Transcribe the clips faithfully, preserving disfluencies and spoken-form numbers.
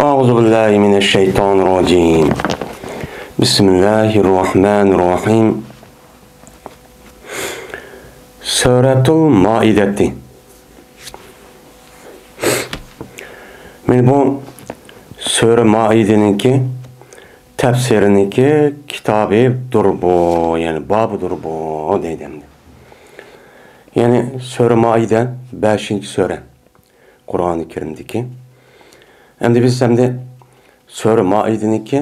أعوذ بالله من الشيطان الرجيم. بسم الله الرحمن الرحيم. سۈرەتۇل مائىدەتى. مانا بۇ سۈرە مائىدىنىڭكى تەپسىرىنىڭكى كىتابىدۇر بۇ، يەنى بابىدۇر بۇ دەيدۇ ئەمدى. يەنى سۈرە مائىدە بەشىنچى سۈرە قۇرئانى كەرىمدىكى. ئەمدى بىز ئەمدى سۈرە مائىدىنىڭكى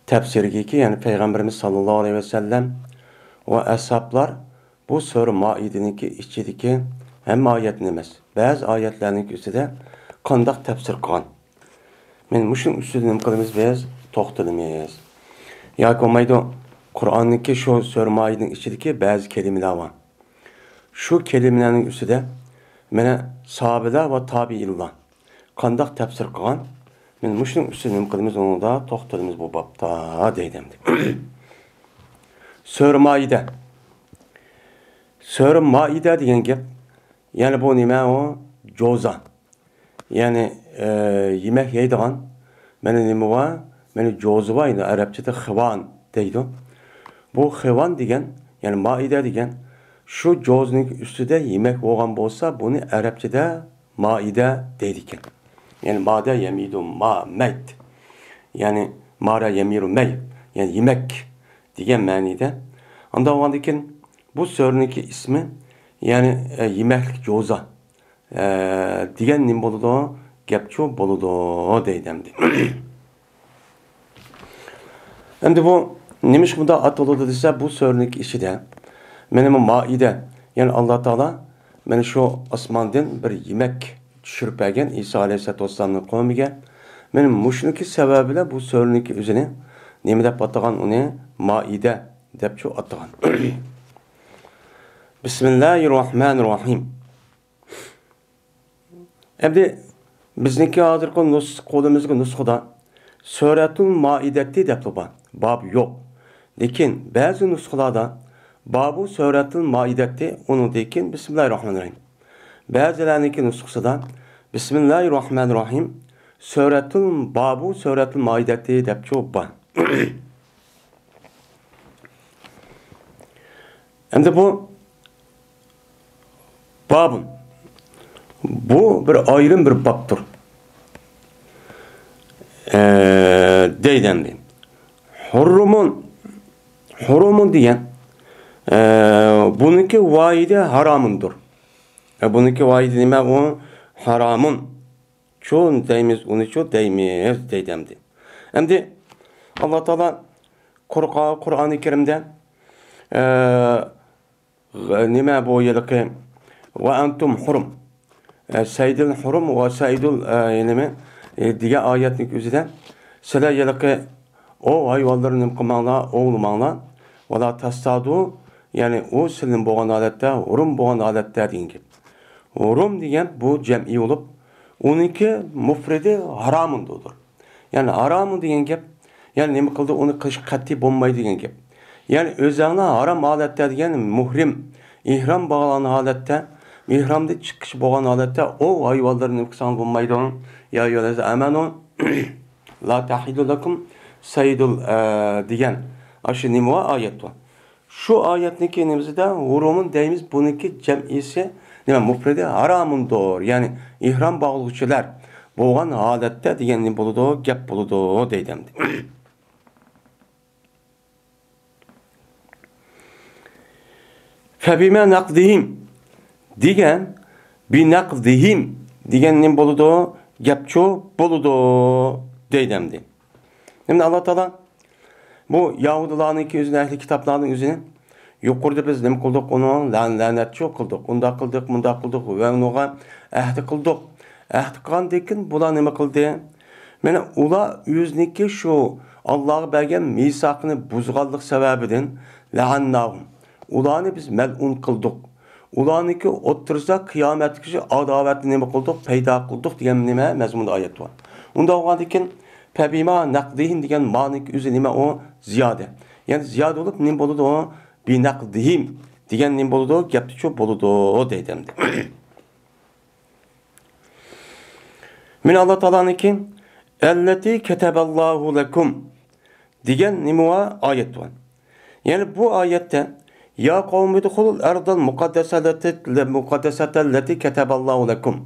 تەپسىرىگىكى، يەنى پەيغەمبىرىمىز ساللاللاھۇ ئەلەيھى ۋەسەللەم ۋە ئەسھابلار بۇ سۈرە مائىدىنىڭكى ئىچىدىكى ھەممە ئايەتنى ئەمەس، بەزى ئايەتلەرنىڭ ئۈستىدە قانداق تەپسىر قىلغان؟ مانا مۇشۇنىڭ ئۈستىدە نېمە قىلىمىز بىز؟ توختىلىمىز. ياكى بولمايدۇ، قۇرئاننىڭكى شۇ سۈرە مائىدىنىڭ ئىچىدىكى بەزى كەلىمىلەر بار. شۇ كەلىمىلەرنىڭ ئۈستىدە مانا ساھابىلەر ۋە تابىئىنلار قانداق تەپسىر قىلغان؟ مانا مۇشۇنىڭ ئۈستىدە نېمە قىلىمىز؟ ئۇنىڭدا توختىلىمىز بۇ بابتا دەيدۇ ئەمدى. سۈرە مائىدە. سۈرە مائىدە دېگەن گەپ، يەنى بۇ نېمە ئۇ؟ جوزا. يەنى، ئە، يېمەك يەيدىغان، مانا نېمە بار؟ مانا جوزا بار، يەنى ئەرەبچىدە خىۋان دەيدۇ. بۇ خىۋان دېگەن، يەنى مائىدە دېگەن، شۇ جوزىنىڭ ئۈستىدە يېمەك بولغان بولسا، بۇنى ئەرەبچىدە مائىدە دەيدىكەن. يەنى مادە يەمىدۇ، ما، مەيت. يەنى مارە يەمىرۇ مەي، يەنى يېمەك دېگەن مەنىدە. ئانداق بولغاندىكىن بۇ سۈرىنىڭكى ئىسمى، يەنى، ئە، يېمەكلىك جوزا، ئە، دېگەن نېمە بولىدۇ؟ گەپچۇ بولىدۇ دەيدۇ ئەمدى. ئەمدى بۇ نېمىشقا مۇنداق ئاتىلىدۇ دېسە، بۇ سۈرىنىڭكى ئىچىدە مانا بۇ مائىدە، يەنى ئاللا تائالا مانا شۇ ئاسماندىن بىر يېمەك چۈشۈرۈپ بەرگەن ئىسا ئەلەيھىسسالاتۇ ۋەسسالامنىڭ قومىگە. مانا مۇشۇنىڭكى سەۋەبى بىلەن بۇ سۈرىنىڭكى ئۆزىنى نېمە دەپ ئاتىغان؟ ئۇنى مائىدە دەپچۇ ئاتىغان. بىسمىللاھىرراھمانىرراھىم. ئەمدى بىزنىڭكى ھازىرقى نۇس-، قولىمىزدىكى نۇسخىدا سۈرەتۇل مائىدەتى دەپلا بار. باب يوق. لېكىن بەزى نۇسخىلاردا بابۇ سۈرەتۇل مائىدەتى، ئۇنىڭدىن كېيىن بىسمىللاھىرراھمانىرراھىم. بەزىلەرنىڭكى نۇسخىسىدا بىسمىللاھىرراھمانىرراھىم، سۈرەتۇل، بابۇ سۈرەتۇل مائىدەتى دەپچۇ بار. ئەمدى بۇ بابۇن. بۇ بىر ئايرىم بىر بابتۇر. ئە، دەيدۇ ئەمدى. ھۇررۇمۇن. ھۇرۇمۇن دېگەن، ئە، بۇنىڭكى ۋاھىدى ھارامۇندۇر. ئە، بۇنىڭكى ۋاھىدى نېمە ئۇ؟ ھارامۇن. چۇ دەيمىز، ئۇنى چۇ دەيمىز دەيدۇ ئەمدى. ئەمدى ئاللا تائالا قۇرقا-، قۇرئانى كەرىمدە، ئە، غ-، نېمە بۇ ھېلىقى ۋە ئەنتۇم ھۇرۇم. ئە، سەيدىل ھۇرۇم ۋە سەيدۇل، ئە، نېمە، ئە، دېگەن ئايەتنىڭ ئۆزىدە سىلەر ھېلىقى ئوۋ ھايۋانلىرىنى نېمە قىلماڭلار، ئوۋلىماڭلار. ۋەلا تەستادۇ، يەنى ئۇ سىلىنى بولغان ھالەتتە، ھۇرۇم بولغان ھالەتتە دېگەن گەپ. ھۇرۇم دېگەن بۇ جەمئىي بولۇپ، ئۇنىڭكى مۇفرىدى ھارامۇندۇر. يەنى ھارامۇ دېگەن گەپ، يەنى نېمە قىلدى، ئۇنى قىلىشقا قەتئىي بولمايدۇ دېگەن گەپ. يەنى ئۆزەڭلار ھارام ھالەتتە دېگەن مۇھرىم، ئېھرام باغلىغان ھالەتتە، ئېھرامدىن چىقىش بولغان ھالەتتە ئوۋ ھايۋانلىرىنى نېمە قىلساڭلار بولمايدۇ. يا ئەييۇھەللەزىنە ئامەنۇ لا تەھىللۇ لەكۇم سەيدۇل، ئە، دېگەن ئاشۇ نېمە بار، ئايەت بار. شۇ ئايەتنىڭكى نېمىسىدە ھۇرۇمۇن دەيمىز، بۇنىڭكى جەمئىسى نېمە؟ مۇپرىدى ھارامۇندۇر. يەنى ئېھرام باغلىغۇچىلار بولغان ھالەتتە دېگەن نېمە بولىدۇ؟ گەپ بولىدۇ دەيدۇ ئەمدى. فەبىمە نەقدىھىم دېگەن، بىنەقدىھىم دېگەن نېمە بولىدۇ؟ گەپچۇ بولىدۇ دەيدۇ ئەمدى. ئەمدى ئاللا تائالا بۇ يەھۇدىيلارنىڭكى ئۆزىنىڭ ئەھلى كىتابلارنىڭ ئۆزىنى يۇقىرىدا بىز نېمە قىلدۇق؟ ئۇنى لەن-، لەنەتچۇ قىلدۇق، ئۇنداق قىلدۇق، مۇنداق قىلدۇق ۋە ئۇنىڭغا ئەھدى قىلدۇق. ئەھدى قىلغاندىن كېيىن بۇلار نېمە قىلدى؟ مانا ئۇلار ئۆزىنىڭكى شۇ ئاللاغا بەرگەن مىساقىنى بۇزغانلىق سەۋەبىدىن لەئەنناھۇم، ئۇلارنى بىز مەلئۇن قىلدۇق. ئۇلارنىڭكى ئوتتۇرىسىدا قىيامەتكىچە ئاداۋەتنى نېمە قىلدۇق؟ پەيدا قىلدۇق دېگەن نېمە؟ مەزمۇندا ئايەت بار. ئۇنداق بولغاندىن كېيىن، فەبىما نەقدىھىم دېگەن مانىڭكى ئۆزى نېمە ئۇ؟ زىيادە. يەنى زىيادە بولۇپ نېمە بولىدۇ؟ بىنەقدىھىم دېگەن نېمە بولىدۇ؟ گەپتىچۇ بولىدۇ دەيدۇ ئەمدى. مانا ئاللا تائالانىڭكى ئەللەتى كەتەبەللاھۇ لەكۇم دېگەن نېمە بار؟ ئايەت بار. يەنى بۇ ئايەتتە، يا قومى ئۇدخۇلۇل ئەردەل مۇقەددەسەتەللەتى، مۇقەددەسەتەللەتى كەتەبەللاھۇ لەكۇم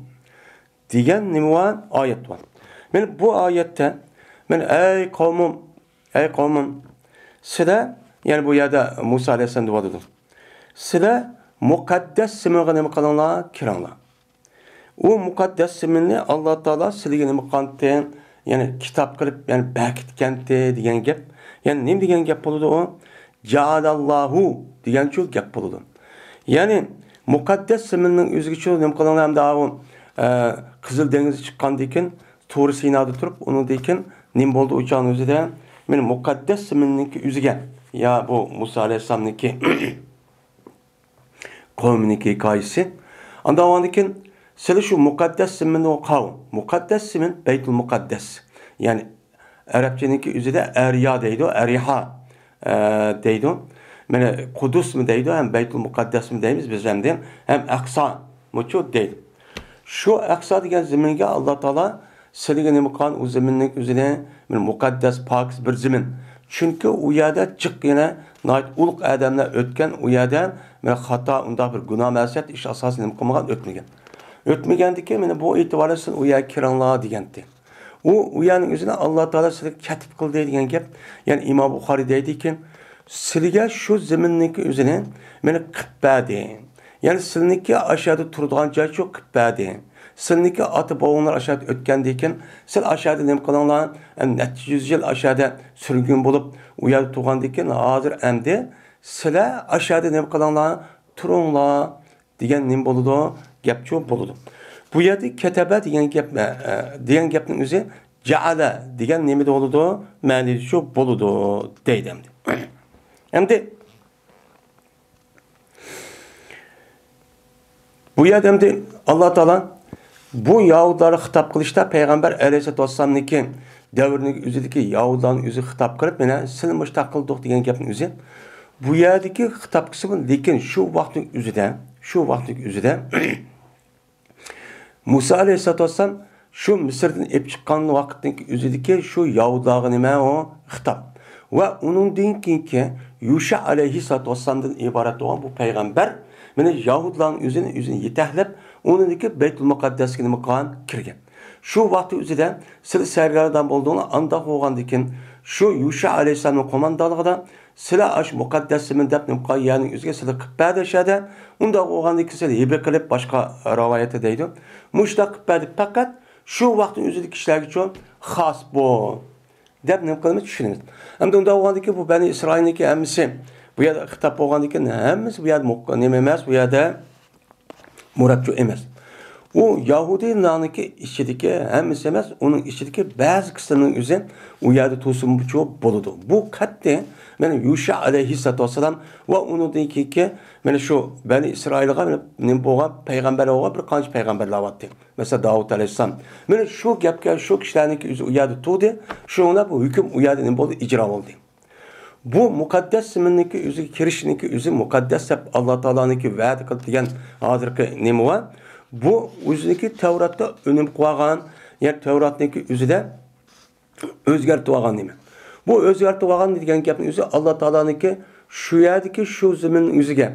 دېگەن نېمە بار؟ ئايەت بار. مانا بۇ ئايەتتە، مانا ئەي قومۇم، ئەي قومۇم، سىلەر، يەنى بۇ يەردە مۇسا ئەلەيھىسسالام دەۋاتىدۇ. سىلەر مۇقەددەس زېمىنغا نېمە قىلىڭلار؟ كىرىڭلار. ئۇ مۇقەددەس زېمىننى ئاللا تائالا سىلىگە نېمە قىلغانتى؟ يەنى كىتاب قىلىپ، يەنى بەركىتكەنتى دېگەن گەپ. يەنى نېمە دېگەن گەپ بولىدۇ ئۇ؟ جەئەلەللاھۇ دېگەنچۇ گەپ بولىدۇ. يەنى مۇقەددەس زېمىننىڭ ئۆزىگىچۇ نېمە قىلىڭلار ئەمدى ئاۋۇ، ئە، قىزىل دېڭىز چىققاندىن كېيىن، تۇر سىنادا تۇرۇپ، ئۇنىڭدىن كېيىن نېمە بولدى ئۇ چاغنىڭ ئۆزىدە؟ مانا مۇقەددەس زېمىننىڭكى ئۆزىگە، يا بۇ مۇسا ئەلەيھىسسالامنىڭكى قومىنىڭكى ھېكايىسى. ئاندىن ئاندىن كېيىن سىلى شۇ مۇقەددەس زېمىننى قاۋ. مۇقەددەس زېمىن بەيتۇل مۇقەددەس. يەنى ئەرەبچىنىڭكى ئۆزىدە ئەريا دەيدۇ، ئەريىھا، ئە، دەيدۇ. مانا قۇدۇسمۇ دەيدۇ، ھەم بەيتۇل مۇقەددەسمۇ دەيمىز بىز ھەمدە، ھەم ئەقسا مۇچۇ دەيدۇ. شۇ ئەقسا دېگەن زېمىنگە ئاللا تائالا سىلىگە نېمە قىلغان؟ ئۇ زېمىننىڭ ئۆزىنى، مانا مۇقەددەس، پاكىز بىر زېمىن. چۈنكى ئۇ يەردە جىق يەنە ناھايىتى ئۇلۇغ ئادەملەر ئۆتكەن، ئۇ يەردە مانا خاتا، ئۇنداق بىر گۇناھ مەسىيەت ئىش ئاساسى نېمە قىلمىغان، ئۆتمىگەن. ئۆتمىگەندىكىن مانا بۇ ئېتىبارى سىلەر ئۇ يەرگە كىرىڭلار دېگەنتى. ئۇ، ئۇ يەرنىڭ ئۆزىنى ئاللا تائالا سىلىگە كەتىپ قىلدى دېگەن گەپ. يەنى ئىمام بۇخارىي دەيدىكى، سىلىگە شۇ زېمىننىڭكى ئۆزىنى مانا قىلىپ بەردى. يەنى سىلىنىڭكى ئاشۇ يەردە تۇرىدىغان جايچۇ قىلىپ بەردى. سىلىنىڭكى ئاتا بوۋاڭلار ئاشۇ يەردە ئۆتكەندىن كېيىن، سىلەر ئاشۇ يەردە نېمە قىلىڭلار؟ ئەم، نەچچە يۈز يىل ئاشۇ يەردە سۈرگۈن بولۇپ، ئۇ يەردە تۇرغاندىن كېيىن، ھازىر ئەمدى سىلەر ئاشۇ يەردە نېمە قىلىڭلار؟ تۇرۇڭلار. دېگەن نېمە بولىدۇ؟ گەپچۇ بولىدۇ. بۇ يەردە كەتەبە دېگەن گەپ، ئە، ئە، دېگەن گەپنىڭ ئۆزى جەئەلە دېگەن نېمىدە بولىدۇ؟ مەنىدىچۇ بولىدۇ دەيدۇ ئەمدى. ئەمدى بۇ يەردە ئەمدى ئاللا تائالا بۇ يەھۇدىيلارغا خىتاب قىلىشتا پەيغەمبەر ئەلەيھىسسالاتۇ ۋەسسالامنىڭكى دەۋرىنىڭ ئۆزىدىكى يەھۇدىيلارنىڭ ئۆزىگە خىتاب قىلىپ، مانا سىلى مۇشتاق قىلدۇق دېگەن گەپنىڭ ئۆزى. بۇ يەردىكى خىتاب قىسمى، لېكىن شۇ ۋاقىتنىڭ ئۆزىدە، شۇ ۋاقىتنىڭ ئۆزىدە مۇسا ئەلەيھىسسالاتۇ ۋەسسالام شۇ مىسىردىن ئېلىپ چىققان ۋاقىتنىڭ ئۆزىدىكى شۇ يەھۇدىيلارغا نېمە ئۇ خىتاب. ۋە ئۇنىڭدىن كېيىنكى يۇشا ئەلەيھىسسالاتۇ ۋەسسالامدىن ئىبارەت بولغان بۇ پەيغەمبەر، مانا يەھۇدىيلارنىڭ ئۆزىنى، ئۆزىنى يېتەكلەپ، ئۇنىڭدىكى بەيتۇل مۇقەددەسكە نېمە قىلغان؟ كىرگەن. شۇ ۋاقىت ئۆزىدە سىلى سەرگەردان بولدۇڭلار، ئانداق بولغاندىكىن شۇ يۇشا ئەلەيھىسسالامنىڭ قوماندانلىقىدا سىلەر ئاشۇ مۇقەددەس زېمىن دەپ نېمە قىلغان يەرنىڭ ئۆزىگە سىلى قىلىپ بەردى ئاشۇ يەردە. ئۇنداق بولغاندىكىن سىلى ھىبە قىلىپ، باشقا رىۋايەتتە دەيدۇ، مۇشۇنداق قىلىپ بەردى، پەقەت شۇ ۋاقىتنىڭ ئۆزىدە كىشىلەرگىچۇ خاس بۇ دەپ نېمە قىلىمىز؟ چۈشىنىمىز. ئەمدى ئۇنداق بولغاندىكىن بۇ بەنى ئىسرائىلنىڭكى ھەممىسى بۇ يەردە خىتاب بولغاندىكىن ھەممىسى بۇ يەردە مۇق-، نېمە ئەمەس، بۇ يەردە مۇرادچۇ ئەمەس. ئۇ يەھۇدىيلارنىڭكى ئىچىدىكى ھەممىسى ئەمەس، ئۇنىڭ ئىچىدىكى بەزى قىسمىنىڭ ئۆزى ئۇ يەردە تۇرسىمۇچۇ بولىدۇ. بۇ قەتئىي مانا يۇشا ئەلەيھىسسالاتۇ ۋەسسالام ۋە ئۇنىڭدىن كېيىنكى مانا شۇ بەنى ئىسرائىلغا مانا نېمە بولغان پەيغەمبەرلەر بولغان بىر قانچە پەيغەمبەرلەر بارتى. مەسىلەن، داۋۇت ئەلەيھىسسالام. مانا شۇ گەپكە شۇ كىشىلەرنىڭكى ئۆزى ئۇ يەردە تۇردى. شۇنىڭ بىلەن بۇ ھۆكۈم ئۇ يەردە نېمە بولدى؟ ئىجرا بولدى. بۇ مۇقەددەس زېمىننىڭكى ئۆزىگە كىرىشنىڭكى ئۆزى مۇقەددەس دەپ ئاللا تائالانىڭكى ۋەدە قىلىپ دېگەن ھازىرقى نېمە بار؟ بۇ ئۆزىنىڭكى تەۋراتتا ئۈنۈم قىلىۋالغان، يەنى تەۋراتنىڭكى ئۆزىدە ئۆزگەرتىۋالغان نېمە؟ بۇ ئۆزگەرتىۋالغان دېگەن گەپنىڭ ئۆزى ئاللا تائالانىڭكى شۇ يەردىكى شۇ زېمىننىڭ ئۆزىگە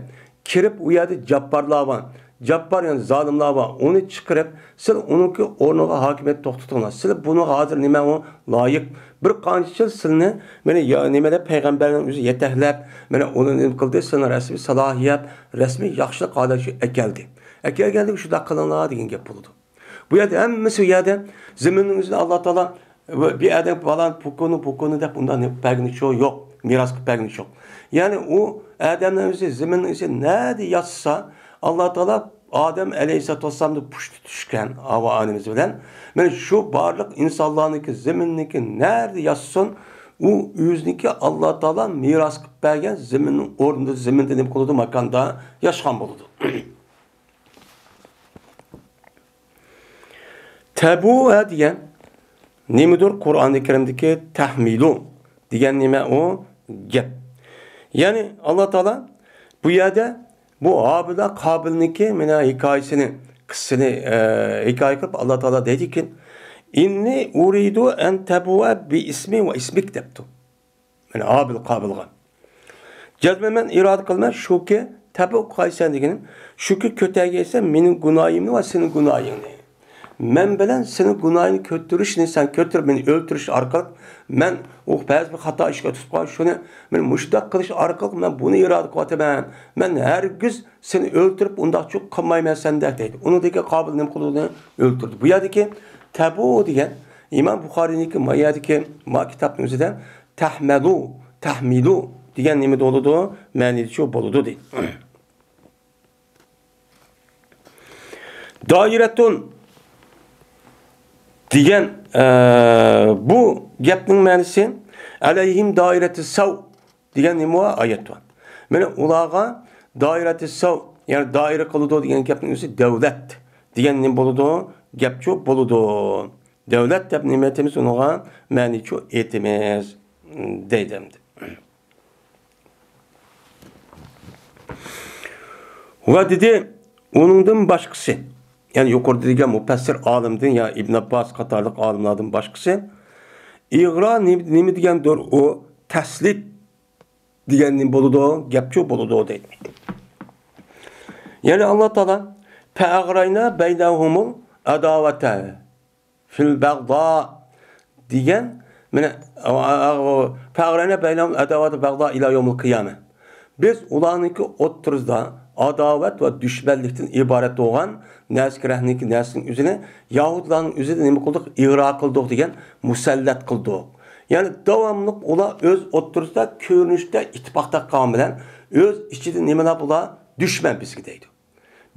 كىرىپ، ئۇ يەردە جاببارلار بار. جاببار، يەنى زالىملار بار. ئۇنى چىقىرىپ، سىلەر ئۇنىڭكى ئورنىغا ھاكىمىيەت توختىتىڭلار. سىلەر بۇنىڭغا ھازىر نېمە ئۇ لايىق؟ بىر قانچە يىل سىلىنى، مانا، يا، نېمە دەپ، پەيغەمبەرنىڭ ئۆزى يېتەكلەپ، مانا، ئۇنى نېمە قىلدى؟ سىلىنى رەسمىي سالاھىيەت، رەسمىي ياخشىلىق ھالەتكە ئەكەلدى. ئەكەلگەندە شۇنداق قىلىڭلار دېگەن گەپ بولىدۇ. بۇ يەردە ھەممىسى، بۇ يەردە زېمىننىڭ ئۆزىنى ئاللا تائالا بىر ئادەم پالان پۇكۇنى، پۇكۇنى دەپ ئۇنداق نېمە قىلىپ بەرگىنى يوق، مىراس قىلىپ بەرگىنى يوق. يەنى ئۇ ئادەمنىڭ ئۆزى زېمىننىڭ ئۆزى نەدە ياسىسا، ئاللا تائالا ئادەم ئەلەيھىسسالاتۇ ۋەسسالامنى پۇشتى چۈشكەن ھاۋا ئانىمىز بىلەن. مانا شۇ بارلىق ئىنسانلارنىڭكى زېمىننىڭكى نەدە ياسىسۇن، ئۇ ئۆزىنىڭكى ئاللا تائالا مىراس قىلىپ بەرگەن زېمىننىڭ ئورنىدا، زېمىندا نېمە قىلىدۇ؟ ماكاندا ياشىغان بولىدۇ. تەبۇئە دېگەن نېمىدۇر؟ قۇرئانى كەرىمدىكى تەھمىلۇ دېگەن نېمە ئۇ؟ گەپ. يەنى ئاللا تائالا بۇ يەردە بۇ ھابىل قابىلنىڭكى مانا ھېكايىسىنى، قىسسىنى، ئە، ھېكايە قىلىپ، ئاللا تائالا دەيدىكى، «ئىننى ئۇرىدۇ ئەن تەبۇئە بىئىسمى ۋە ئىسمىك» دەپتۇ. مانا ھابىل قابىلغا. «جەزمەن مەن ئىرادە قىلىمەن، شۇكى، تەبۇئە قىلغايسەن دېگىنىم، شۇكى، كۆتەرگەيسەن مېنىڭ گۇناھىمنى ۋە سېنىڭ گۇناھىڭنى. مەن بىلەن سېنىڭ گۇناھىڭنى كۆتۈرۈشنى سەن كۆتۈرۈپ، مېنى ئۆلتۈرۈش ئارقىلىق مەن ئۇ بەزى بىر خاتا ئىشقا تۇتۇپ قالغان، شۇنى مەن مۇشۇنداق قىلىش ئارقىلىق مەن بۇنى ئىرادە قىلىۋاتىمەن. مەن ھەرگىز سېنى ئۆلتۈرۈپ ئۇنداقچۇ قىلمايمەن سەندەك» دەيدۇ. ئۇنىڭدىكى قابىل نېمە قىلدى؟ ئۆلتۈردى. بۇ يەردىكى تەبۇ دېگەن ئىمام بۇخارىينىڭكى ما يەردىكى ما كىتابنىڭ ئۆزىدە تەھمەلۇ، تەھمىلۇ دېگەن نېمە بولىدۇ؟ مەنىدىچۇ بولىدۇ دەيدۇ. دائىرەتۇن دېگەن، ئە، بۇ گەپنىڭ مەنىسى ئەلەيھىم دائىرەتۇ سەۋ دېگەن نېمە بار؟ ئايەت بار. مانا ئۇلارغا دائىرەتۇ سەۋ، يەنى دائىرە قىلىدۇ دېگەن گەپنىڭ ئۆزى دەۋلەت دېگەن نېمە بولىدۇ؟ گەپچۇ بولىدۇ. دەۋلەت دەپ نېمە ئېيتىمىز؟ ئۇنىڭغا مەنىچۇ ئېيتىمىز دەيدۇ ئەمدى. ۋە دېدى، ئۇنىڭدىن باشقىسى، يەنى يۇقىرىدا دېگەن مۇپەسسىر ئالىمدىن يا ئىبن ئابباس قاتارلىق ئالىملاردىن باشقىسى، ئىغرا نېمە، نېمە دېگەندۇر ئۇ؟ تەسلىت دېگەن نېمە بولىدۇ؟ گەپچۇ بولىدۇ دەيدۇ. يەنى ئاللا تائالا فەئەغرەينا بەينەھۇمۇل ئەداۋەتە فىل بەغدا دېگەن، مانا، فەئەغرەينا بەينەھۇمۇل ئەداۋەتە بەغدا ئىلا يەۋمىل قىيامە. بىز ئۇلارنىڭكى ئوتتۇرىسىدا ئاداۋەت ۋە دۈشمەنلىكتىن ئىبارەت بولغان نەرسە كېرەكنىڭكى نەرسىنىڭ ئۆزىنى يەھۇدىيلارنىڭ ئۆزىدە نېمە قىلدۇق؟ ئىغرا قىلدۇق دېگەن، مۇسەللەت قىلدۇق. يەنى داۋاملىق ئۇلار ئۆز ئوتتۇرىسىدا كۆرۈنۈشتە ئىتتىپاق تاپقان بىلەن ئۆز ئىچىدە نېمىلەر بۇلار؟ دۈشمەن بىزگە دەيدۇ.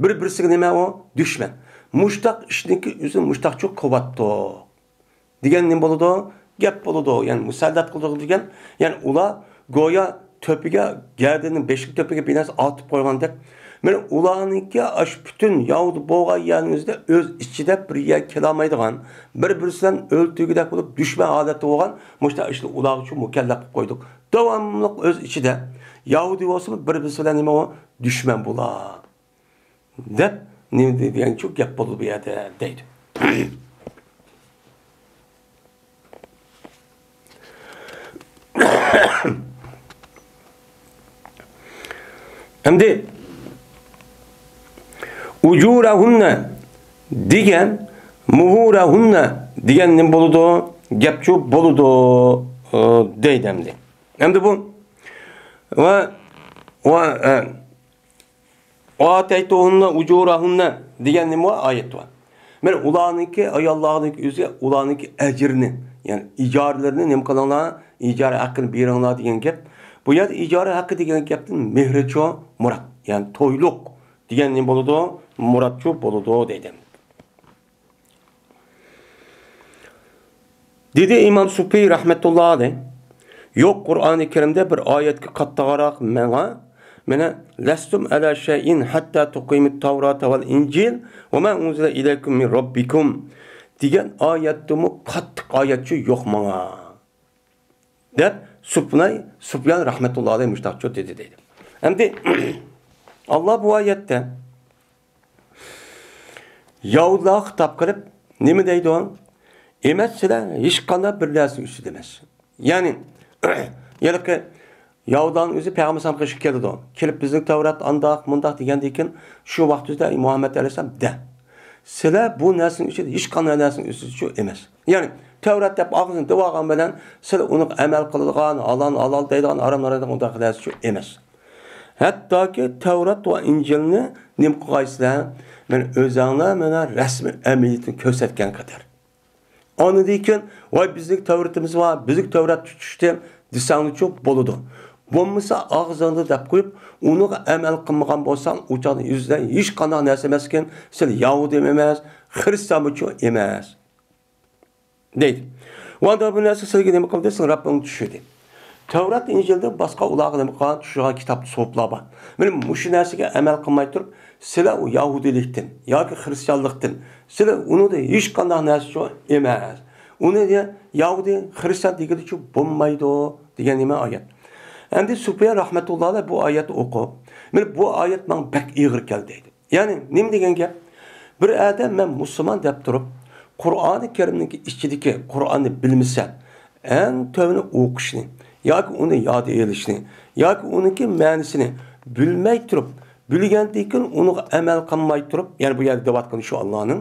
بىر-بىرسىگە نېمە ئۇ؟ دۈشمەن. مۇشتاق ئىشنىڭكى ئۆزىنى مۇشتاقچۇ قىلىۋاتتۇق دېگەن نېمە بولىدۇ؟ گەپ بولىدۇ. يەنى مۇسەللەت قىلدۇق دېگەن، يەنى ئۇلار گويا تۆپىگە، گەدىنىنىڭ بېشىغا، تۆپىگە بىر نەرسە ئارتىپ قويغاندەك. مانا ئۇلارنىڭكى ئاشۇ پۈتۈن يەھۇدىي بولغان يەرنىڭ ئۆزىدە ئۆز ئىچىدە بىر يەرگە كېلەلمەيدىغان، بىر-بىرسى بىلەن ئۆلتۈرگۈدەك بولۇپ، دۈشمەن ھالەتتە بولغان مۇشۇنداق ئىشنى ئۇلارغىچۇ مۇكەللەپ قىلىپ قويدۇق. داۋاملىق ئۆز ئىچىدە يەھۇدىي بولسىمۇ بىر-بىرسى بىلەن نېمە ئۇ؟ دۈشمەن بۇلار. دەپ نېمە دېگەنچۇ گەپ بولدى بۇ يەردە دەيدۇ. ئەمدى ئۇجۇرەھۇننە دېگەن، مۇھۇرەھۇننە دېگەن نېمە بولىدۇ؟ گەپچۇ بولىدۇ، ئى، دەيدۇ ئەمدى. ئەمدى بۇ ۋە، ۋە، ئە، ئاتەيتۇھۇننە ئۇجۇرەھۇننە دېگەن نېمە بار؟ ئايەت بار. مانا ئۇلارنىڭكى، ئاياللارنىڭكى ئۆزى، ئۇلارنىڭكى ئەجرىنى، يەنى ئىجارىلىرىنى نېمە قىلىڭلار؟ ئىجارە ھەققىنى بېرىڭلار دېگەن گەپ. بۇ يەردە ئىجارە ھەققى دېگەن گەپتىن مېھرىچۇ مۇراد، يەنى تويلۇق دېگەن نېمە بولىدۇ؟ مۇرادچۇ بولىدۇ دەيدۇ. دېدى ئىمام سۇپى رەھمەتۇللا ئەلەيھ، يوق، قۇرئانى كەرىمدە بىر ئايەتكە قاتتىقراق ماڭا، مانا، لەستۇم ئەلا شەيئىن ھەتتا تۇقىمۇت تەۋراتا ۋەل ئىنجىل ۋە ما ئۇنزىلە ئىلەيكۇم مىن رەببىكۇم دېگەن ئايەتتىمۇ قاتتىق ئايەتچۇ يوق ماڭا. دەپ سۇپناي، سۇپيان رەھمەتۇللا ئەلەيھ مۇشۇنداقچۇ دېدى دەيدۇ. ئەمدى ئاللا بۇ ئايەتتە يەھۇدىيلارغا خىتاب قىلىپ نېمە دەيدۇ؟ ئەمەس، سىلەر ھېچقانداق بىر نەرسىنىڭ ئۈستىدە ئەمەس. يەنى، ھېلىقى يەھۇدىيلارنىڭ ئۆزى پەيغەمبەر ئەلەيھىسسالامغا قېشىپ كېلىدۇ. كېلىپ، بىزنىڭ تەۋرات ئانداق، مۇنداق دېگەندىن كېيىن، شۇ ۋاقىت ئۆزىدە، ئەي مۇھەممەد ئەلەيھىسسالام، دە. سىلەر بۇ نەرسىنىڭ ئۈستىدە، ھېچقانداق نەرسىنىڭ ئۈستىدىچۇ ئەمەس. يەنى، تەۋرات دەپ ئاغزىنى دەۋالغان بىلەن، سىلەر ئۇنى ئەمەل قىلىدىغان، ھالال، ھالال دەيدىغان، ھارام، ھارام دەيدىغان ئۇنداق نەرسىچۇ ئەمەس. ھەتتاكى تەۋرات ۋە ئىنجىلنى نېمە قىلغايسىلەر؟ مانا ئۆزەڭلار مانا رەسمىي ئەمەلىيىتىنى كۆرسەتكەن قەدەر. ئاندىن كېيىن، ۋاي، بىزنىڭ تەۋرىتىمىز بار، بىزنىڭ تەۋرات تۇتۇشتى دېسەڭلىچۇ بولىدۇ. بولمىسا ئاغزىڭدا دەپ قويۇپ، ئۇنىڭغا ئەمەل قىلمىغان بولساڭ، ئۇ چاغدا يۈزىدە ھېچقانداق نەرسە ئەمەسكەن، سىلەر يەھۇدىيمۇ ئەمەس، خىرىستانمۇچۇ ئەمەس. دەيدۇ. ۋە ئاندىن بۇ نەرسە سىلەرگە نېمە قىلدى؟ سىلەر رەببىڭ چۈشۈردى. تەۋرات، ئىنجىلدىن باسقا ئۇلارغا نېمە قىلغان؟ چۈشۈرگەن كىتاب سوپلار بار. مانا مۇشۇ نەرسىگە ئەمەل قىلماي تۇرۇپ، سىلەر ئۇ يەھۇدىيلىكتىن ياكى خىرىستىيانلىقتىن، سىلەر ئۇنىڭدا ھېچقانداق نەرسىچۇ ئەمەس. ئۇنى يەھۇدىي، خىرىستىيان دېگىنىچۇ بولمايدۇ دېگەن نېمە ئايەت. ئەمدى سۇپيان رەھمەتۇللا ئەلەيھ بۇ ئايەتنى ئوقۇپ، مانا بۇ ئايەت ماڭا بەك ئېغىر كەلدى دەيدۇ. يەنى نېمە دېگەن گەپ؟ بىر ئادەم مەن مۇسۇلمان دەپ تۇرۇپ، قۇرئانى كەرىمنىڭكى ئىچىدىكى قۇرئاننى بىلمىسە، ئەڭ تۆۋىنى ئوقۇشنى ياكى ئۇنى ياد ئېلىشنى ياكى ئۇنىڭكى مەنىسىنى بىلمەي تۇرۇپ، بىلگەندىن كېيىن ئۇنىڭغا ئەمەل قىلماي تۇرۇپ، يەنى بۇ يەردە دەۋاتقىنى شۇ ئاللانىڭ،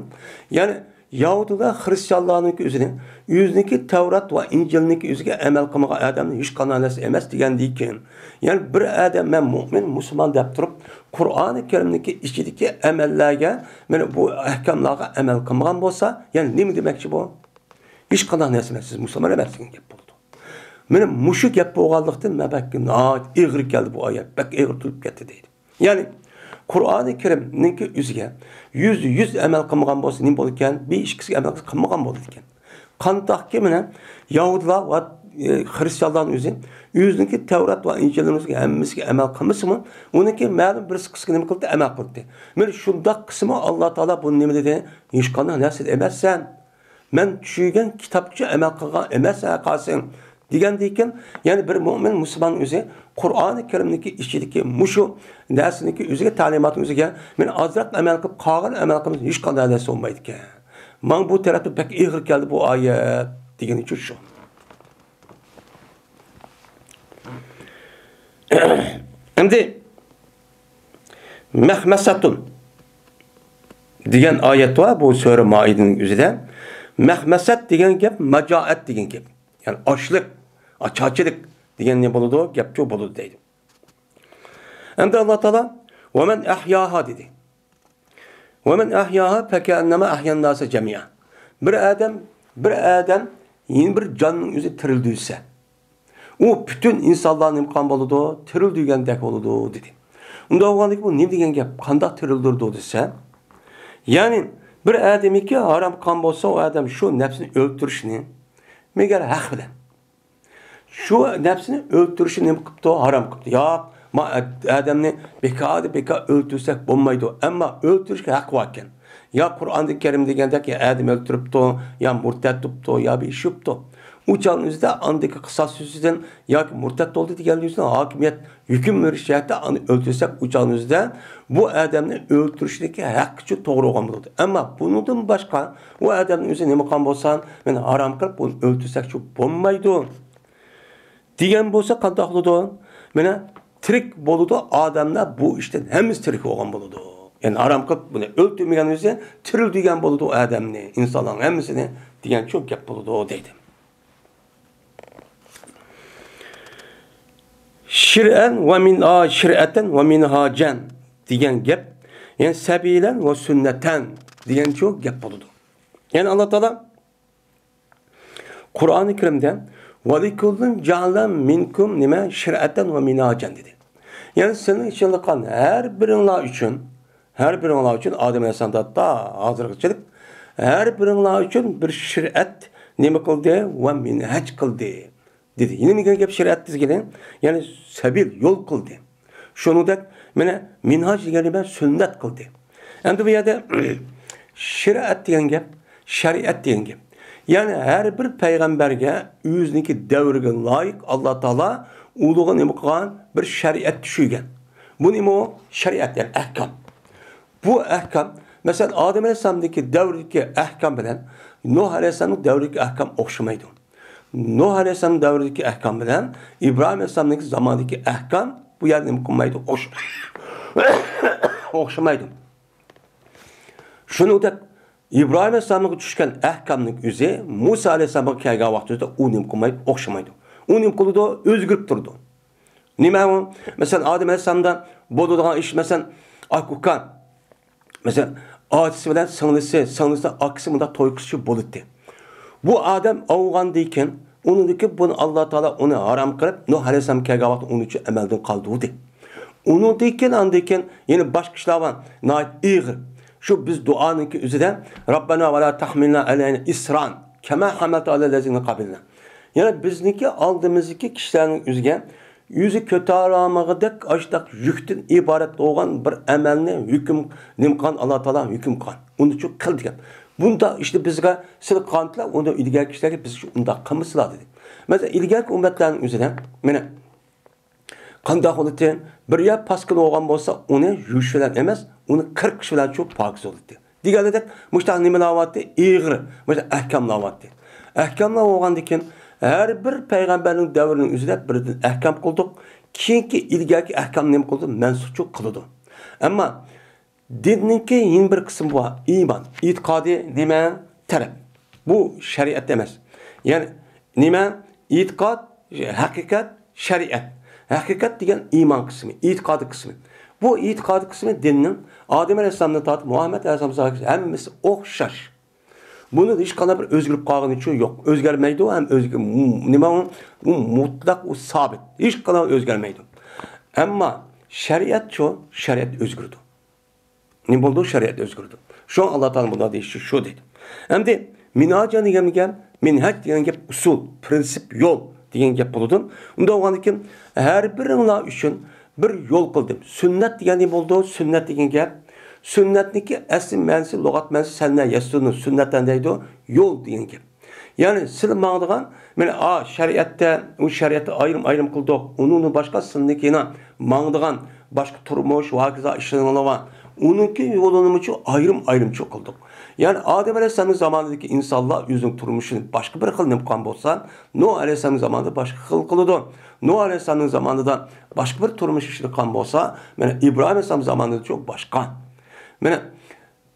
يەنى يەھۇدىيلار، خرىستىيانلارنىڭكى ئۆزىنى، ئۆزىنىڭكى تەۋرات ۋە ئىنجىلنىڭكى ئۆزىگە ئەمەل قىلمىغان ئادەمنى ھېچقانداق نەرسە ئەمەس دېگەندىن كېيىن، يەنى بىر ئادەم مەن مۆمىن، مۇسۇلمان دەپ تۇرۇپ، قۇرئانى كەرىمدىكى ئىچىدىكى ئەمەللەرگە، مانا بۇ ئەھكاملارغا ئەمەل قىلمىغان بولسا، يەنى نېمە دېمەكچى بۇ؟ ھېچقانداق نەرسە ئەمەس، سىز مۇسۇلمان ئەمەس دېگەن گەپ بولىدۇ. مانا مۇشۇ گەپ بولغانلىقتىن، مەن بەك ناھايىتى ئېغىر كەلدى بۇ ئايەت، بەك ئېغىر تۇرۇپ كەتتى دەيدۇ. يەنى، قۇرئانى كەرىمنىڭكى ئۆزىگە يۈزدە يۈز ئەمەل قىلمىغان بولسا، نېمە بولىدىكەن؟ بىر ئىككىسىگە ئەمەل قىلمىغان بولىدىكەن. قانداقكى مانا يەھۇدىيلار ۋە، ئى، خرىستىيانلارنىڭ ئۆزى ئۆزىنىڭكى تەۋرات ۋە ئىنجىلنىڭ ئۆزىگە ھەممىسىگە ئەمەل قىلمىسىمۇ، ئۇنىڭكى مەلۇم بىر قىسمىغا نېمە قىلدى؟ ئەمەل قىلدى. مانا شۇنداق قىلسىمۇ، ئاللا تائالا بۇنى نېمە دېدى؟ ھېچقانداق نەرسە ئەمەسسەن. مەن چۈشۈرگەن كىتابقىچە ئەمەل قىلغان ئەمەس ھە قالسىڭ، دېگەندىن كېيىن، يەنى بىر مۆمىن مۇسۇلمان ئۆزى قۇرئانى كەرىمدىكى ئىچىدىكى مۇشۇ نەرسىنىڭكى ئۆزىگە، تەلىماتنىڭ ئۆزىگە، مانا ئازراق ئەمەل قىلىپ، قالغان ئەمەل قىلمىسا ھېچقانداق نەرسە بولمايدىكەن. ماڭا بۇ تەرەپتە بەك ئېغىر كەلدى بۇ ئايەت، دېگىنى شۇ. ئەمدى مەخمەسەتۇن دېگەن ئايەت بار بۇ سۈرە مائىدىنىڭ ئۆزىدە. مەخمەسەت دېگەن گەپ ماجائەت دېگەن گەپ. يەنى ئاچلىق، ئاچارچىلىق دېگەن نېمە بولىدۇ؟ گەپچۇ بولىدۇ دەيدۇ. ئەمدى ئاللا تائالا، «ۋەمەن ئەھياھا» دېدى. «ۋەمەن ئەھياھا فەكەئەننەما ئەھيەنناسە جەمىئا». بىر ئادەم، بىر ئادەم يەنە بىر جاننىڭ ئۆزى تىرىلدۈرسە، ئۇ پۈتۈن ئىنسانلارنى نېمە قىلغان بولىدۇ؟ تىرىلدۈرگەندەك بولىدۇ، دېدى. ئۇنداق بولغاندىكىن بۇ نېمە دېگەن گەپ؟ قانداق تىرىلدۈرىدۇ دېسە، يەنى بىر ئادەمنىڭكى ھارام قىلغان بولسا، ئۇ ئادەم شۇ نەپسىنى ئۆلتۈرۈشنى، مەگەر ھەق بىلەن شۇ نەپسىنى ئۆلتۈرۈشنى نېمە قىپتۇ؟ ھارام قىپتۇ. ياق، ما ئادەمنى بىكاردىن بىكار ئۆلتۈرسەك بولمايدۇ. ئەمما ئۆلتۈرۈشكە ھەققى باركەن. يا قۇرئانى كەرىم دېگەندەك، يا ئادەم ئۆلتۈرۈپتۇ، يا مۇرتەت تۇپتۇ، يا بىر ئىش يۇپتۇ. ئۇ چاغنىڭ ئۆزىدە ئاندىكى قىساس يۈزىدىن ياكى مۇرتەت بولدى دېگەن يۈزىدىن ھاكىمىيەت ھۆكۈم بېرىش جەھەتتە ئۇنى ئۆلتۈرسەك، ئۇ چاغنىڭ ئۆزىدە بۇ ئادەمنى ئۆلتۈرۈشنىڭكى ھەققىچۇ توغرا بولغان بولىدۇ. ئەمما بۇنىڭدىن باشقا ئۇ ئادەمنىڭ ئۆزى نېمە قىلغان بولسا، مانا ھارام قىلىپ ئۇنى ئۆلتۈرسەكچۇ بولمايدۇ دېگەن بولسا قانداق بولىدۇ؟ مانا تىرىك بولىدۇ، ئادەملەر بۇ ئىشتىن ھەممىسى تىرىك بولغان بولىدۇ. يەنى ھارام قىلىپ بۇنى ئۆلتۈرمىگەن ئۆزى تىرىلدۈرگەن بولىدۇ ئادەمنى، ئىنسانلارنىڭ ھەممىسىنى دېگەن شۇ گەپ بولىدۇ دەيدۇ. شىرئەن ۋە مىن، ئا، شىرئەتەن ۋە مىنھاجەن دېگەن گەپ، يەنى سەبىلەن ۋە سۈننەتەن دېگەن شۇ گەپ بولىدۇ. يەنى ئاللا تائالا قۇرئانى كەرىمدە، «ۋەلىكۇللىن جەئەلنا مىنكۇم نېمە؟ شىرئەتەن ۋە مىنھاجەن» دېدى. يەنى سىلەرنىڭ ئىچىڭلاردا ھەر بىرىڭلار ئۈچۈن، ھەر بىرىڭلار ئۈچۈن ئادەم ئەلەيھىسسالامدىن ھازىرغىچىلىك ھەر بىرىڭلار ئۈچۈن بىر شىرئەت نېمە قىلدى ۋە مىنھاج قىلدى. دېدى. يەنە نېمە گەپ شىرئەت دېگىنى؟ يەنى سەبىل، يول قىلدى. شۇنىڭدەك مانا مىنھاج دېگەننى مەن سۈننەت قىلدى. ئەمدى بۇ يەردە شىرئەت دېگەن گەپ، شەرىئەت دېگەن گەپ. يەنى ھەر بىر پەيغەمبەرگە ئۆزىنىڭكى دەۋرىگە لايىق ئاللا تائالا ئۇلىغا نېمە قىلغان؟ بىر شەرىئەت چۈشۈرگەن. بۇ نېمە ئۇ؟ شەرىئەت، يەنى ئەھكام. بۇ ئەھكام، مەسىلەن، ئادەم ئەلەيھىسسالامدىكى دەۋرىدىكى ئەھكام بىلەن نۇھ ئەلەيھىسسالامنىڭ دەۋرىدىكى ئەھكام ئوخشىمايدۇ. نۇھ ئەلەيھىسسالام دەۋرىدىكى ئەھكام بىلەن ئىبراھىم ئەلەيھىسسالامنىڭكى زامانىدىكى ئەھكام بۇ يەردە نېمە قىلمايدۇ؟ ئوخش-، ئوخشىمايدۇ. شۇنىڭدەك ئىبراھىم ئەلەيھىسسالامغا چۈشكەن ئەھكامنىڭ ئۆزى مۇسا ئەلەيھىسسالامغا كەلگەن ۋاقتىدا ئۇ نېمە قىلمايدۇ؟ ئوخشىمايدۇ. ئۇ نېمە قىلىدۇ؟ ئۆزگىرىپ تۇرىدۇ. نېمە ئۇ؟ مەسىلەن، ئادەم ئەلەيھىسسالامدا بولىدىغان ئىش، مەسىلەن، ئاكا-ئۇكا، مەسىلەن، ئاچىسى بىلەن سىڭلىسى، سىڭلىسى بىلەن ئاكىسى مۇنداق توي قىلىشى بولىدۇ. بۇ ئادەم ئاۋۇغاندىن كېيىن، ئۇنىڭدىن كېيىن بۇنى ئاللا تائالا ئۇنى ھارام قىلىپ، نۇھ ئەلەيھىسسالام كەلگەن ۋاقىتتا ئۇنىڭ ئۈچۈن ئەمەلدىن قالدۇردى. ئۇنىڭدىن كېيىن، ئاندىن كېيىن يەنە باشقا ئىشلار بار، ناھايىتى ئېغىر. شۇ بىز دۇئانىڭكى ئۆزىدە، «رەببەنا ۋە لا تەھمىلنا ئەلەينا ئىسران كەما ھەمەلتە ئەلەللەزىنە قەبلىنا.» يەنى بىزنىڭكى ئالدىمىزدىكى كىشىلەرنىڭ ئۆزىگە ئۆزى كۆتەرەلمىگۈدەك ئاشۇنداق يۈكتىن ئىبارەت بولغان بىر ئەمەلنى ھۆكۈم نېمە قىلغان؟ ئاللا تائالا ھۆكۈم قىلغان. ئۇنى شۇ قىل دېگەن. بۇنداق ئىشنى بىزگە سىلى قانتىلار، ئۇنى ئىلگەركى كىشىلەرگە بىز شۇ ئۇنداق قىلمىسىلا دېدى. مەسىلەن، ئىلگەركى ئۈممەتلەرنىڭ ئۆزىدە، مانا، قانداق بولاتتى؟ بىر يەر پاسكىنا بولغان بولسا، ئۇنى يۇيۇش بىلەن ئەمەس، ئۇنى قىرقىش بىلەن شۇ پاكىز بولاتتى. دېگەنلىدەك، مۇشۇنداق نېمىلەۋاتتى؟ ئېغىر، مۇشۇنداق ئەھكاملاۋاتتى. ئەھكاملاپ بولغاندىن كېيىن، ھەر بىر پەيغەمبەرنىڭ دەۋرىنىڭ ئۆزىدە بىردىن ئەھكام قىلدۇق. كېيىنكى ئىلگەركى ئەھكام نېمە قىلدى؟ مەنسۇخچۇ قىلىدۇ. ئەمما دىننىڭكى يەنە بىر قىسمى بار، ئىمان، ئېتىقادى نېمە؟ تەرەپ. بۇ شەرىئەت ئەمەس. يەنى نېمە؟ ئېتىقاد، ھەقىقەت، شەرىئەت. ھەقىقەت دېگەن ئىمان قىسمى، ئېتىقادى قىسمى. بۇ ئېتىقادى قىسمى دىننىڭ ئادەم ئەلەيھىسسالامدىن تارتىپ مۇھەممەد ئەلەيھىسسالامغىچە ھەممىسى ئوخشاش. بۇنى ھېچقانداق بىر ئۆزگىرىپ قالغىنى يوق. ئۆزگەرمەيدۇ ھەم ئۆزگە-، نېمە ئۇ؟ ئۇ مۇتلەق، ئۇ سابىت. ھېچقانداق ئۆزگەرمەيدۇ. ئەمما شەرىئەتچۇ؟ شەرىئەت ئۆزگىرىدۇ. نېمە بولىدۇ؟ شەرىئەت ئۆزگىرىدۇ. شۇڭا ئاللا تائالا بۇنداق دېيىشى شۇ دېدى. ئەمدى مىنھاج دېگەن گەپ، مىنھاج دېگەن گەپ ئۇسۇل، پرىنسىپ، يول دېگەن گەپ بولىدۇ. ئۇنداق بولغاندىن كېيىن ھەر بىرىڭلار ئۈچۈن بىر يول قىلدىم. سۈننەت دېگەن نېمە بولىدۇ؟ سۈننەت دېگەن گەپ، سۈننەتنىڭكى ئەسلى مەنىسى، لۇغەت مەنىسى سەننە يەسسۇنۇ، سۈننەتتىن دەيدۇ، يول دېگەن گەپ. يەنى سىلى ماڭىدىغان، مانا، ئا، شەرىئەتتە، ئۇ شەرىئەتتە ئايرىم-ئايرىم قىلدۇق. ئۇنىڭدىن باشقا سىلىنىڭكى يەنە ماڭىدىغان باشقا تۇرمۇش ۋە ھاكازا ئىشلىرىڭلار بار. ئۇنىڭكى يولىنىمۇچۇ ئايرىم-ئايرىمچۇ قىلدۇق. يەنى ئادەم ئەلەيھىسسالامنىڭ زامانىدىكى ئىنسانلار ئۆزىنىڭ تۇرمۇشىنى باشقا بىر خىل نېمە قىلغان بولسا، نۇھ ئەلەيھىسسالامنىڭ زامانىدا باشقا خىل قىلىدۇ. نۇھ ئەلەيھىسسالامنىڭ زامانىدا باشقا بىر تۇرمۇش ئىشلىغان بولسا، مانا، ئىبراھىم ئەلەيھىسسالام زامانىدىچۇ باشقا. مانا،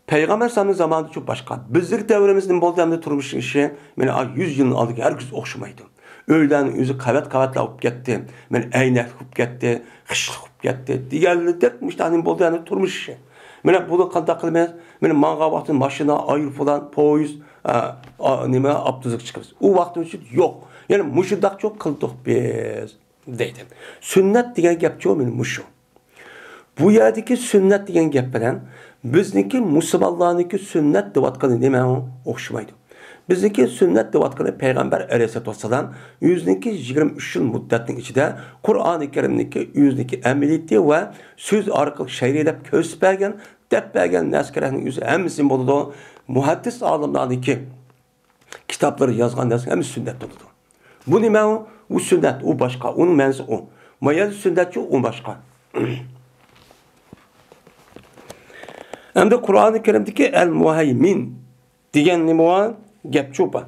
پەيغەمبەر ئەلەيھىسسالامنىڭ زامانىدىچۇ باشقا. بىزنىڭ دەۋرىمىزدە نېمە بولدى ئەمدى تۇرمۇشنىڭ ئىشى؟ مانا، ئا، يۈز يىلنىڭ ئالدىدىكى ھەرگىز ئوخشىمايدۇ. ئۆيلەرنىڭ ئۆزى قەۋەت-قەۋەتلەر بولۇپ كەتتى. مانا، ئەينەكلىك بولۇپ كەتتى، خىشلىق بولۇپ كەتتى دېگەنلىدەك مۇشۇنداق نېمە بولدى ئەمدى تۇرمۇش ئىشى. مانا، بۇنى قانداق قىلىمىز؟ مانا، ماڭغان ۋاقتىدا ماشىنا، ئايروپىلان، پويىز، ئا، ئا، نېمە، ئاپتوبۇسقا چىقىمىز. ئۇ ۋاقتىمىزچۇ يوق. يەنى مۇشۇنداقچۇ قىلدۇق بىز. دەيدۇ. سۈننەت دېگەن گەپچۇ مانا مۇشۇ. بۇ يەردىكى سۈننەت دېگەن گەپ بىلەن بىزنىڭكى مۇسۇلمانلارنىڭكى سۈننەت دەۋاتقىنى نېمە ئۇ؟ ئوخشىمايدۇ. بىزنىڭكى سۈننەت دەۋاتقىنى پەيغەمبەر ئەلەيھىسسالاتۇ ۋەسسالام ئۆزىنىڭكى يىگىرمە ئۈچ يىل مۇددەتنىڭ ئىچىدە قۇرئانى كەرىمنىڭكى ئۆزىنىڭكى ئەمەلىيىتى ۋە سۆز ئارقىلىق شەرھلەپ كۆرسىتىپ بەرگەن، دەپ بەرگەن نەرسىلەرنىڭ ئۆزى ھەممىسى نېمە بولىدۇ؟ مۇھەددىس ئالىملارنىڭكى كىتابلىرى يازغان نەرسە ھەممىسى سۈننەت بولىدۇ. بۇ نېمە ئۇ؟ ئۇ سۈننەت، ئۇ باشقا، ئۇنىڭ مەنىسى ئۇ. ما يەردە سۈننەتچۇ، ئۇ باشقا. ئەمدى قۇرئانى كەرىمدىكى ئەل مۇھەيمىن دېگەن نېمە بار؟ گەپچۇ بار.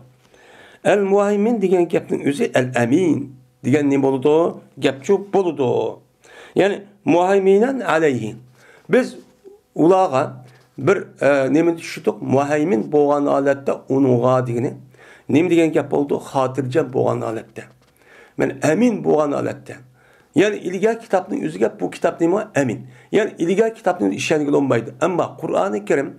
ئەل مۇھەيمىن دېگەن گەپنىڭ ئۆزى ئەل ئەمىن دېگەن نېمە بولىدۇ؟ گەپچۇ بولىدۇ. يەنى مۇھەيمىنەن ئەلەيھى. بىز ئۇلارغا بىر، ئە، نېمىنى چۈشۈردۇق؟ مۇھەيمىن بولغان ھالەتتە ئۇنىڭغا دېگىنى. نېمە دېگەن گەپ بولىدۇ؟ خاتىرجەم بولغان ھالەتتە. مانا ئەمىن بولغان ھالەتتە. يەنى ئىلگەر كىتابنىڭ ئۆزىگە بۇ كىتاب نېمە؟ ئەمىن. يەنى ئىلگەر كىتابنى ئىشەنگىلى بولمايدۇ. ئەمما قۇرئانى كەرىم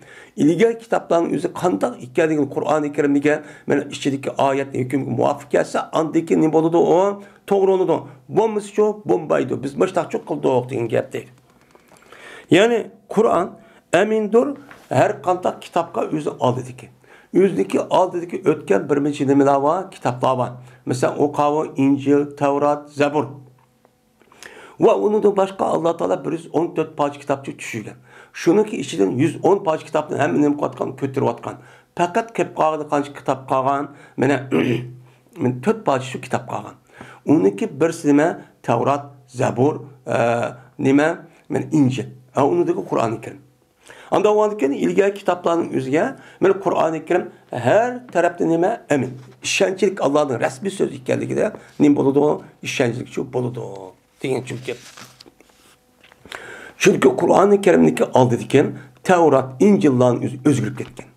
ئىلگەر كىتابلارنىڭ ئۆزى قانداق ئىكەنلىكىنى قۇرئانى كەرىمدىكى مانا ئىچىدىكى ئايەتنىڭ ھۆكمىگە مۇۋاپىق كەلسە، ئاندىن كېيىن نېمە بولىدۇ ئۇ؟ توغرىلىنىدۇ. بولمىسىچۇ؟ بولمايدۇ. بىز مۇشۇنداقچۇ قىلدۇق دېگەن گەپ دەيدۇ. يەنى قۇرئان ئەمىندۇر، ھەر قانداق كىتابقا ئۆزى ئالدىدىكى. ئۆزىنىڭكى ئالدىدىكى ئۆتكەن بىر نەچچە نېمىلەر بار، كىتابلار بار. مەسىلەن، ئۇ قاۋۇ، ئىنجىل، تەۋرات، زەبۇر. ۋە ئۇنىڭدىن باشقا ئاللا تائالا بىر يۈز ئون تۆت پارچە كىتابچە چۈشۈرگەن. شۇنىڭكى ئىچىدىن يۈز ئون پارچە كىتابنى ھەممە نېمە قىلىۋاتقان، كۆتۈرۈۋاتقان. پەقەت كېلىپ قالغىنى قانچە كىتاب قالغان؟ مانا، مانا تۆت پارچە شۇ كىتاب قالغان. ئۇنىڭكى بىرسى نېمە؟ تەۋرات، زەبۇر، ئە، نېمە؟ مانا ئىنجىل. ھە، ئۇنىڭدىكى قۇرئانى كەرىم. ئاندىن ئۇنىڭدىن كېيىن ئىلگەركى كىتابلارنىڭ ئۆزىگە، مانا قۇرئانى كەرىم ھەر تەرەپتىن نېمە؟ ئەمىن. ئىشەنچلىك، ئاللانىڭ رەسمىي سۆزى ئىكەنلىكىدە نېمە بولىدۇ؟ ئىشەنچلىكچۇ بولىدۇ دېگەن چۈنكى. چۈنكى قۇرئانى كەرىمنىڭكى ئالدىدىكى تەۋرات، ئىنجىللارنىڭ ئۆزى ئۆزگىرىپ كەتكەن.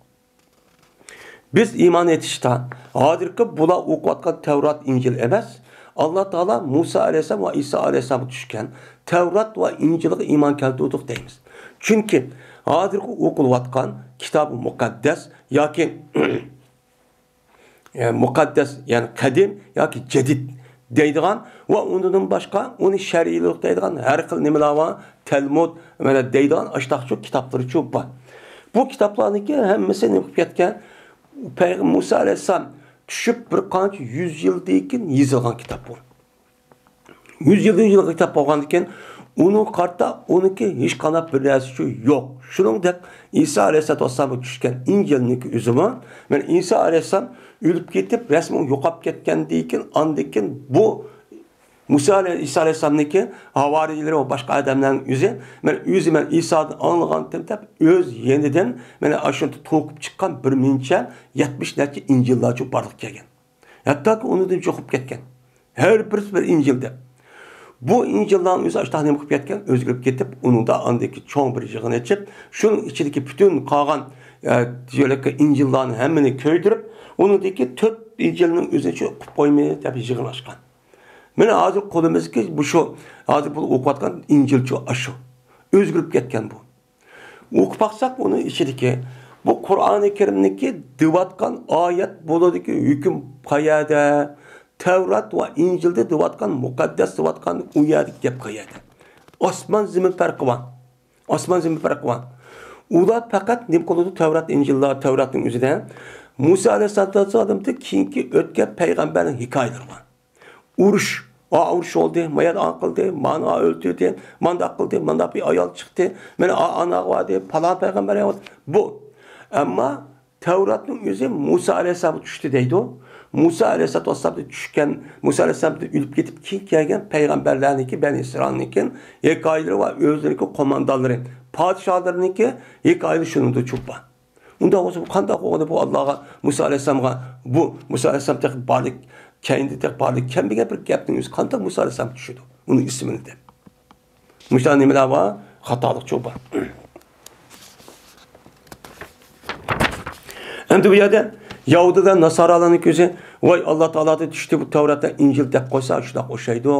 بىز ئىمان ئېيتىشتا، ھازىرقى بۇلار ئوقۇۋاتقان تەۋرات، ئىنجىل ئەمەس، ئاللا تائالا مۇسا ئەلەيھىسسالام ۋە ئىسا ئەلەيھىسسالامغا چۈشكەن تەۋرات ۋە ئىنجىلغا ئىمان كەلتۈردۇق دەيمىز. چۈنكى ھازىرقى ئوقۇلۇۋاتقان كىتابى مۇقەددەس ياكى يەنى مۇقەددەس، يەنى قەدىم ياكى جەدىد دەيدىغان ۋە ئۇنىڭدىن باشقا ئۇنى شەرھلىدۇق دەيدىغان ھەر خىل نېمىلەر بار، تەلمۇد، مانا دەيدىغان ئاشتاقچۇ كىتابلىرىچۇ بار. بۇ كىتابلارنىڭكى ھەممىسى نېمە قىلىپ كەتكەن؟ پەيغەمبەر مۇسا ئەلەيھىسسالام چۈشۈپ بىر قانچە يۈز يىلدىن كېيىن يېزىلغان كىتاب بۇ. يۈز يىلدىن يىلغا كىتاب بولغاندىكىن، ئۇنىڭغا قارىتا ئۇنىڭكى ھېچقانداق بىر نەرسىچۇ يوق. شۇنىڭدەك ئىسا ئەلەيھىسسالاتۇ ۋەسسالامغا چۈشكەن ئىنجىلنىڭكى ئۆزىمۇ، مانا ئىسا ئەلەيھىسسالام ئۆلۈپ كېتىپ، رەسمى يوقاپ كەتكەندىن كېيىن، ئاندىن كېيىن بۇ مۇسا ئەلەي-، ئىسا ئەلەيھىسسالامنىڭكى ھاۋارىيلىرى ۋە باشقا ئادەملەرنىڭ ئۆزى، مانا ئۆزى مەن ئىسادىن ئاڭلىغانتىم دەپ، ئۆز يېنىدىن مانا ئاشۇ توقۇپ چىققان بىر مۇنچە يەتمىش نەچچە ئىنجىللارچۇ بارلىققا كەلگەن. ھەتتاكى ئۇنىڭدىن چوقۇپ كەتكەن. ھەر بىرسى بىر ئىنجىل دەپ. بۇ ئىنجىللارنىڭ ئۆزى ئاشتاق نېمە قىلىپ كەتكەن؟ ئۆزگىرىپ كېتىپ، ئۇنىڭدا ئاندىكى چوڭ بىر يىغىن ئېچىپ، شۇنىڭ ئىچىدىكى پۈتۈن قالغان، ئە، يەرلىككە ئىنجىللارنى ھەممىنى كۆيدۈرۈپ، ئۇنىڭدىكى تۆت ئىنجىلنىڭ ئۆزىنى شۇ قىلىپ قويمىدى دەپ يىغىن ئاچقان. مانا ھازىر قولىمىزدىكى بۇ شۇ، ھازىر بۇ ئوقۇۋاتقان ئىنجىلچۇ ئاشۇ. ئۆزگىرىپ كەتكەن بۇ. ئوقۇپ باقساق، ئۇنىڭ ئىچىدىكى بۇ قۇرئانى كەرىمنىڭكى دېۋاتقان ئايەت بولىدىكى ھۆكۈم قەيەردە؟ تەۋرات ۋە ئىنجىلدە دېۋاتقان، مۇقەددەس دېۋاتقان ئۇ يەردىكى گەپ قەيەردە؟ ئاسمان زېمىن پەرقى بار. ئاسمان زېمىن پەرقى بار. ئۇلار پەقەت نېمە قىلىدۇ؟ تەۋرات، ئىنجىللار، تەۋراتنىڭ ئۆزىدە مۇسا ئەلەيھىسسالام كېيىنكى ئۆتكەن پەيغەمبەرنىڭ ھېكايىلىرى بار. ئۇرۇش، ئا ئۇرۇش بولدى، ما يەردە ئان قىلدى، مانا ئۆلتۈردى، مانداق قىلدى، مانداق بىر ئايال چىقتى، مانا ئا ئاناغا باردى، پالان پەيغەمبەر ياۋۇت. بۇ. ئەمما تەۋراتنىڭ ئۆزى مۇسا ئەلەيھىسسالامغا چۈشتى دەيدۇ. مۇسا ئەلەيھىسسالام چۈشكەن، مۇسا ئەلەيھىسسالام ئۆلۈپ كېتىپ كېيىن كەلگەن پەيغەمبەرلەرنىڭكى، بەنى ئىسرائىلنىڭكى ھېكايىلىرى ۋە ئۆزلىرىنىڭكى قوماندانلىرى، پادىشاھلىرىنىڭكى ھېكايىلىرى شۇنىڭدا چوپ بار. ئۇنداق بولسا، بۇ قانداق بولغىنى بۇ ئاللاغا، مۇسا ئەلەيھىسسالامغا، بۇ مۇسا ئەلەيھىسسالام تېخى بارلىق، كەينىدە تېخى بارلىق كەلمىگەن بىر گەپنىڭ ئۆزى قانداق مۇسا ئەلەيھىسسالام چۈشىدۇ؟ ئۇنىڭ ئىسمىنى دەپ. مۇشۇنداق نېمىلەر بار؟ خاتالىقچۇ بار. ئەمدى بۇ يەردە يەھۇدىيلار، ناسارالارنىڭ كۆزى، ۋاي، ئاللا تائالادىن چۈشتى بۇ تەۋرات، ئىنجىل دەپ قويسا، شۇنداق ئوخشايدۇ،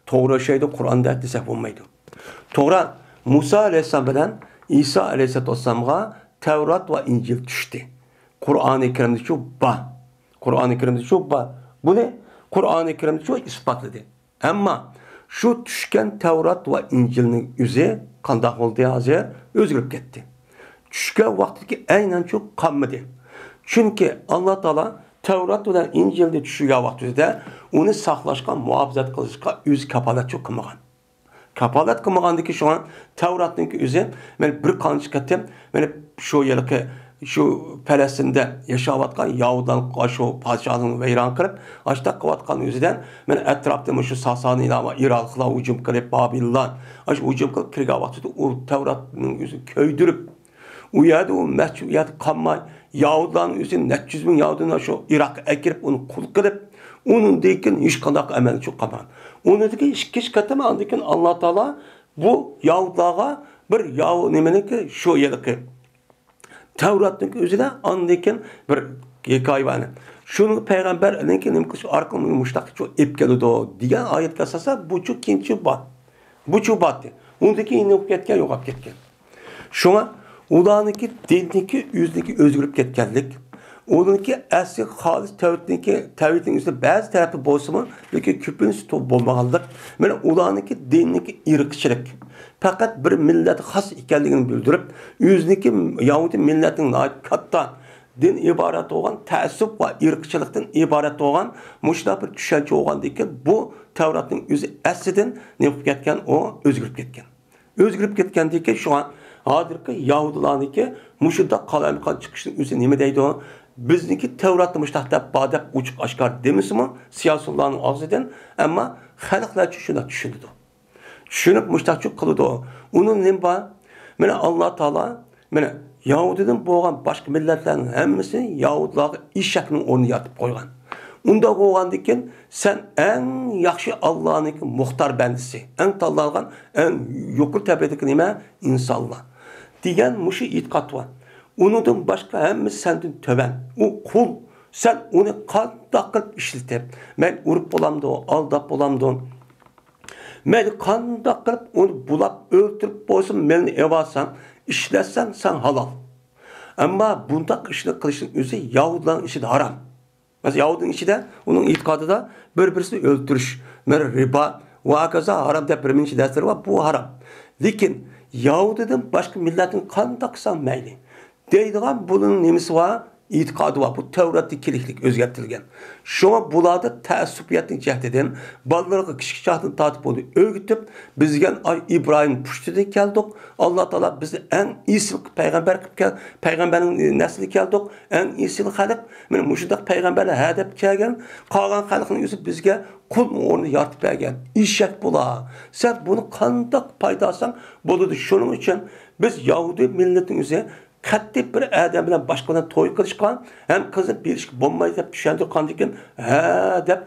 توغرا ئوخشايدۇ، قۇرئان دەپ دېسەك بولمايدۇ. توغرا، مۇسا ئەلەيھىسسالام بىلەن ئىسا ئەلەيھىسسالاتۇ ۋەسسالامغا تەۋرات ۋە ئىنجىل چۈشتى. قۇرئانى كەرىمدىچۇ بار. قۇرئانى كەرىمدىچۇ بار. بۇنى قۇرئانى كەرىمدىچۇ ئىسپاتلىدى. ئەمما شۇ چۈشكەن تەۋرات ۋە ئىنجىلنىڭ ئۆزى قانداق بولدى ھازىر؟ ئۆزگىرىپ كەتتى. چۈشكەن ۋاقتىدىكى ئەينەنچۇ قالمىدى. چۈنكى ئاللا تائالا تەۋرات بىلەن ئىنجىلنى چۈشۈرگەن ۋاقتىدا ئۇنى ساقلاشقا، مۇھاپىزەت قىلىشقا ئۆزى كاپالەتچۇ قىلمىغان. كاپالەت قىلمىغاندىكى شۇڭا تەۋراتنىڭكى ئۆزى، مەن بىر قانچە قېتىم، مەن شۇ يىلقى شۇ پەلەستىندە ياشاۋاتقان يەھۇدىيلارنىڭ شۇ پادىشاھلىقىنى ۋەيران قىلىپ، ئاشتاق قىلىۋاتقان ئۆزىدە، مەن ئەتراپتا مۇشۇ ساسانىيلار ۋە ئىراقلىقلار ھۇجۇم قىلىپ، بابىللار، ئاشۇ ھۇجۇم قىلىپ كىرگەن ۋاقتىدا ئۇ تەۋراتنىڭ ئۆزىنى كۆيدۈرۈپ، ئۇ يەردە ئۇ مەسچىت، ئۇ يەردە قالماي، يەھۇدىيلارنىڭ ئۆزى نەچچە يۈز مىڭ يەھۇدىينى شۇ ئىراققا ئەكىرىپ، ئۇنى قۇل قىلىپ، ئۇنىڭدىن كېيىن ھېچقانداق ئەمەلچۇ قالمىغان. ئۇنىڭدىن كېيىن ئىككىنچى قېتىم ئاندىن كېيىن ئاللا تائالا بۇ يەھۇدىيلارغا بىر يەھۇ-، نېمىنىڭكى شۇ ھېلىقى تەۋراتنىڭكى ئۆزىدە ئاندىن كېيىن بىر ھېكايە بار. شۇنى پەيغەمبەرنىڭكى نېمە قىلىش ئارقىلىق مۇشۇنداق ئېلىپ كېلىدۇ دېگەن ئايەتكە ئاساسەن بۇچۇ كېيىنچە بار. بۇچۇ باتتى. ئۇندىن كېيىن نېمە بولۇپ كەتكەن؟ يوقاپ كەتكەن. شۇڭا ئۇلارنىڭكى دىنىكى ئۆزىنىڭكى ئۆزگىرىپ كەتكەنلىك، ئۇنىڭكى ئەسلى خالىس تەۋھىدنىڭكى، تەۋھىدنىڭ ئۆزىدە بەزى تەرەپى بولسىمۇ، لېكىن كۆپىنچىسى تو-، بولمىغانلىق، مانا ئۇلارنىڭكى دىنىنىڭكى ئىرقچىلىق، پەقەت بىر مىللەتكە خاس ئىكەنلىكىنى بىلدۈرۈپ، ئۆزىنىڭكى يەھۇدىي مىللەتنىڭ ناھايىتى كاتتا دىن ئىبارەت بولغان، تەئەسسۇپ ۋە ئىرقچىلىقتىن ئىبارەت بولغان مۇشۇنداق بىر چۈشەنچە بولغاندىكىن، بۇ تەۋراتنىڭ ئۆزى ئەسلىدىن نېمە قىلىپ كەتكەن؟ ئۇ ئۆزگىرىپ كەتكەن. ئۆزگىرىپ كەتكەندىكىن، شۇڭا ھازىرقى يەھۇدىيلارنىڭكى مۇشۇنداق قالايمىقان چىقىشىنىڭ ئۆزى نېمە دەيدۇ؟ بىزنىڭكى تەۋراتتا مۇشۇنداق دەپ بار دەپ ئوچۇق ئاشكارا دېمىسىمۇ، سىياسىيونلارنىڭ ئاغزىدىن، ئەمما خەلقلەرچە شۇنداق چۈشىنىدۇ. چۈشىنىپ مۇشۇنداقچۇ قىلىدۇ. ئۇنىڭ نېمە بار؟ مانا ئاللا تائالا، مانا يەھۇدىيدىن بولغان باشقا مىللەتلەرنىڭ ھەممىسىنى يەھۇدىيلارغا ئېشەكنىڭ ئورنىدا يارىتىپ قويغان. ئۇنداق بولغاندىكىن، سەن ئەڭ ياخشى ئاللانىڭكى مۇختار بەندىسى، ئەڭ تاللانغان، ئەڭ يۇقىرى تەبىئەتتىكى نېمە؟ ئىنسانلار. دېگەن مۇشۇ ئېتىقاد بار. ئۇنىڭدىن باشقا ھەممىسى سەندىن تۆۋەن. ئۇ قۇل. سەن ئۇنى قانداق قىلىپ ئىشلىتىپ، مەيلى ئۇرۇپ بولامدۇ، ئالداپ بولامدۇ؟ مەيلى قانداق قىلىپ ئۇنى بۇلاپ ئۆلتۈرۈپ بولسۇن، مېلىنى ئېلىۋالساڭ، ئىشلەتسەڭ، سەن ھالال. ئەمما بۇنداق ئىشنى قىلىشنىڭ ئۆزى يەھۇدىيلارنىڭ ئىچىدە ھارام. مەسىلەن، يەھۇدىينىڭ ئىچىدە ئۇنىڭ ئېتىقادىدا بىر-بىرسىنى ئۆلتۈرۈش، مەن رىبا ۋە ھاكازا ھارام دەپ بىر نەچچە نەرسىلەر بار، بۇ ھارام. لېكىن يەھۇدىيدىن باشقا مىللەتنى قانداق قىلساڭ مەيلى دەيدىغان بۇنىڭ نېمىسى بار؟ ئېتىقادى بار. بۇ تەۋراتتىن كېلىشلىك ئۆزگەرتىلگەن. شۇڭا بۇلاردا تەئەسسۇپىيەتنىڭ جەھىتىدىن بالىلىرىغا كىچىك چاغدىن تارتىپ بۇنى ئۆگىتىپ، بىز دېگەن ئاي ئىبراھىم پۇشتىدىن كەلدۇق. ئاللا تائالا بىزنى ئەڭ ئېسىل پەيغەمبەر قىلىپ كەل-، پەيغەمبەرنىڭ نەسلىدىن كەلدۇق. ئەڭ ئېسىل خەلق. مانا مۇشۇنداق پەيغەمبەرلەر ھە دەپ كەلگەن. قالغان خەلقنىڭ ئۆزى بىزگە قۇل ئورنىدا يارىتىپ بەرگەن. ئېشەك بۇلار. سەن بۇنى قانداق پايدا ئالساڭ بولىدۇ. شۇنىڭ ئۈچۈن بىز يەھۇدىي مىللىتىنىڭ ئۆزى قەتئىي بىر ئادەم بىلەن باشقا بىلەن توي قىلىشقا ھەم قىزنى بېرىشكە بولمايدۇ دەپ چۈشەندۈرگەندىن كېيىن، ھە دەپ،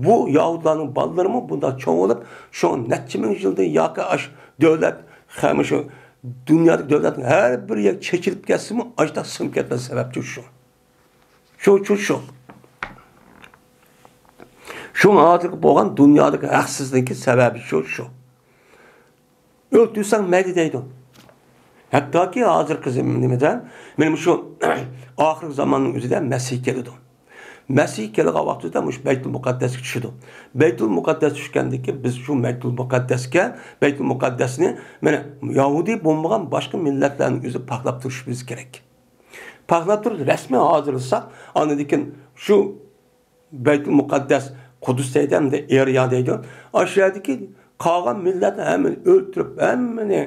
بۇ يەھۇدىيلارنىڭ بالىلىرىمۇ بۇنداق چوڭ بولۇپ، شۇ نەچچە مىڭ يىلدىن ياكى ئاش دۆلەت، ھەم شۇ دۇنيادىكى دۆلەتنىڭ ھەر بىر يەرگە چېچىلىپ كەتسىمۇ، ئاشۇنداق سىڭىپ كەتمەس سەۋەبچى شۇ. شۇ، شۇ، شۇ. شۇ ھازىرقى بولغان دۇنيادىكى ھەقسىزلىكى سەۋەبى شۇ، شۇ. ئۆلتۈرسەڭ مەيلى دەيدۇ. ھەتتاكى ھازىرقى زېمىن-، نېمىدە، مانا مۇشۇ ئاخىرقى زاماننىڭ ئۆزىدە مەسىھ كېلىدۇ. مەسىھ كېلىدىغان ۋاقتىدا مۇشۇ بەيتۇل مۇقەددەسكە چۈشىدۇ. بەيتۇل مۇقەددەس چۈشكەندىن كېيىن بىز شۇ بەيتۇل مۇقەددەسكە، بەيتۇل مۇقەددەسنى مانا يەھۇدىي بولمىغان باشقا مىللەتلەرنىڭ ئۆزى پاكلاپ تۇرۇشىمىز كېرەك. پاكلاپ تۇرۇپ رەسمىي ھازىرلىساق، ئاندىن كېيىن شۇ بەيتۇل مۇقەددەس، قۇدۇس دەيدۇ، ئەمدى ئېرىيا دەيدۇ. ئاشۇ يەردىكى قالغان مىللەتنى ھەممىنى ئۆلتۈرۈپ، ھەممىنى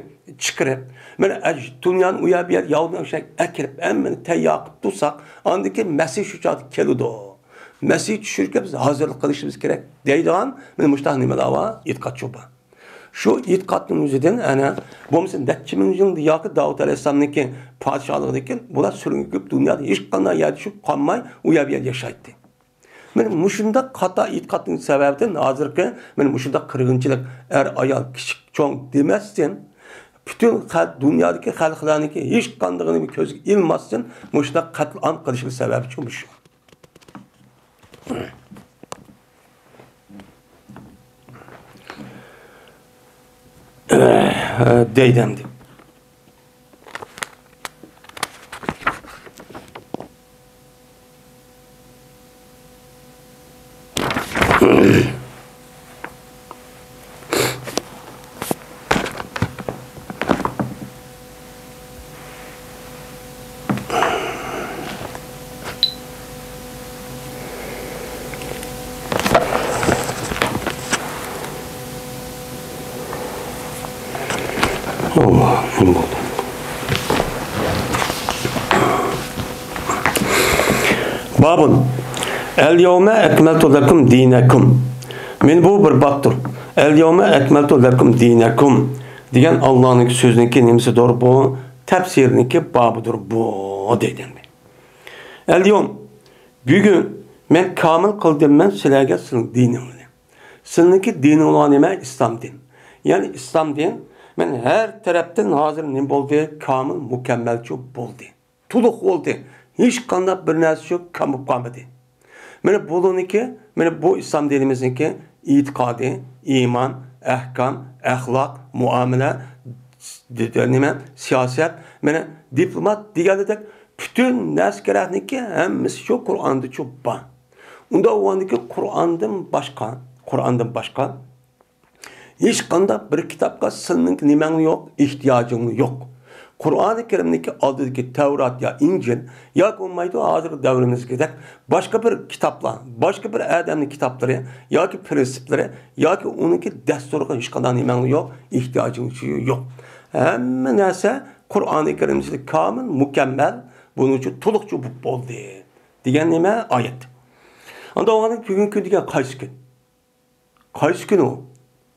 چىقىرىپ، مانا ئەج-، دۇنيانى ئۇ يەر بۇ يەر ياۋدىن ئەكىرىپ، ھەممىنى تەييار قىلىپ تۇرساق، ئاندىن كېيىن مەسىھ شۇ چاغدا كېلىدۇ. مەسىھ چۈشۈرۈشكە بىز ھازىرلىق قىلىشىمىز كېرەك دەيدىغان مانا مۇشۇنداق نېمىلەر بار، ئېتىقادچۇ بار. شۇ ئېتىقادنىڭ ئۆزىدىن ئەنە بولمىسا نەچچە مىڭ يىل ياكى داۋۇت ئەلەيھىسسالامنىڭكى پادىشاھلىقىدىكى بۇلار سۈرگۈنگە كۆچۈپ دۇنيادا ھېچقانداق يەردە شۇ قالماي ئۇ يەر بۇ يەردە ياشايتتى. مانا مۇشۇنداق خاتا ئېتىقادنىڭ سەۋەبىدىن ھازىرقى مانا مۇشۇنداق قىرغىنچىلىق، ئەر-ئايال، كىچىك-چوڭ دېمەستىن، پۈتۈن خەلق، دۇنيادىكى خەلقلەرنىڭكى ھېچقاندىقىنى كۆزگە ئىلماستىن مۇشۇنداق قەتلىئام قىلىشنىڭ سەۋەبى شۇ. دەيدۇ ئەمدى. بابۇن. ئەل يەۋمە ئەكمەلتۇ لەكۇم دىنەكۇم. مانا بۇ بىر بابتۇر. ئەل يەۋمە ئەكمەلتۇ لەكۇم دىنەكۇم دېگەن ئاللانىڭكى سۆزىنىڭكى نېمىسىدۇر بۇ؟ تەپسىرىنىڭكى بابىدۇر بۇ، دەيدۇ. ئەليوم، بۈگۈن مەن كامىل قىلدىم مەن سىلەرگە سىلىڭ دىنىڭلارنى. سىلىڭكى دىنىڭلار نېمە؟ ئىسلام دىن. يەنى ئىسلام دىن مەن ھەر تەرەپتىن ھازىر نېمە بولدى؟ كامىل، مۇكەممەلچۇ بولدى. تولۇق بولدى. ھېچقانداق بىر نەرسە شۇ كەم بولۇپ قالمىدى. مانا بۇلارنىڭكى، مانا بۇ ئىسلام دىنىمىزنىڭكى ئېتىقادى، ئىمان، ئەھكام، ئەخلاق، مۇئامىلە، د-، د-، نېمە، سىياسەت، مانا دىپلومات دېگەندەك پۈتۈن نەرسە كېرەكنىكى ھەممىسى شۇ قۇرئاندىچۇ بار. ئۇنداق بولغاندىكى قۇرئاندىن باشقا، قۇرئاندىن باشقا ھېچقانداق بىر كىتابقا سېنىڭ نېمەڭ يوق، ئېھتىياجىڭ يوق. قۇرئانى كەرىمنىڭكى ئالدىدىكى تەۋرات يا ئىنجىل ياكى بولمايدۇ ھازىرقى دەۋرىمىزدىكىدەك باشقا بىر كىتابلار، باشقا بىر ئادەمنىڭ كىتابلىرى ياكى پىرىنسىپلىرى ياكى ئۇنىڭكى دەستۇرىغا ھېچقانداق نېمەڭ يوق، ئېھتىياجىڭ يوق. ھەممە نەرسە قۇرئانى كەرىمدە كامىل، مۇكەممەل، بۇنىڭ ئۈچۈن تولۇقچە بولدى دېگەن نېمە؟ ئايەت. ئاندىن بۈگۈنكى كۈن دېگەن قايسى كۈن؟ قايسى كۈنى ئۇ؟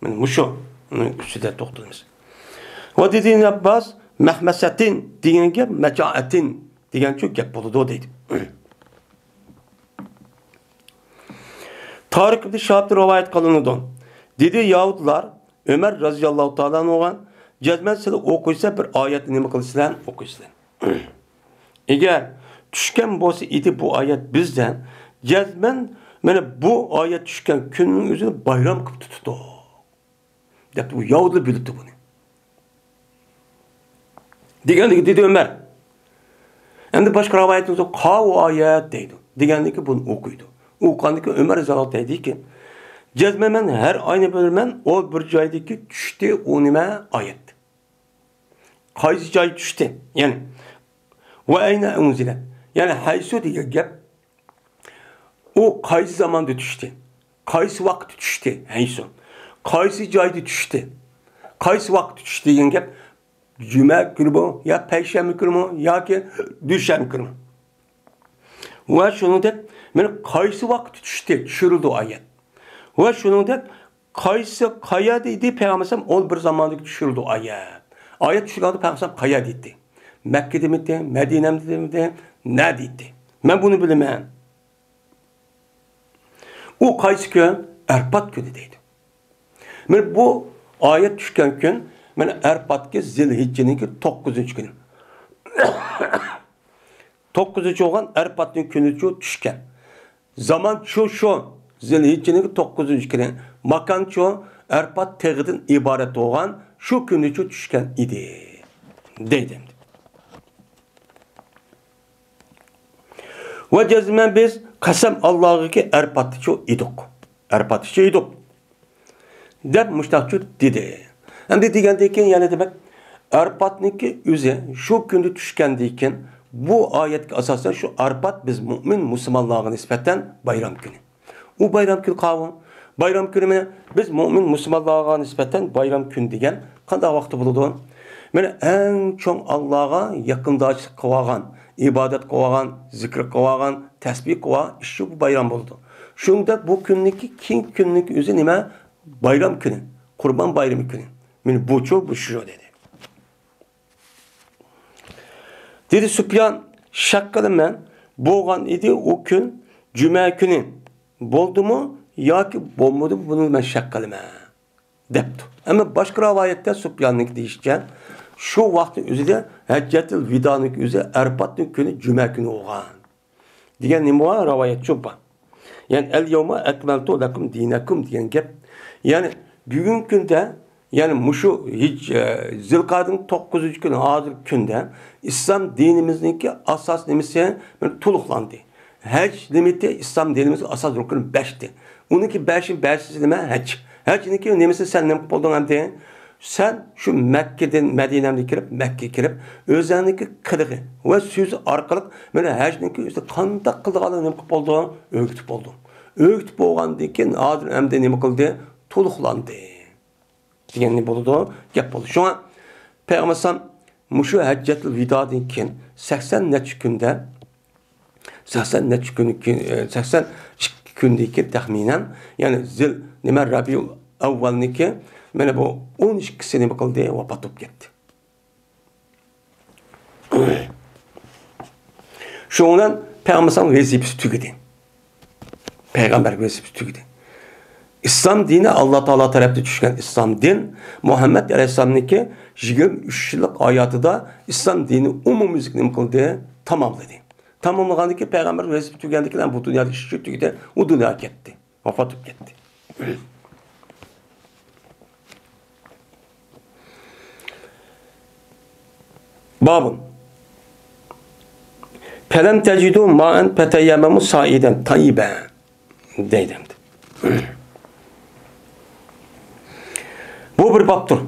مانا مۇشۇ، ئۇنىڭ ئۈستىدە توختىلىمىز. ۋە دېدى ئىبن ئابباس، مەخمەسەتىن دېگەن گەپ مەجائەتىن دېگەنچۇ گەپ بولىدۇ دەيدۇ. تارىق ئىبن شىھابتىن رىۋايەت قىلىنىدۇ. دېدى، يەھۇدىيلار ئۆمەر رەزىياللاھۇ تائالا ئەنھۇغا، جەزمەن سىلەر ئوقۇيسىلەر، بىر ئايەتنى نېمە قىلىسىلەر؟ ئوقۇيسىلەر. ئەگەر چۈشكەن بولسا ئىدى بۇ ئايەت بىزدە، جەزمەن مانا بۇ ئايەت چۈشكەن كۈننىڭ ئۆزىنى بايرام قىلىپ تۇتىدۇ، دەپتۇ. بۇ يەھۇدىيلار بىلىپتۇ بۇنى. دېگەندىكى دېدى ئۆمەر. ئەمدى باشقا رىۋايەتتە قاۋۇ ئايەت دەيدۇ. دېگەندىكى بۇنى ئوقۇيدۇ. ئوقۇغاندىكى ئۆمەر رەزىياللاھۇ دەيدىكى، جەزمەن مەن ھەر ئاينى بىلىمەن، ئۇ بىر جايدىكى چۈشتى، ئۇ نېمە؟ ئايەت. قايسى جاي چۈشتى؟ يەنى، ۋە ئەينە ئۇنزىلەت؟ يەنى ھەيسۇ دېگەن گەپ، ئۇ قايسى زاماندا چۈشتى؟ قايسى ۋاقىتتا چۈشتى؟ ھەيسۇ. قايسى جايدا چۈشتى؟ قايسى ۋاقىتتا چۈشتى دېگەن گەپ، جۈمە كۈنىمۇ يا پەيشەنبە كۈنىمۇ ياكى دۈشەنبە كۈنىمۇ؟ ۋە شۇنىڭدەك، مانا قايسى ۋاقىتتا چۈشتى، چۈشۈرۈلدى ئايەت. ۋە شۇنىڭدەك، قايسى، قەيەردە ئىدى پەيغەمبەر ئەلەيھىسسالام؟ ئون بىر زاماندا چۈشۈرۈلدى ئايەت. ئايەت چۈشۈرگەندە پەيغەمبەر ئەلەيھىسسالام قەيەردە ئىدى؟ مەككىدىمىدى، مەدىنەمىدى، نەدە ئىدى؟ مەن بۇنى بىلىمەن. ئۇ قايسى كۈن؟ ئەرپات كۈنى دەيدۇ. مانا بۇ ئايەت چۈشكەن كۈن، مانا ئەرپاتكى زىلھىججىنىڭكى توققۇزىنچى كۈنى. توققۇزىنچى بولغان ئەرپاتنىڭ كۈنىچۇ چۈشكەن. زامانچۇ شۇ، زىلھىججىنىڭ توققۇزىنچى كۈنى. ماكانچۇ ئەرپات تېغىدىن ئىبارەت بولغان شۇ كۈنىچۇ چۈشكەن ئىدى. دەيدۇ ئەمدى. ۋە جەزمەن بىز قەسەم ئاللاغىكى ئەرپاتتىچۇ ئىدۇق. ئەرپاتتىچۇ ئىدۇق. دەپ مۇشتاقچۇ دېدى. ئەمدى دېگەندىن كېيىن يەنە دېمەك، ئەرپاتنىڭكى ئۆزى شۇ كۈندە چۈشكەندىن كېيىن، بۇ ئايەتكە ئاساسەن شۇ ئەرپات بىز مۆمىن مۇسۇلمانلارغا نىسبەتەن بايرام كۈنى. ئۇ بايرام كۈنى قاۋۇ. بايرام كۈنى مانا بىز مۆمىن مۇسۇلمانلارغا نىسبەتەن بايرام كۈن دېگەن قانداق ۋاقىتتا بولىدۇ؟ مانا ئەڭ چوڭ ئاللاغا يېقىنداشلىق قىلىۋالغان، ئىبادەت قىلىۋالغان، زىكىر قىلىۋالغان، تەسبىھ قىلىۋالغان ئىششۇ بۇ بايرام بولىدۇ. شۇنداق بۇ كۈننىڭكى، كېيىنكى كۈننىڭكى ئۆزى نېمە؟ بايرام كۈنى، قۇربان بايرىمى كۈنى. مانا بۇچۇ، بۇ شۇ دېدى. دېدى سۇپيان، شەك قىلىمەن، بولغان ئىدى ئۇ كۈن جۈمە كۈنى. بولدىمۇ ياكى بولمىدىمۇ، بۇنى مەن شەك قىلىمەن، دەپتۇ. ئەمما باشقا رىۋايەتتە سۇپياننىڭكى دېيىشىچە، شۇ ۋاقىتنىڭ ئۆزىدە ھەججەتۇل ۋىدانىڭكى ئۆزى ئەرپاتنىڭ كۈنى جۈمە كۈنى بولغان. دېگەن نېمە بار؟ رىۋايەتچۇ بار. يەنى، «ئەل يەۋمە ئەكمەلتۇ لەكۇم دىنەكۇم» دېگەن گەپ. يەنى، بۈگۈنكى كۈندە، يەنى مۇشۇ ھىج-، ئە، زىلقەدىنىڭ توققۇزىنچى كۈنى، ھازىرقى كۈندە ئىسلام دىنىمىزنىڭكى ئاساس نېمىسى بىر تولۇقلاندى. ھەج نېمىتى ئىسلام دىنىمىزنىڭ ئاساس رۇكنى بەشتى. ئۇنىڭكى بەشى، بەشىنچىسى نېمە؟ ھەج. ھەجنىڭكى نېمىسى سەن نېمە قىلىپ بولدۇڭ ئەمدى؟ سەن شۇ مەككىدىن، مەدىنەمدىن كىرىپ، مەككىگە كىرىپ، ئۆزۈڭنىڭكى قىلىقى ۋە سۆزى ئارقىلىق مانا ھەجنىڭكى ئۆزىدە قانداق قىلىدىغانلىقىنى نېمە قىلىپ بولدۇڭ؟ ئۆگىتىپ بولدۇڭ. ئۆگىتىپ بولغاندىن كېيىن، ھازىر ئەمدى نېمە قىلدى؟ تولۇقلاندى دېگەن بولىدۇ، گەپ بولىدۇ. شۇڭا پەيغەمبەر ئەلەيھىسسالام مۇشۇ ھەججەتۇل ۋىدادىن كېيىن سەكسەن نەچچە كۈندە، سەكسەن نەچچە كۈن، سەكسەن ئىككى كۈندىن كېيىن تەخمىنەن، يەنى زىل، نېمە، رەبىئۇل ئەۋۋەلنىڭكى، مانا بۇ ئون ئىككىسى نېمە قىلدى؟ ۋاپات بولۇپ كەتتى. شۇنىڭ بىلەن پەيغەمبەر ئەلەيھىسسالام ۋەزىپىسى تۈگىدى. پەيغەمبەر ۋەزىپىسى تۈگىدى. ئىسلام دىنى، ئاللا تائالا تەرەپتىن چۈشكەن ئىسلام دىن، مۇھەممەد ئەلەيھىسسالامنىڭكى يىگىرمە ئۈچ يىللىق ھاياتىدا ئىسلام دىنى ئومۇميۈزلۈك نېمە قىلدى؟ تاماملىدى. تاماملىغاندىن كېيىن پەيغەمبەر ۋەزىپىسى تۈگىگەندىن كېيىن بۇ دۇنيادا ئىشى تۈگىدى، ئۇ دۇنياغا كەتتى. ۋاپات بولۇپ كەتتى. بابۇن. فەلەم تەجىدۇ مائەن فەتەيەممەمۇ سائىدەن تەييىبەن. دەيدۇ ئەمدى. بۇ بىر بابتۇر.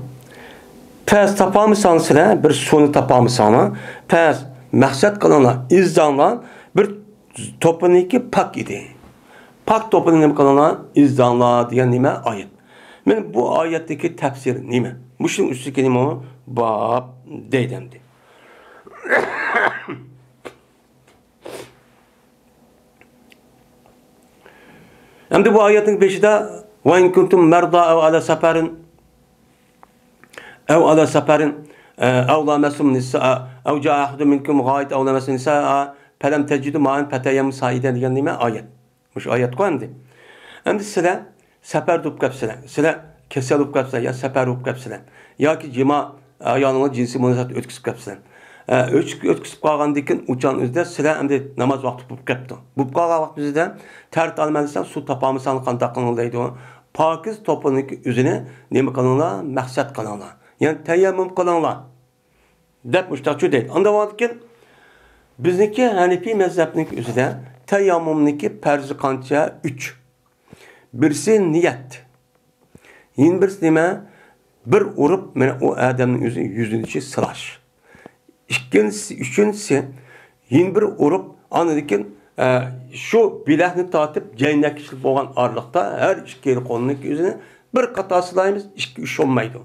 پەس تاپالمىساڭلار سىلەر، بىر سۇنى تاپالمىساڭلار، پەس مەقسەت قىلىڭلار، ئىزدەڭلار، بىر توپىنىڭكى پاك ئىدى. پاك توپىنى نېمە قىلىڭلار؟ ئىزدەڭلار دېگەن نېمە؟ ئايەت. مانا بۇ ئايەتتىكى تەپسىرى نېمە؟ مۇشۇنىڭ ئۈستىدىكى نېمە؟ باب دەيدۇ ئەمدى. ئەمدى بۇ ئايەتنىڭ بېشىدا، «ۋە ئىن كۇنتۇم مەردا ئەۋ ئەلا سەپەرىن، ئەۋ ئەلا سەپەرىن، ئەۋ لامەسسۇم نىسا، ئەۋ جائە ئەھەدۇم مىنكۇم غائىت ئەۋ لامەسسۇم نىسا، فەلەم تەجىدۇ مائەن فەتەيەممەمۇ سائىدەن» دېگەن نېمە؟ ئايەت. مۇشۇ ئايەتقۇ ئەمدى. ئەمدى سىلەر سەپەردە بولۇپ كەپسىلەر. سىلەر كېسەل بولۇپ كەپسىلەر يا سەپەر بولۇپ كەپسىلەر. ياكى جىما ئايالىڭلار جىنسىي مۇناسىۋەت ئۆتكۈزۈپ كەپسىلەر. ئە، ئۆتكۈزۈپ، ئۆتكۈزۈپ قالغاندىن كېيىن ئۇچان ئۆزىدە سىلەر ئەمدى ناماز ۋاقتى بولۇپ كەپتۇ. بولۇپ قالغان ۋاقتىمىزدا تەرەت ئالمايسىلەر، سۇ تاپالمىساڭلار قانداق قىلىڭلار دەيدۇ. پاكىز توپىنىڭكى ئۆزىنى نېمە قىلىڭلار؟ مەقسەت قىلىڭلار. يەنى تەيەممۇم قىلىڭلار. دەپ مۇشتاقچۇ دەيدۇ. ئاندىن بولغاندىكىن، بىزنىڭكى ھەنىپىي مەزھەپنىڭكى ئۆزىدە تەيەممۇمنىڭكى پەرزى قانچە؟ ئۈچ. بىرسى نىيەت. يەنە بىرسى نېمە؟ بىر ئۇرۇپ، مانا ئۇ ئادەمنىڭ ئۆزى يۈزىنى سىلاش. ئىككىنچىسى، ئۈچىنچىسى، يەنە بىر ئۇرۇپ، ئاندىن كېيىن، ئە، شۇ بىلەكنى تارتىپ، جەينەككىچىلىك بولغان ئارىلىقتا ھەر ئىككى قولنىڭكى ئۆزىنى بىر قاتار سىلايمىز، ئىككى، ئۈچ بولمايدۇ.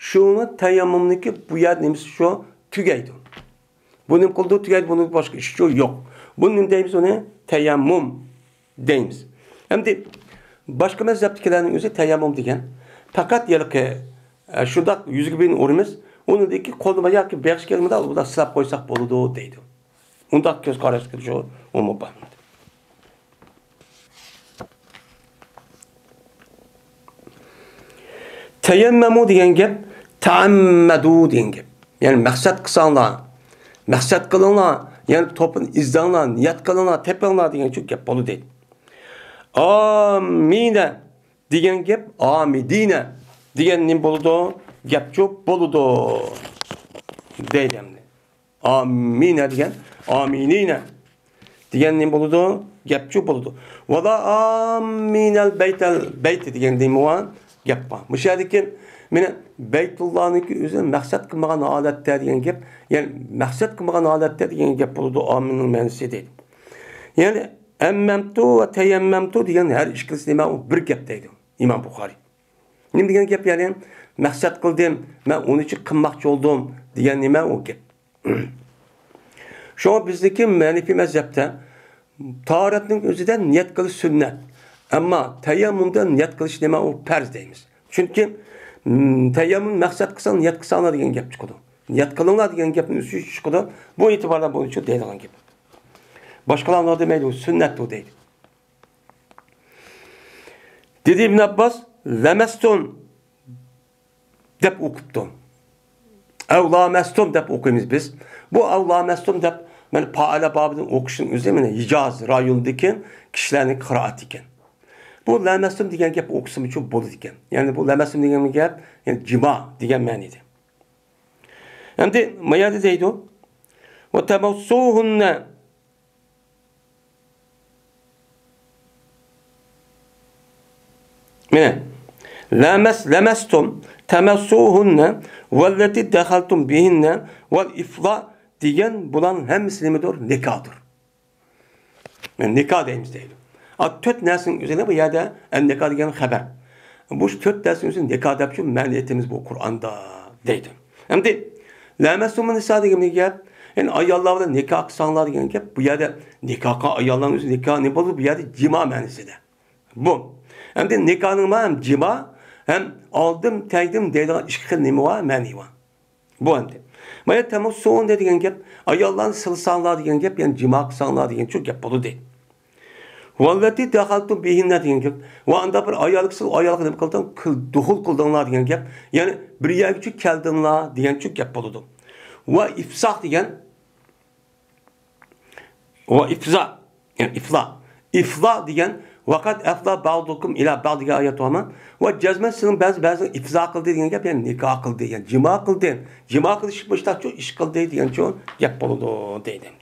شۇنى تەيەممۇمنىڭكى بۇ يەردە نېمىسى شۇ تۈگەيدۇ. بۇ نېمە قىلىدۇ؟ تۈگەيدۇ، بۇنىڭ باشقا ئىشى يوق. بۇنى نېمە دەيمىز ئۇنى؟ تەيەممۇم دەيمىز. ئەمدى باشقا مەزھەپتىكىلەرنىڭ ئۆزى تەيەممۇم دېگەن پەقەت ھېلىقى، ئە، شۇنداق يۈزىگە بىرنى ئۇرىمىز، ئۇنىڭدىكى قولىمىز ياكى بېغىش كەلمىدى، ئۇلار سىلاپ قويساق بولىدۇ دەيدۇ. ئۇنداق كۆز قاراشلىقى شۇ ئۇمۇ بار. تەيەممەمۇ دېگەن گەپ، تەئەممەدۇ دېگەن گەپ. يەنى مەقسەت قىلساڭلار، مەقسەت قىلىڭلار، يەنى توپىنى ئىزدەڭلار، نىيەت قىلىڭلار، تېپىڭلار دېگەن شۇ گەپ بولىدۇ. ئامىنە دېگەن گەپ، ئامىدىنە دېگەن نېمە بولىدۇ؟ گەپچۇ بولىدۇ دەيدۇ ئەمدى. ئامىنە دېگەن، ئامىنىنە دېگەن نېمە بولىدۇ؟ گەپچۇ بولىدۇ. ۋالا ئامىنەل بەيتەل بەيت دېگەن نېمە بار؟ گەپ بار. مۇشۇ يەردىكى مانا بەيتۇللانىڭكى ئۆزىنى مەقسەت قىلمىغان ھالەتتە دېگەن گەپ، يەنى مەقسەت قىلمىغان ھالەتتە دېگەن گەپ بولىدۇ ئامىننىڭ مەنىسى دەيدۇ. يەنى ئەممەمتۇ ۋە تەيەممەمتۇ دېگەن ھەر ئىككىلىسى نېمە؟ ئۇ بىر گەپ دەيدۇ ئىمام بۇخارىي. نېمە دېگەن گەپ يەنى؟ مەقسەت قىلدىم، مەن ئۇنى ئۈچۈن قىلماقچى بولدۇم دېگەن نېمە ئۇ گەپ. شۇڭا بىزدىكى مەنىفىي مەزھەپتە تاھارەتنىڭ ئۆزىدە نىيەت قىلىش سۈننەت. ئەمما تەيەممۇمدا نىيەت قىلىش نېمە؟ ئۇ پەرز دەيمىز. چۈنكى، م، تەيەممۇم مەقسەت قىلساڭ، نىيەت قىلساڭلار دېگەن گەپ چىقىدۇ. نىيەت قىلىڭلار دېگەن گەپنىڭ ئۈستىگە چىقىدۇ. بۇ ئېتىباردا بۇنى شۇ دەيدىغان گەپ. باشقىلار ئۇنداق دېمەيدۇ، سۈننەت بۇ دەيدۇ. دېدى ئىبن ئابباس، لەمەستۇم دەپ ئوقۇپتۇ. ئەۋ لامەستۇم دەپ ئوقۇيمىز بىز. بۇ ئەۋ لامەستۇم دەپ، مانا، پائىلە بابىدىن ئوقۇشنىڭ ئۆزى، مانا، ھىجاز رايونىدىكى كىشىلەرنىڭ قىرائىتى ئىكەن. بۇ لەمەستۇم دېگەن گەپ ئوقۇسىمۇچۇ بولىدىكەن. يەنى بۇ لەمەستۇم دېگەن گەپ، يەنى جىما دېگەن مەنىدە. ئەمدى ما يەردە دەيدۇ، ۋە تەمەسسۇھۇننە. مانا، لەمەس، لەمەستۇم، تەمەسسۇھۇننە، ۋەللەتى دەخەلتۇم بىھىننە، ۋەل ئىفلا دېگەن بۇلارنىڭ ھەممىسى نېمىدۇر؟ نىكادۇر. نىكا دەيمىز دەيدۇ. ئا، تۆت نەرسىنىڭ ئۆزىنى بۇ يەردە ئەن نىكا دېگەن خەۋەر. بۇ تۆت نەرسىنىڭ ئۆزىنى نىكا دەپ شۇ مەنە ئېيتىمىز بۇ قۇرئاندا دەيدۇ. ئەمدى لەمەستۇمۇن نىسا دېگەن گەپ، يەنى ئاياللار بىلەن نىكا قىلساڭلار دېگەن گەپ. بۇ يەردە نىكا قىلغان ئاياللارنىڭ ئۆزى نىكا نېمە بولىدۇ؟ بۇ يەردە جىما مەنىسىدە. بۇ. ئەمدى نىكانىڭ ھەم جىما، ھەم ئالدىم، تەگدىم دەيدىغان ئىككى خىل نېمە بار؟ مەنى بار. بۇ ئەمدى. مانا تەمەسسۇنە دېگەن گەپ، ئاياللارنى سىلىساڭلار دېگەن گەپ، يەنى جىما قىلساڭلار دېگەن شۇ گەپ بولىدۇ. ۋەللەتى دەخەلتۇم بىھىننە دېگەن گەپ. ۋە ئانداق بىر ئايالغا سىز ئايالغا نېمە قىلدىڭ؟ كىل-، دۇخۇل قىلدىڭلار دېگەن گەپ. يەنى بىر يەرگىچە كەلدىڭلار دېگەن شۇ گەپ بولىدۇ. ۋە ئىفساق دېگەن ۋە ئىفزا، يەنى ئىفلا. ئىفلا دېگەن، ۋەقەد ئەفلا بەغدۇكۇم ئىلا بەغد دېگەن ئايەت بارمۇ؟ ۋە جەزمەن سىزنىڭ بەزى، بەزىنىڭ ئىفزا قىلدى دېگەن گەپ، يەنى نىكاھ قىلدى، يەنى جىما قىلدى. جىما قىلىش مۇشتاقچۇ ئىش قىلدى دېگەنچۇ گەپ بولىدۇ دەيدۇ.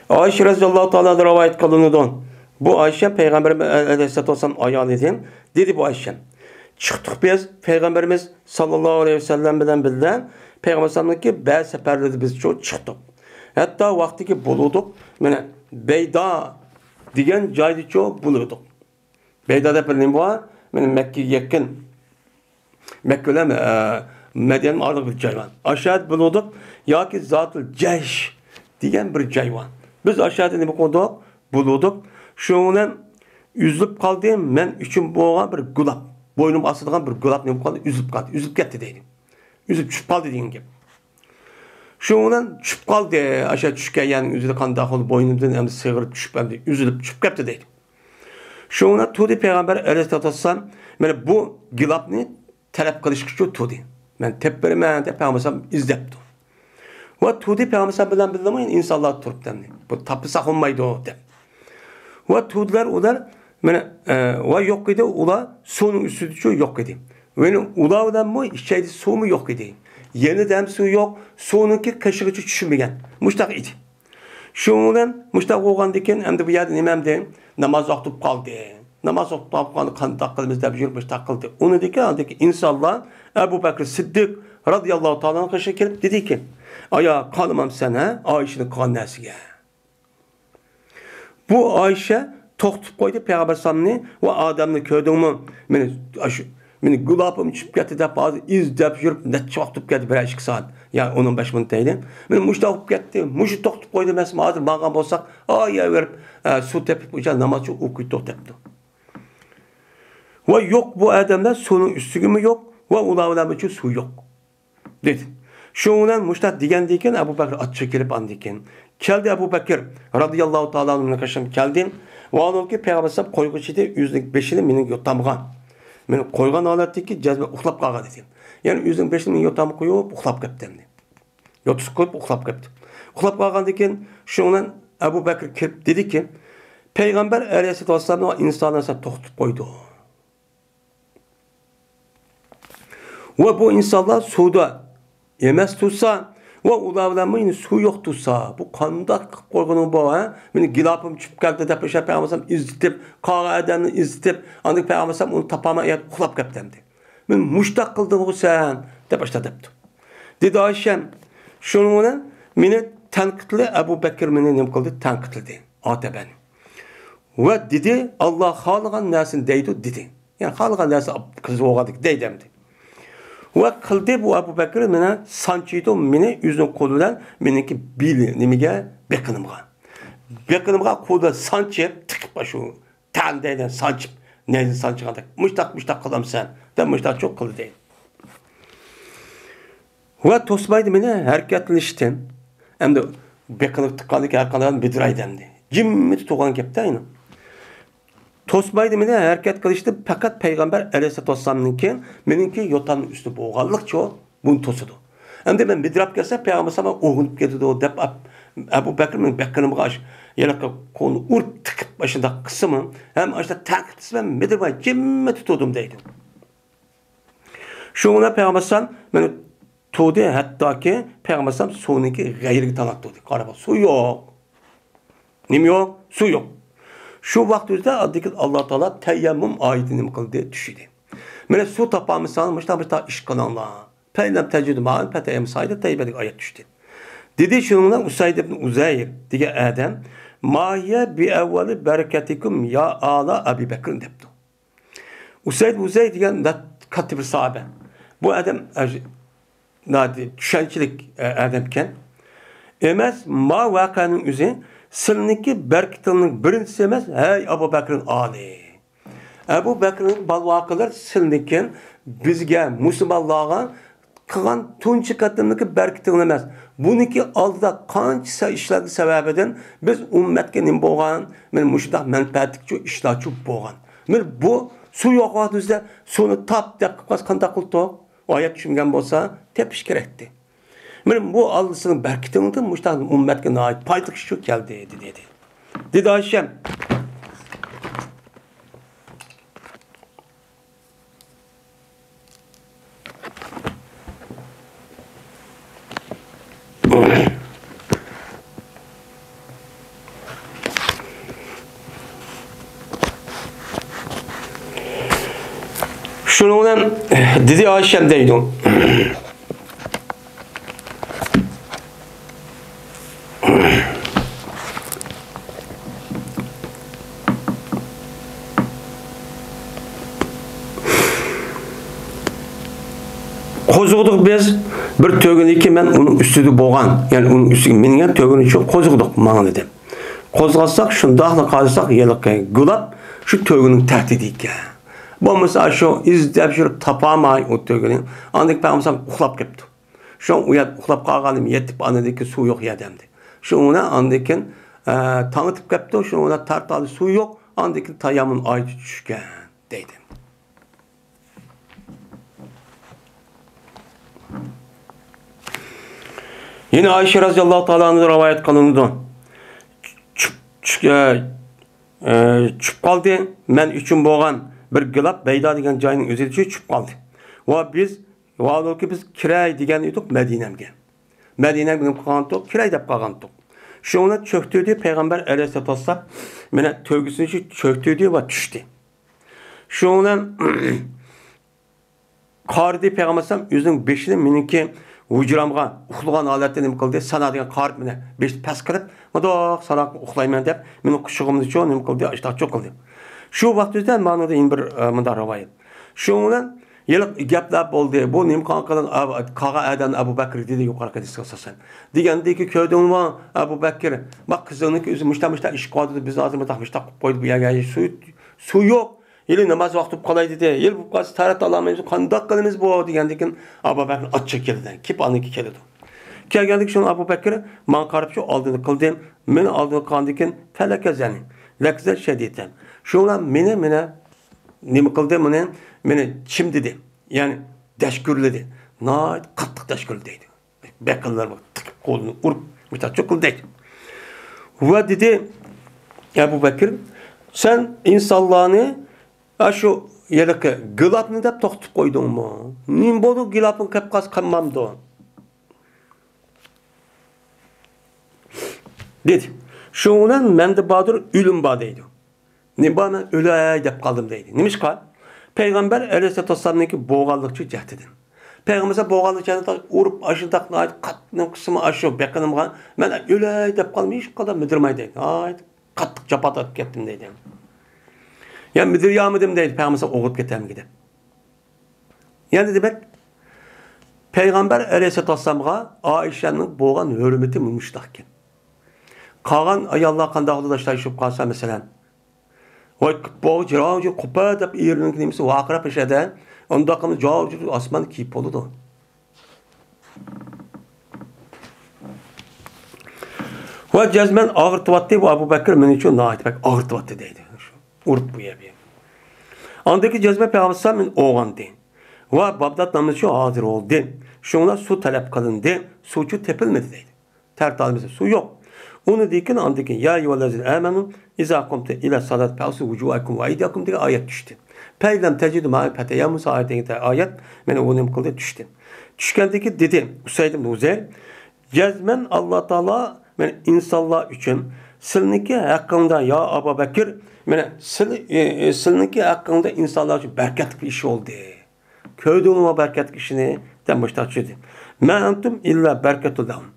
ئائىشە رەزىياللاھۇ تائالا ئەنھا رىۋايەت قىلىنىدۇ. بۇ ئائىشە پەيغەمبەر ئەلەيھىسسالاتۇ ۋەسسالام ئايالى ئىدى. دېدى بۇ ئائىشە، چىقتۇق بىز پەيغەمبىرىمىز ساللاللاھۇ ئەلەيھى ۋەسەللەم بىلەن بىللە پەيغەمبەر ئەلەيھىسسالامنىڭكى بەزى سەپەرلىرىدە بىز چىقتۇق. ھەتتا ۋاقتىكى بولۇدۇق، مانا بەيدا دېگەن جايدىچۇ بولۇدۇق. بەيدا دەپ بىر نېمە بار؟ مانا مەككىگە يېقىن. مەككە بىلەن، ئە، مەدىنە ئارىلىق بىر جاي بار. ئاشۇ يەردە بولۇدۇق ياكى زاتۇل جەھش دېگەن بىر جاي بار. بىز ئاشۇ يەردە نېمە قىلدۇق؟ بولۇدۇق. شۇنىڭ بىلەن ئۈزۈلۈپ قالدى، مەن ئۈچۈن بولغان بىر گۇلاپ. بوينۇمغا ئاسىدىغان بىر گۇلاپ نېمە قىلدى؟ ئۈزۈلۈپ قالدى. ئۈزۈلۈپ كەتتى دەيدۇ. ئۈزۈپ چۈشۈپ قالدى دېگەن گەپ. شۇنىڭ بىلەن چۈشۈپ قالدى. ئاشۇ چۈشكەن يەرنىڭ ئۆزىدە قانداق بولدى؟ بوينۇمدىن ئەمدى سىغىرىپ چۈشۈپ، ئەمدى ئۈزۈلۈپ چۈشۈپ كەتتى دەيدۇ. شۇڭا تۇردى پەيغەمبەر ئەلەيھىسسالاتۇ ۋەسسالام، مانا بۇ گىلاپنى تەلەپ قىلىشقىچۇ تۇردى. مەن تېپىپ بېرىمەن دەپ پەيغەمبەر ئەلەيھىسسالام ئىزدەپتۇ. ۋە تۇردى پەيغەمبەر ئەلەيھىسسالام بىلەن بىللىمۇ ئىنسانلار تۇرۇپتۇ ئەمدى. بۇ تاپمىساق بولمايدۇ دەپ. ۋە تۇردىلار ئۇلار، مانا، ئە، ۋە يوق ئىدى، ئۇلار سۇنىڭ ئۈستىدىچۇ يوق ئىدى. يەنى ئۇلار بىلەنمۇ ئىچەيدە سۇمۇ يوق ئىدى. يېنىدا ھەم سۇ يوق، سۇنىڭكى قېشىغىچە چۈشمىگەن. مۇشتاق ئىدى. شۇنىڭ بىلەن مۇشتاق بولغاندىكىن، ئەمدى بۇ يەردە نېمە ئەمدى؟ ناماز ۋاقتى بولۇپ قالدى. ناماز ۋاقتى بولۇپ قالغاندا قانداق قىلىمىز دەپ يۈرۈپ مۇشتاق قىلدى. ئۇنىڭدىكى ئاندىكى ئىنسانلار ئەبۇ بەكرى سىددىق رازىياللاھۇ تائالا ئەنھۇ قېشىغا كېلىپ دېدىكى، ئايا، قانىمامسەن، ھە؟ ئائىشىنىڭ قىلغان نەرسىگە. بۇ ئائىشە توختىتىپ قويدى پەيغەمبەر ئەلەيھىسسالامنى ۋە ئادەمنى كۆردۈڭمۇ؟ مېنى، ئاشۇ، مېنى گۇلاپىم چۈشۈپ كەتتى دەپ، ھازىر ئىزدەپ يۈرۈپ نەچچە ۋاقىت بولۇپ كەتتى، بىرەر ئىككى سائەت. يا ئون ئون بەش مىنۇت دەيلى. مېنى مۇشۇنداق بولۇپ كەتتى، مۇشۇ توختىتىپ قويدى، مەسىلەن، ھازىر ماڭغان بولساق، ئاياۋېرىپ، ئە، سۇ تېپىپ، ئۇ يەردە ناماز ئوقۇيتتۇق دەپتۇ. ۋە يوق، بۇ ئادەملەر سۇنىڭ ئۈستىگىمۇ يوق ۋە ئۇلار بىلەن بىر سۇ يوق. دېدى. شۇنىڭ بىلەن مۇشۇنداق دېگەندىن كېيىن ئەبۇ بەكرى ئاچچىقى كېلىپ ئاندىن كېيىن كەلدى. ئەبۇ بەكرى رازىياللاھۇ تائالا ئەنھۇ قېشىغا كەلدى. ۋاھالەنكى پەيغەمبەر ئەلەيھىسسالام قويغۇچ ئىدى، ئۆزىنىڭ بېشىنى مېنىڭ يوتامغا، مېنى قويغان ھالەتتىكى جەزمە ئۇخلاپ قالغان ئىدى. يەنى ئۆزىنىڭ بېشىنى مېنىڭ يوتامغا قويۇپ ئۇخلاپ كەتتى ئەمدى. يوتقۇزۇپ قويۇپ ئۇخلاپ كەتتى. ئۇخلاپ قالغاندىن كېيىن شۇنىڭ بىلەن ئەبۇ بەكرى كىرىپ دېدىكى، پەيغەمبەر ئەلەيھىسسالاتۇ ۋەسسالامنى ئىنسانلار سەن توختىتىپ قويدۇ. ۋە بۇ ئىنسانلار سۇدا ئەمەس تۇرسا، ۋە ئۇلار بىلەن مېنى سۇ يوق تۇرسا، بۇ قانداق قىلىپ قويغىنىڭ بۇ، ھە؟ مېنى گىلاپىم چۈشۈپ كەلدى دەپ، ئاشۇ پەيغەمبەر ئەلەيھىسسالام ئىزدىتىپ، قالغان ئادەمنى ئىزدىتىپ، ئاندىن پەيغەمبەر ئەلەيھىسسالام ئۇنى تاپالماي ئۇخلاپ كەپتۇ ئەمدى. مېنى مۇشتاق قىلدىڭغۇ سەن، دەپ ئاشۇنداق دەپتۇ. دېدى ئائىشەم، شۇنىڭ بىلەن مېنى تەنقىدلى ئەبۇ بەكرى مېنى نېمە قىلدى؟ تەنقىدلىدى، ئاتەبەنى. ۋە دېدى، ئاللا خالىغان نەرسىنى دەيدۇ، دېدى. يەنى خالىغان نەرسە قىز بولغاندىكى دەيدۇ ئەمدى. ۋە قىلدى بۇ ئەبۇ بەكرى مېنى سانچىيدۇ، مېنى ئۆزىنىڭ قولى بىلەن مېنىڭكى بېلى، نېمىگە، بېقىنىمغا. بېقىنىمغا قولى بىلەن سانچىپ، تىقىپ، شۇ تەن دەيدۇ، سانچىپ، نەيزە سانچىغاندەك، مۇشتاق، مۇشتاق قىلامسەن، دەپ مۇشتاق چوق قىلدى دەيدۇ. ۋە توسمايدۇ مېنى ھەرىكەتلىنىشتىن. ئەمدى بېقىنىپ تىققاندىكى ھەر قانداق بىدىرايدۇ ئەمدى. جىممىدە تۇرغان گەپتە ئاينۇ. توسمايدۇ مېنى ھەرىكەت قىلىشتىن پەقەت پەيغەمبەر ئەلەيھىسسالاتۇ ۋەسسالامنىڭكى مېنىڭكى يوتامنىڭ ئۈستى بولغانلىقچۇ بۇنى توسىدۇ. ئەمدى مەن مىدىراپ كەتسەم پەيغەمبەر ئەلەيھىسسالام ئويغىنىپ كېتىدۇ دەپ ئەپ-، ئەبۇ بەكرى مېنىڭ بەكرىمغا ئاش-، يەنە قولىنى ئۇرۇپ تىقىپ ئاشۇنداق قىلسىمۇ ھەم ئاشۇنداق تەنقىد قىلسىمۇ مەن مىدىرماي جىممىدە تۇردۇم دەيدۇ. شۇنىڭ بىلەن پەيغەمبەر ئەلەيھىسسالام مېنى تۇردى، ھەتتاكى پەيغەمبەر ئەلەيھىسسالام سۇنىڭكى غەيرىگە تالاپ تۇردى. قارا، سۇ يوق. نېمە يوق؟ سۇ يوق. شۇ ۋاقىت ئۆزىدە ئاندىن كېيىن ئاللا تائالا تەيەممۇم ئايىتى نېمە قىلدى؟ چۈشتى. مانا سۇ تاپالمىساڭلار مۇشۇنداق مۇشۇنداق ئىش قىلىڭلار. فەئىن لەم تەجىدۇ مائەن فەتەيەممەمۇ سەئىدەن تەييىبەن دېگەن ئايەت چۈشتى. دېدى، شۇنىڭ بىلەن ئۇسەيد ئىبن ئۇزەير دېگەن ئادەم، ما ھىيە بىئەۋۋەلى بەرىكەتىكۇم يا ئالا ئەبى بەكرىن دەپتۇ. ئۇسەيد ئۇزەي دېگەن نات-، كاتتا بىر ساھابە. بۇ ئادەم ئەج-، ناھايىتى چۈشەنچىلىك، ئە، ئادەمكەن. ئەمەس، ما ۋەقەنىڭ ئۆزى سىلىنىڭكى بەرىكىتىڭنىڭ بىرىنچىسى ئەمەس، ھەي ئەبۇ بەكرىن ئالى. ئەبۇ بەكرىن بال ۋەقەلەر سىلىنىڭكى بىزگە، مۇسۇلمانلارغا قىلغان تۇنجى قېتىملىقى بەرىكىتىڭ ئەمەس. بۇنىڭكى ئالدىدا قانچە سە-، ئىشلارنىڭ سەۋەبىدىن بىز ئۈممەتكە نېمە بولغان؟ مانا مۇشۇنداق مەنپەئەتلىكچۇ ئىشلارچۇ بولغان. مانا بۇ سۇ يوق ۋاقتىمىزدا سۇنى تاپ دەپ قىلىپ قالسا قانداق قىلدۇق؟ ئايەت چۈشمىگەن بولسا تېپىش كېرەكتى. مانا بۇ ئالدىسىنىڭ بەرىكىتىڭدىن مۇشۇنداق ئۈممەتكە ناھايىتى پايدىلىق ئىشچۇ كەلدى، دېدى. دېدى ئائىشەم. شۇنىڭ بىلەن دېدى ئائىشەم دەيدۇ. قوزغىدۇق بىز بىر تۆگىنىكى مەن ئۇنىڭ ئۈستىدە بولغان، يەنى ئۇنىڭ ئۈستىگە مىنگەن تۆگىنى شۇ قوزغىدۇق ماڭا دېدى. قوزغاتساق شۇنداقلا قارىساق ھېلىقى گۇلاپ شۇ تۆگىنىڭ تەختىدە ئىكەن. بولمىسا شۇ ئىزدەپ يۈرۈپ تاپالماي ئۇ تۆگىنى. ئاندىن كېيىن پەيغەمبەر ئۇخلاپ كېتىپتۇ. شۇ ئۇ يەردە ئۇخلاپ قالغانىم يېتىپ ئاندىن كېيىن سۇ يوق يەردە ئەمدى. شۇ ئۇنى ئاندىن كېيىن، ئە، تاڭ ئېتىپ كەپتۇ. شۇ ئۇنى تارتالى سۇ يوق. ئاندىن كېيىن تەيەممۇم ئايىتى چۈشكەن دەيدۇ. يەنە ئائىشە رەزىياللاھۇ تائالا ئانھا رىۋايەت قىلىنىدۇ. چۈپ، چۈش-، ئە، ئە، چۈشۈپ قالدى. مەن ئۈچۈن بولغان بىر گىلاپ بەيدا دېگەن جاينىڭ ئۆزىدە چۈشۈپ قالدى. ۋە بىز، ۋاھالەنكى بىز كىرەي دېگەن ئىدۇق مەدىنەمگە. مەدىنەگە نېمە قىلغانتۇق؟ كىرەي دەپ قالغانتۇق. شۇنىڭ بىلەن چۆكتۈردى پەيغەمبەر ئەلەيھىسسالاتۇ ۋەسسالام. مانا تۆگىسىنى چۆكتۈردى ۋە چۈشتى. شۇنىڭ بىلەن قارىدى پەيغەمبەر ئەلەيھىسسالام ئۆزىنىڭ بېشىنى مېنىڭكى ھۇجرامغا ئۇخلىغان ھالەتتە نېمە قىلدى؟ سانا دېگەن قارىپ مېنى بېشىنى پەس قىلىپ، مۇنداق سانا ئۇخلايمەن دەپ، مېنىڭ قۇچىقىمدىچۇ نېمە قىلدى؟ ئاشتاقچۇ قىلدى. شۇ ۋاقىت ئۆزىدە مانا يەنە بىر، ئە، مۇنداق رىۋايەت. شۇنىڭ بىلەن ھېلىقى گەپلەر بولدى. بۇ نېمە قىلغان قىلغان ئەبۇ، قالغان ئادەم ئەبۇ بەكرى دېدى يۇقىرىقى ھەدىسكە ئاساسەن. دېگەندىكى كۆردۈڭمۇ ئەبۇ بەكرى؟ باق قىزىڭنىڭكى ئۆزى مۇشتا مۇشتا ئىش قىلىۋاتىدۇ. بىزنى ھازىر مۇنداق مۇشتا قىلىپ قويدى بۇ يەرگە. سۇ، سۇ يوق. ھېلى ناماز ۋاقتى بولۇپ قالاي دېدى. ھېلى بولۇپ قالسا تارەت ئالالمايمىز. قانداق قىلىمىز بۇ؟ دېگەندىكىن ئەبۇ بەكرى ئاچچىق كېلىدۇ. كېلىپ ئانىڭكى كېلىدۇ. كەلگەندىكىن شۇنى ئەبۇ بەكرى ماڭا قاراپ شۇ ئالدىنى قىلدى. مېنى ئالدىنى قىلغاندىكىن فەلەكەزەنى. لەكزە شەدىدەن. شۇنىڭ بىلەن مېنى، مېنى نېمە قىلدى مېنى؟ مېنى چىمدىدى. يەنى دەشكۈرلىدى. ناھايىتى قاتتىق دەشكۈرلىدى دەيدۇ. بەكەللەر تىقىپ قولىنى ئۇرۇپ، مۇشتاق چوقۇلدايدۇ. ۋە دېدى، ئەبۇ بەكرى، سەن ئىنسانلارنى ئاشۇ ھېلىقى گىلاپنى دەپ توختىتىپ قويدۇڭمۇ؟ نېمە بولدى گىلاپنى قېپ قالسا قالمامدۇ؟ دېدى. شۇنىڭ بىلەن مەندە باردۇر، ئۆلۈم بار دەيدۇ. نېمە بار، مەن ئۆلەي دەپ قالدىم دەيدۇ. نېمىشقا؟ پەيغەمبەر ئەلەيھىسسالاتۇ ۋەسسالامنىڭكى بولغانلىقچە جەھىتىدىن. پەيغەمبەر بولغانلىقچە ئۇرۇپ، ئاشۇنداق ناھايىتى قاتتىق قىسمى ئاشۇ بېقىنىمغا، مەن ئۆلەي دەپ قالدىم، ھېچقانداق مىدىرماي دەيدۇ. ناھايىتى قاتتىق جاپا تارتىپ كەتتىم دەيدۇ. يا مىدىرىيالمىدىم دەيدۇ، پەيغەمبەر ئوغۇت كېتەرمىگە دەپ. يەنە دېمەك، پەيغەمبەر ئەلەيھىسسالاتۇ ۋەسسالامغا ئائىشەنىڭ بولغان ھۆرمىتى مۇشۇنداق ئىكەن. قالغان ئاياللار قانداق بولىدۇ، شۇنداق چۈشۈپ قالسا، مەسىلەن، ۋاي، بۇ جاۋجۇ قوپا دەپ ئېرىنىڭ نېمىسى ۋارقىراپ ئەشەدە، ئۇنداق قىلما جاۋجۇ ئاسمان كىيىپ بولىدۇ. ۋە جەزمەن ئاغرىتىۋاتتى، بۇ ئەبۇ بەكرى مېنى شۇ ناھايىتى بەك ئاغرىتىۋاتتى دەيدۇ. شۇ ئۇرۇپ بۇ يەرگە. ئاندىن كېيىن جەزمەن پەيغەمبەر ئالەيھىسسالام مېنى ئويغاندى. ۋە بابدات نامىزى شۇ ھازىر بولدى. شۇڭا سۇ تەلەپ قىلىندى. سۇچۇ تېپىلمىدى دەيدۇ. تەرتىپ ئالمىسا سۇ يوق. ئۇنىڭدىن كېيىن، ئاندىن كېيىن، يا ئەييۇھەللەزىنە ئامەنۇ ئىزا قۇمتۇم ئىلەس سالاتى فەغسىلۇ ۋۇجۇھەكۇم ۋە ئەيدىيەكۇم دېگەن ئايەت چۈشتى. فەئىن لەم تەجىدۇ مائەن فەتەيەممۇمۇ سائىغەتەن دېگەن ئايەت مېنى ئۇ نېمە قىلدى؟ چۈشتى. چۈشكەندىن كېيىن دېدى ئۇسەيد ئىبن ھۇزەير، جەزمەن ئاللا تائالا مەن ئىنسانلار ئۈچۈن سىلىنىڭكى ھەققىڭدا، يا ئابا بەكىر، مانا سىل-، ئى، ئى، سىلىنىڭكى ھەققىڭدا ئىنسانلار ئۈچۈن بەرىكەتلىك بىر ئىش بولدى. كۆردۈڭلارمۇ بەرىكەتلىك ئىشنى؟ دەپ مۇشۇنداق چۈشتى. ما ئەنتۇم ئىللا بەرىكەتۇن لەھۇم.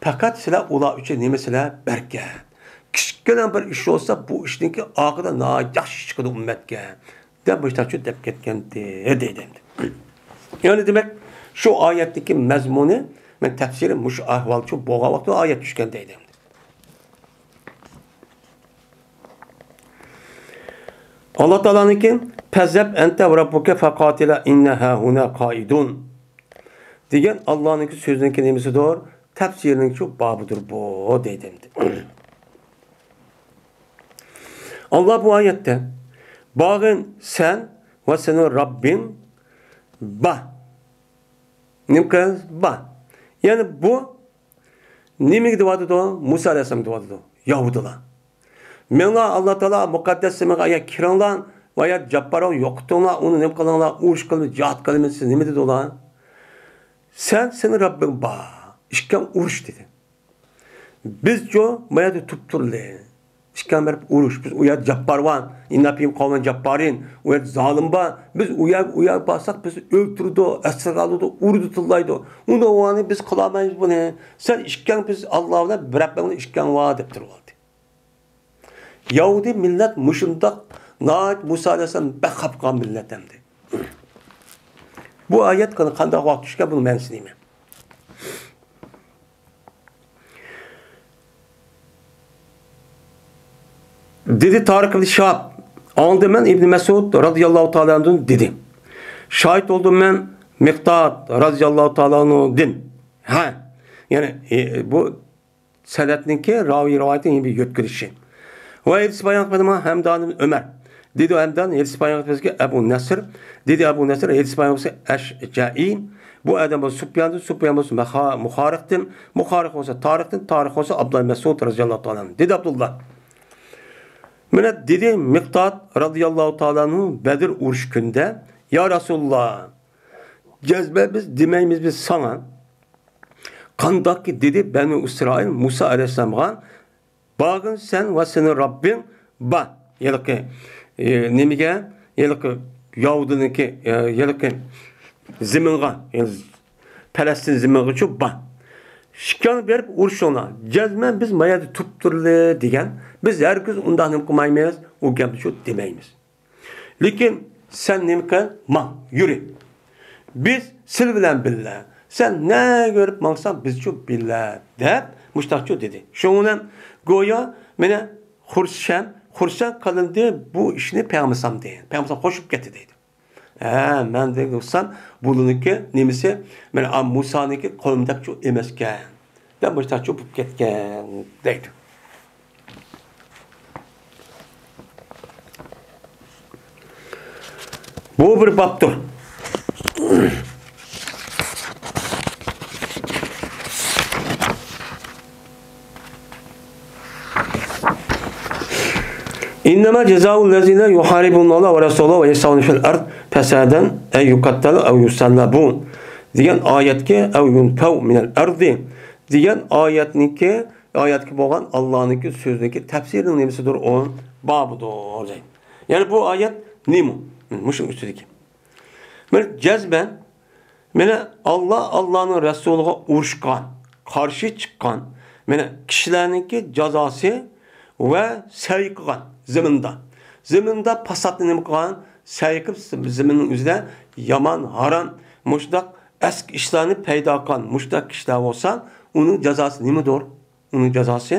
پەقەت سىلەر ئۇلار ئۈچۈن نېمە سىلەر؟ بەرىكەت. كىچىككىنە بىر ئىش بولسا، بۇ ئىشنىڭكى ئاقىۋىتى ناھايىتى ياخشى ئىش چىقىدۇ ئۈممەتكە، دەپ مۇشۇنداق چۈشتى دەپ كەتكەنتى، دەيدۇ ئەمدى. يەنى دېمەك، شۇ ئايەتتىكى مەزمۇنى، مەن تەپسىرى مۇشۇ ئەھۋال شۇ بولغان ۋاقىتتا ئايەت چۈشكەن دەيدۇ ئەمدى. ئاللا تائالانىڭكى، فەزھەب ئەنتە ۋە رەببۇكە فەقاتىلا ئىننا ھاھۇنا قائىدۇن دېگەن ئاللانىڭكى سۆزىنىڭكى نېمىسىدۇر؟ تەپسىرىنىڭكى شۇ بابىدۇر بۇ، دەيدۇ ئەمدى. ئاللا بۇ ئايەتتە، باغىن سەن ۋە سېنىڭ رەببىڭ با. نېمە قىل؟ با. يەنى بۇ نېمىگە دەۋاتىدۇ؟ مۇسا ئەلەيھىسسالام دەۋاتىدۇ. يەھۇدىيلار. مېڭىڭلار، ئاللا تائالا مۇقەددەس زېمىنغا ئايا كىرىڭلار ۋە يا جاپپارنى يوقىتىڭلار، ئۇنى نېمە قىلىڭلار، ئۇرۇش قىلىمىز، جىھاد قىلىمىز، سىز نېمە دېدى ئۇلار؟ سەن، سېنىڭ رەببىڭ بار، ئىككىڭ ئۇرۇش دېدى. بىزچۇ ما يەردە تۇپتۇرلى. ئىككىڭ بېرىپ ئۇرۇش، بىز ئۇ يەردە جاپپار بار، ئىننا فىھىم قەۋمەن جاپپارىن، ئۇ يەردە زالىم بار، بىز ئۇ يەرگە، ئۇ يەرگە بارساق بىزنى ئۆلتۈرىدۇ، ئەسىرگە ئالىدۇ، ئۇرىدۇ، تىللايدۇ. ئۇنداق بولغاندا بىز قىلالمايمىز بۇنى. سەن ئىككىڭ، بىز ئاللا بىلەن رەببىڭ بىلەن ئىككىڭ بار دەپ تۇرۇۋالدى. يەھۇدىي مىللەت مۇشۇنداق ناھايىتى مۇسا ئەلەيھىسسالام بەك خاپا قالغان مىللەت ئەمدى. بۇ ئايەت قانداق ۋاقىت چۈشكەن، بۇنىڭ مەنىسى نېمە؟ دېدى تارىق ئىبن شىھاب، ئاڭلىدىم مەن ئىبن مەسئۇد رازىياللاھۇ تائالا ئەنھۇدىن دېدى. شاھىت بولدۇم مەن مىقداد رازىياللاھۇ تائالا ئەنھۇدىن. ھە، يەنى، ئى، بۇ سەنەدنىڭكى راۋىي رىۋايىتىنىڭ بىر يۆتكىلىشى. ۋە ھەدىس بايان قىلىدىغان ھەمدان ئىبن ئۆمەر. دېدى ھەمدان، ھەدىس بايان قىلىدىغان ئەبۇ نەسر. دېدى ئەبۇ نەسر، ھەدىس بايان قىلىدىغان ئەشجەئى. بۇ ئادەم بولسا سۇپياندىن، سۇپيان بولسا مەخا-، مۇخارىقتىن، مۇخارىق بولسا تارىقتىن، تارىق بولسا ئابدۇللا مەسئۇد رازىياللاھۇ تائالا ئەنھۇ. دېدى ئابدۇللا. مانا دېدى مىقداد رازىياللاھۇ تائالا ئەنھۇ بەدر ئۇرۇش كۈنىدە، يا رەسۇلاللا، جەزمەن بىز دېمەيمىز بىز ساڭا. قانداقكى دېدى بەنۇ ئىسرائىل مۇسا ئەلەيھىسسالامغا، باغىن سەن ۋە سېنىڭ رەببىڭ با. ھېلىقى، ئى، نېمىگە؟ ھېلىقى يەھۇدىينىڭكى، ئى، ھېلىقى زېمىنغا، يەنى پەلەستىن زېمىنغىچۇ بار. شىكان بېرىپ ئۇرۇشۇڭلار. جەزمەن بىز ما يەردە تۇرۇپ تۇرىلى دېگەن. بىز ھەرگىز ئۇنداق نېمە قىلمايمىز. ئۇ گەپنىچۇ دېمەيمىز. لېكىن سەن نېمە قىل؟ ماڭ، يۈرى. بىز سىلى بىلەن بىللە. سەن نەگە بېرىپ ماڭساڭ، بىزچۇ بىللە، دەپ مۇشتاقچۇ دېدى. شۇنىڭ بىلەن گويا مېنى خۇرسەن، خۇرسەن قىلىندى بۇ ئىشنى پەيغەمبەر ئەلەيھىسسالام دېگەن. پەيغەمبەر ئەلەيھىسسالام قوشۇپ كەتتى دەيدۇ. ھە، مەن دېگەن بۇلىنىڭكى نېمىسى، مانا، ئا، مۇسانىڭكى قوۋمىدەكچۇ ئەمەسكەن، دەپ مۇشتاقچۇ بولۇپ كەتكەن دەيدۇ. بۇ بىر بابتۇر. إنما جزاء الذين يحاربون الله ورسوله ويسعون في الأرض فسادا أن يقتلوا أو يصلبوا دېگەن ئايەتكە، أو ينفوا من الأرض دېگەن ئايەتنىڭكى، ئايەتكە بولغان ئاللانىڭكى سۆزىنىڭكى تەپسىرىنىڭ نېمىسىدۇر ئۇ؟ بابىدۇر دەيدۇ. يەنى بۇ ئايەت نېمە؟ مۇشۇ ئۈستىدىكى. بىر جەزمەن مانا، ئاللا، ئاللانىڭ رەسۇلىغا ئۇرۇشقان، قارشى چىققان، مانا، كىشىلەرنىڭكى جازاسى ۋە سەي قىلغان زېمىندا، زېمىندا پاساتنى نېمە قىلغان، سەي قىلىپ زېمىننىڭ ئۆزىدە يامان، ھارام، مۇشۇنداق ئەسكى ئىشلارنى پەيدا قىلغان مۇشۇنداق كىشىلەر بولسا، ئۇنىڭ جازاسى نېمىدۇر؟ ئۇنىڭ جازاسى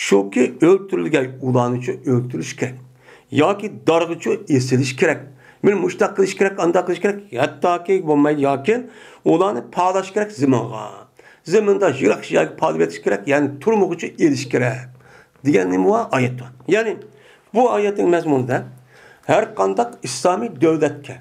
شۇكى، ئۆلتۈرۈلگەن ئۇلارنىچۇ ئۆلتۈرۈش كېرەك. ياكى دارغىچۇ ئېسىلىش كېرەك. مانا مۇشۇنداق قىلىش كېرەك، ئانداق قىلىش كېرەك. ھەتتاكى بولمايدۇ، ياكى ئۇلارنى پالاش كېرەك زېمىنغا. زېمىندا يىراق يەرگە پالىۋېتىش كېرەك، يەنى تۈرمىگىچۇ ئېلىش كېرەك. دېگەن نېمە بار؟ ئايەت بار. يەنى بۇ ئايەتنىڭ مەزمۇنىدا ھەر قانداق ئىسلامىي دۆلەتكە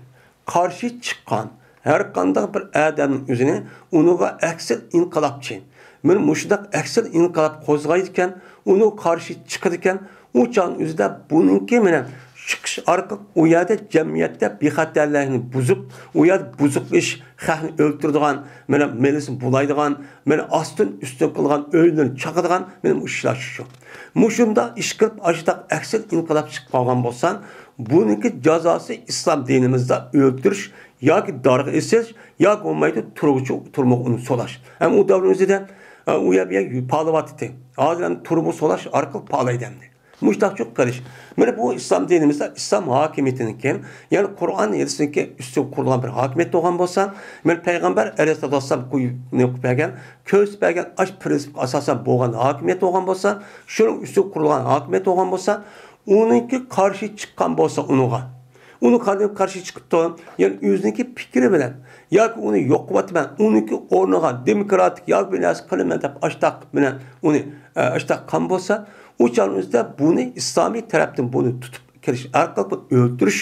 قارشى چىققان ھەر قانداق بىر ئادەمنىڭ ئۆزىنى ئۇنىڭغا ئەكسىل ئىنقىلابچى، مانا مۇشۇنداق ئەكسىل ئىنقىلاب قوزغايدىكەن، ئۇنىڭغا قارشى چىقىدىكەن، ئۇ چاغنىڭ ئۆزىدە بۇنىڭكى مانا چىقىش ئارقىلىق ئۇ يەردە جەمئىيەتتە بىخەتەرلىكنى بۇزۇپ، ئۇ يەردە بۇزۇقلىشىش، خەقنى ئۆلتۈرىدىغان، مانا مېلىسىنى بۇلايدىغان، مانا ئاستىن ئۈستۈن قىلغان، ئۆيلىرىنى چاقىدىغان، مانا مۇشۇ ئىشلار شۇ. مۇشۇنداق ئىش قىلىپ، ئاشۇنداق ئەكسىل ئىنقىلاب چىقىپ قالغان بولسا، بۇنىڭكى جازاسى ئىسلام دىنىمىزدا ئۆلتۈرۈش ياكى دارغا ئېسىش ياكى بولمايدۇ تۇرغۇچە تۈرمىگە ئۇنى سولاش. ھەم ئۇ دەۋرنىڭ ئۆزىدە، ئە، ئۇ يەر بۇ يەر پالىۋاتىتتى. ھازىر ئەمدى تۈرمىگە سولاش ئارقىلىق پالىيدۇ ئەمدى. مۇشتاقچۇ قىلىش. مانا بۇ ئىسلام دىنىمىزدا ئىسلام ھاكىمىيىتىنىڭكى، يەنى قۇرئان ھەدىسنىڭكى ئۈستىگە قۇرۇلغان بىر ھاكىمىيەت بولغان بولسا، مانا پەيغەمبەر ئەلەيھىسسالاتۇ ۋەسسالام قويۇپ بەرگەن، كۆرسىتىپ بەرگەن ئاشۇ پىرىنسىپقا ئاساسەن بولغان ھاكىمىيەت بولغان بولسا، شۇنىڭ ئۈستىگە قۇرۇلغان ھاكىمىيەت بولغان بولسا، ئۇنىڭكى قارشى چىققان بولسا ئۇنىڭغا، ئۇنىڭ قانداق قارشى چىقىپتۇ؟ يەنى ئۆزىنىڭكى پىكرى بىلەن ياكى ئۇنى يوق قىلىۋاتىمەن، ئۇنىڭكى ئورنىغا دېموكراتىك ياكى بىر نەرسە قىلىمەن دەپ ئاشتاق بىلەن ئۇنى، ئە، ئاشتاق قىلغان بولسا، ئۇ چاغنىڭ ئۆزىدە بۇنى ئىسلامىي تەرەپتىن بۇنى تۇتۇپ كېلىش ئارقىلىق بۇ ئۆلتۈرۈش،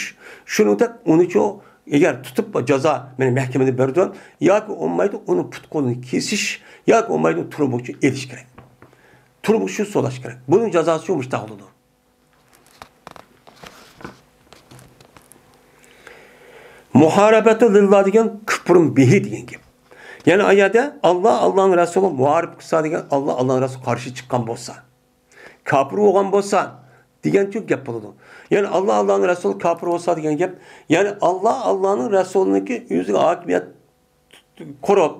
شۇنىڭدەك ئۇنىچۇ ئەگەر تۇتۇپ جازا، مانا مەھكىمىدە بېرىدۇ ياكى بولمايدۇ ئۇنى پۇت-قولىنى كېسىش ياكى بولمايدۇ تۈرمىگىچۇ ئېلىش كېرەك. تۈرمىگىچۇ سولاش كېرەك. بۇنىڭ جازاسى شۇ مۇشتاق بولىدۇ. مۇھارىبەتۇ لىللا دېگەن كۇفرۇن بىھى دېگەن گەپ. يەنى ئۇ يەردە ئاللا، ئاللانىڭ رەسۇلى مۇھارىبە قىلسا دېگەن، ئاللا، ئاللانىڭ رەسۇلى قارشى چىققان بولسا، كاپىر بولغان بولسا دېگەنچۇ گەپ بولىدۇ. يەنى ئاللا، ئاللانىڭ رەسۇلى كاپىر بولسا دېگەن گەپ، يەنى ئاللا، ئاللانىڭ رەسۇلىنىڭكى ئۆزىگە ھاكىمىيەت قۇرۇپ،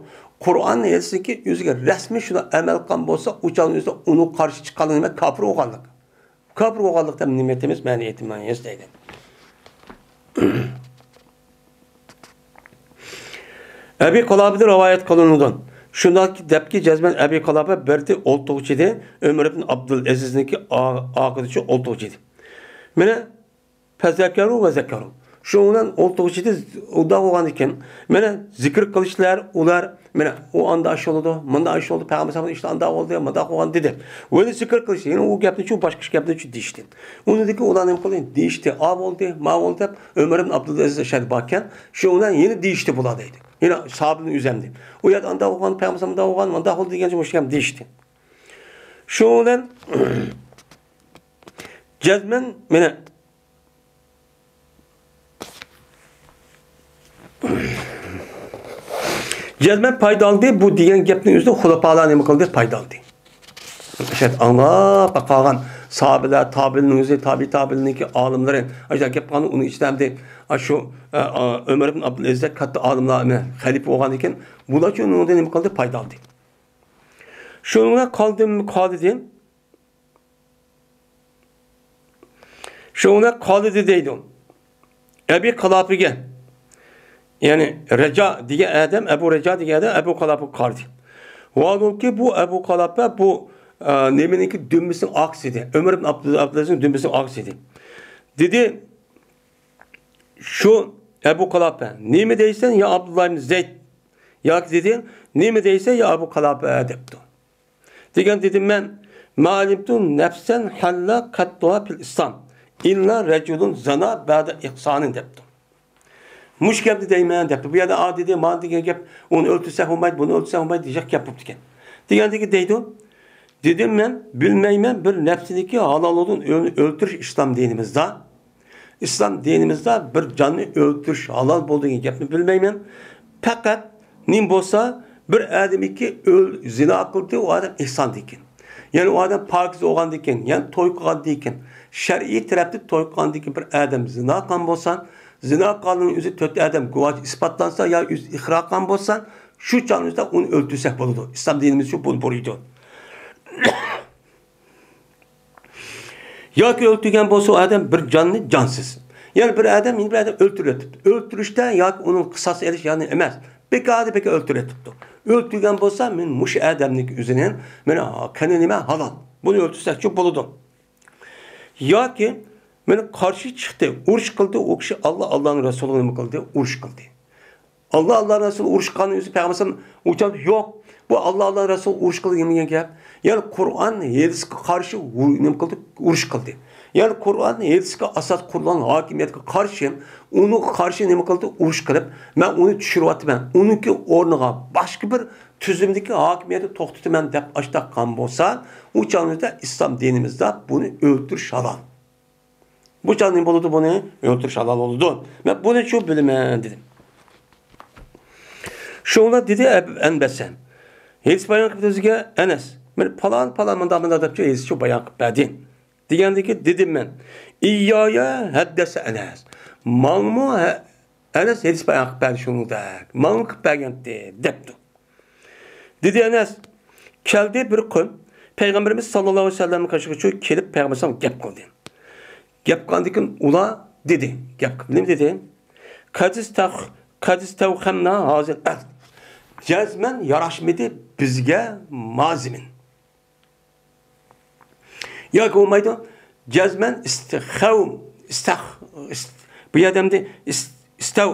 قۇرئان ھەدىسنىڭكى ئۆزىگە رەسمىي شۇنداق ئەمەل قىلغان بولسا، ئۇ چاغنىڭ ئۆزىدە ئۇنىڭغا قارشى چىققانلىقى نېمە؟ كاپىر بولغانلىق. كاپىر بولغانلىق دەپ نېمە ئېيتىمىز؟ مەنە ئېيتىمەن، ھېس دەيدۇ. ئەبى قىلابىدىن رىۋايەت قىلىنىدۇ. شۇنداق دەپكى، جەزمەن ئەبى قىلابە بىردى ئولتۇرغۇچى ئىدى، ئۆمەر ئىبن ئابدۇلئەزىزنىڭكى ئا-، ئاقىدىچۇ ئولتۇرغۇچى ئىدى. مانا، فەزەكەرۇ ۋە زەكەرۇ. شۇنىڭ بىلەن ئولتۇرغۇچى ئىدى، ئۇنداق بولغاندىكىن، مانا، زىكىر قىلىشلار، ئۇلار، مانا، ئۇ ئاندا ئىش بولىدۇ، مۇندا ئىش بولدى، پەيغەمبەر ئىشلار ئاندا بولدى، مۇنداق بولغان دېدى. ۋە زىكىر قىلىش، يەنە ئۇ گەپنىچۇ، باشقا گەپنىچۇ دېيىشتى. ئۇنىڭدىكى ئۇلار نېمە قىلدى؟ دېيىشتى، ئا بولدى، ما بولدى دەپ، ئۆمەر ئىبن ئابدۇلئەزىز ئەشەد باركەن، شۇنىڭ بىلەن يەنە دېيىشتى بۇلار دەيدۇ. يەنە ساھابىنى ئۆزەمدى. ئۇ يەردە ئانداق بولغان، پەيغەمبەر ئانداق بولغان، مۇنداق بولدى دېگەنچە مۇشۇ گەپنى دېيىشتى. شۇنىڭ بىلەن جەزمەن، مانا، جەزمەن پايدا ئالدى، بۇ دېگەن گەپنىڭ ئۆزىدىن خۇلەپالار نېمە قىلدى؟ پايدا ئالدى. شەرت ئاڭلاپ قالغان ساھابىلەر، تابىئىننىڭ ئۆزى، تابىئى تابىئىننىڭكى ئالىملىرى، ئاشۇنداق گەپ قىلغاندا، ئۇنىڭ ئىچىدە ئەمدى ئاشۇ، ئە، ئا، ئۆمەر ئىبن ئابدۇلئەزىزدەك كاتتا ئالىملار، ئەمە، خەلىپە بولغاندىكىن، بۇلارچۇ ئۇنىڭدا نېمە قىلدى؟ پايدا ئالدى. شۇنىڭ بىلەن قالدىم، قالدى. شۇنىڭ بىلەن قالدى دەيدۇ. ئەبى قالاپىگە، يەنى رەجا دېگەن ئادەم، ئەبۇ رەجا دېگەن ئادەم ئەبۇ قالاپىغا قارىدى. ۋاھالبۇكى، بۇ ئەبۇ قالاپە بۇ، ئە، نېمىنىڭكى دۈمبىسىنىڭ ئاغىسى ئىدى. ئۆمەر ئىبن ئابدۇ-، ئابدۇلئەزىزنىڭ دۈمبىسىنىڭ ئاغىسى ئىدى. دېدى، شۇ ئەبۇ قالاپە، نېمە دەيسەن، يا ئابدۇللا ئىبن زەيد؟ ياكى دېدى، نېمە دەيسەن، يا ئەبۇ قالاپە؟ دەپتۇ. دېگەن دېدىم مەن، ما ئەلىمتۇ نەفسەن ھەللا قەتتۇھا فىل ئىسلام ئىللا رەجۇلۇن زانا بەدە ئىھسانىن، دەپتۇ. مۇشۇ گەپنى دەيمەن، دەپتۇ. بۇ يەردە ئا دېدى، مانا دېگەن گەپ، ئۇنى ئۆلتۈرسەك بولمايدۇ، بۇنى ئۆلتۈرسەك بولمايدۇ، دېگەن گەپ بوپتىكەن. دېگەندىكى دەيدۇ، دېدىم مەن، بىلمەيمەن بىر نەپسىنىكى ھالاللىقىدىن ئۆل-، ئۆلتۈرۈش ئىسلام دىنىمىزدا. ئىسلام دىنىمىزدا بىر جاننى ئۆلتۈرۈش ھالال بولىدۇ دېگەن گەپنى بىلمەيمەن. پەقەت نېمە بولسا، بىر ئادەمكى ئۆل-، زىنا قىلدى، ئۇ ئادەم ئېھساندىكىن. يەنى ئۇ ئادەم پاكىز بولغاندىكىن، يەنى توي قىلغاندىكىن، شەرئىي تەرەپتىن توي قىلغاندىكىن بىر ئادەم زىنا قىلغان بولسا، زىنا قىلغاننىڭ ئۆزى تۆت ئادەم گۇۋاھچى ئىسپاتلانسا يا ئۆزى ئىقرار قىلغان بولسا، شۇ چاغنىڭ ئۆزىدە ئۇنى ئۆلتۈرسەك بولىدۇ. ئىسلام دىنىمىز شۇ بۇنى بۇيرۇيدۇ. ياكى ئۆلتۈرگەن بولسا ئۇ ئادەم بىر جاننى جانسىز. يەنى بىر ئادەم يەنە بىر ئادەم ئۆلتۈرۈۋېتىپتۇ. ئۆلتۈرۈشتە ياكى ئۇنىڭ قىساس ئېلىش يەنى ئەمەس. بىكاردا بىكار ئۆلتۈرۈۋېتىپتۇ. ئۆلتۈرگەن بولسا، مەن مۇشۇ ئادەمنىڭ ئۆزىنى، مانا قېنى نېمە ھالال. بۇنى ئۆلتۈرسەكچۇ بولىدۇ. ياكى مانا قارشى چىقتى، ئۇرۇش قىلدى، ئۇ كىشى ئاللا، ئاللانىڭ رەسۇلىغا نېمە قىلدى؟ ئۇرۇش قىلدى. ئاللا، ئاللا رەسۇلى ئۇرۇش قىلغان ئۆزى پەيغەمبەر ئۇ چاغدا يوق. بۇ ئاللا، ئاللا رەسۇلى ئۇرۇش قىلدى دېمىگەن گەپ. يەنى قۇرئان، ھەدىسكە قارشى ئۇ-، نېمە قىلدى؟ ئۇرۇش قىلدى. يەنى قۇرئان، ھەدىسكە ئاساس قۇرۇلغان ھاكىمىيەتكە قارشى، ئۇنىڭغا قارشى نېمە قىلدى؟ ئۇرۇش قىلىپ، مەن ئۇنى چۈشۈرۈۋاتىمەن. ئۇنىڭكى ئورنىغا باشقا بىر تۈزۈمدىكى ھاكىمىيەتنى توختىتىمەن دەپ ئاشتاق قىلغان بولسا، ئۇ چاغدا ئىسلام دىنىمىزدا بۇنى ئۆلتۈرۈش ھالال. بۇ چاغدا نېمە بولىدۇ؟ بۇنى ئۆلتۈرۈش ھالال بولىدۇ. مەن بۇنى شۇ بىلىمەن دېدىم. شۇڭا دېدى ئەب-، ئەنبەسە. ھەدىس بايان قىلىپ بىزگە ئەنەس. مانا پالان، پالان، مۇنداق، مۇنداق دەپچۇ ھەدىسچۇ بايان قىلىپ بەردى. دېگەندىكى دېدىم مەن. ئىيايە ھەددەسە ئەنەس. ماڭىمۇ ھە-، ئەنەس ھەدىس بايان قىلىپ بەردى شۇنىڭدەك. ماڭىمۇ قىلىپ بەرگەنتى، دەپتۇ. دېدى ئەنەس، كەلدى بىر قوم پەيغەمبىرىمىز ساللاللاھۇ ئەلەيھى ۋەسەللەمنىڭ قېشىغا چۈ-، كېلىپ پەيغەمبىرىمىزگە گەپ قىلدى. گەپ قىلغاندىن كېيىن ئۇلار دېدى، گەپ قىلىپ نېمە دېدى؟ قەدىستەخ-، قەدىستەۋخەمنا ھازىل ئەرد. جەزمەن ياراشمىدى بىزگە مازىمىن. ياكى بولمايدۇ. جەزمەن ئىستىخەۋ، ئىستەخ، ئىست-، بۇ يەردە ئەمدى ئىس-، ئىستەۋ،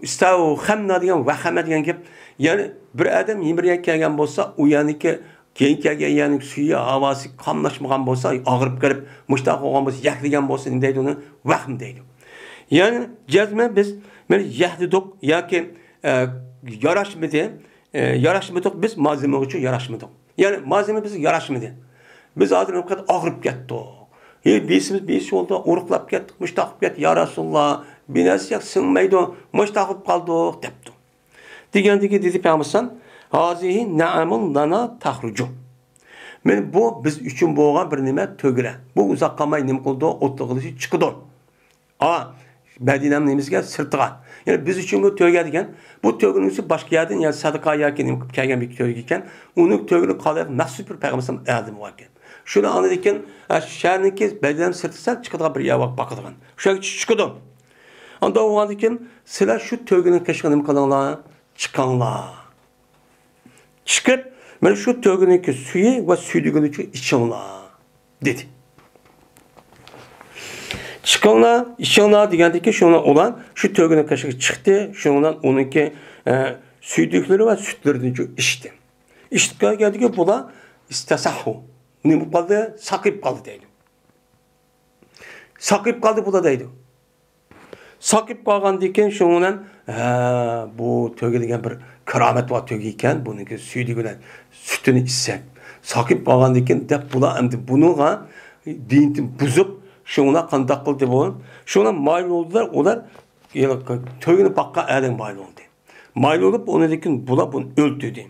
ئىستەۋخەمنا دېگەن ۋەخەمە دېگەن گەپ. يەنى بىر ئادەم يېمىرىگە كەلگەن بولسا، ئۇ يەرنىڭكى كېيىن كەلگەن يەرنىڭ سۈيى، ھاۋاسى قاملاشمىغان بولسا، ئاغرىپ كېلىپ، مۇشتاق بولغان بولسا، يەك دېگەن بولسا، نېمە دەيدۇ ئۇنى؟ ۋەخم دەيدۇ. يەنى جەزمەن بىز مانا يەھ دېدۇق ياكى، ئە، ياراشمىدى، ئە، ياراشمىدۇق، بىز مازىمىغىچۇ ياراشمىدۇق. يەنى مازىمى بىزگە ياراشمىدى. بىز ھازىر پەقەت ئاغرىپ كەتتۇق. ھېي، بېسىمىز بېسىش بولدى، ئورۇقلاپ كەتتۇق، مۇشتاق بولۇپ كەتتى، يا رەسۇلاللا، بىر نەرسە يەپ سىڭمەيدۇ، مۇشتاق بولۇپ قالدۇق، دەپتۇ. دېگەندىكى دېدى پەيغەمبەر، ھازىھى نەئەمۇن لەنا تەخرۇجۇ. مانا بۇ بىز ئۈچۈن بولغان بىر نېمە تۆگىلەر. بۇ ئۇزاق قالماي نېمە قىلىدۇ؟ ئوتلۇق قىلىشى چىقىدۇ. ئا، مەدىنەنىڭ نېمىسىگە؟ سىرتىغا. يەنى بىز ئۈچۈن بۇ تۆگە دېگەن، بۇ تۆگىنىڭ ئۆزى باشقا يەردىن، يەنى سەدىقە ياكى نېمە قىلىپ كەلگەن بىر تۆگە ئىكەن، ئۇنىڭ تۆگىنى قالايلىق مەخسۇس بىر پەيغەمبەر ئەلدىن بولغان ئىكەن. شۇنى ئاڭلىدىكىن، ئە، شەھەرنىڭكى مەدىنەنىڭ سىرتى سەل چىقىدىغان بىر يەر بار، باقىدىغان. شۇ يەرگە چىقىدۇ. ئانداق بولغاندىكىن، سىلەر شۇ تۆگىنىڭ قېشىغا نېمە قىلىڭلار؟ چىقىڭلار. چىقىپ، مانا شۇ تۆگىنىڭكى سۈيى ۋە سۈيدۈكىنى ئىچىڭلار، دېدى. چىقىڭلار، ئىچىڭلار دېگەندىكىن، شۇڭا ئۇلار شۇ تۆگىنىڭ قېشىغا چىقتى، شۇنىڭ بىلەن ئۇنىڭكى، ئە، سۈيدۈكلىرى ۋە سۈتلىرىنى ئىچتى. ئىچىپ كەلگەندىكىن بۇلار ئىستەسەھۇ، نېمە قالدى؟ ساقىيىپ قالدى دەيدۇ. ساقىيىپ قالدى بۇلار دەيدۇ. ساقىيىپ قالغاندىن كېيىن شۇنىڭ بىلەن، ھە، بۇ تۆگە دېگەن بىر كارامەت بار تۆگە ئىكەن، بۇنىڭكى سۈيدۈكى بىلەن سۈتىنى ئىچسەك، ساقىيىپ قالغاندىن كېيىن دەپ بۇلار ئەمدى بۇنىڭغا دىنىنى بۇزۇپ، شۇنىڭ بىلەن قانداق قىلدى بۇ؟ شۇنىڭ بىلەن مايىل بولدىلار، ئۇلار ھېلىقى تۆگىنى باققان ئادەمگە مايىل بولدى. مايىل بولۇپ، ئۇنىڭدىن كېيىن بۇلار بۇنى ئۆلتۈردى.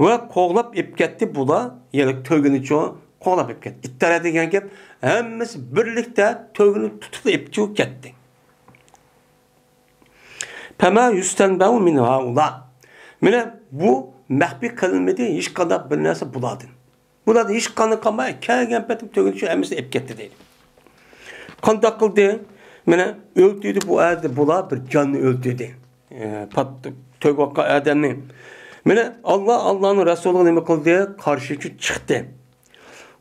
ۋە قوغلاپ ئېلىپ كەتتى بۇلار، يەنى تۆگىنىچۇ قوغلاپ ئېلىپ كەتتى. ئىتتەرە دېگەن گەپ، ھەممىسى بىرلىكتە تۆگىنى تۇتۇپ ئېلىپ چىقىپ كەتتى. پەما يۇستەنبەئۇ مىن ھائۇلا. مانا بۇ مەخپىي قىلىنمىدى، ھېچقانداق بىر نەرسە بۇلاردىن. بۇلاردىن ھېچقانداق قالماي، كەلگەن پېتىم تۆگىنى شۇ ھەممىسىنى ئېلىپ كەتتى دەيدۇ. قانداق قىلدى؟ مانا ئۆلتۈردى بۇ ئەردە بۇلار بىر جاننى ئۆلتۈردى. ئە، پات-، تۆگە باققان ئادەمنى. مانا ئاللا، ئاللانىڭ رەسۇلىغا نېمە قىلدى؟ قارشى چىقتى.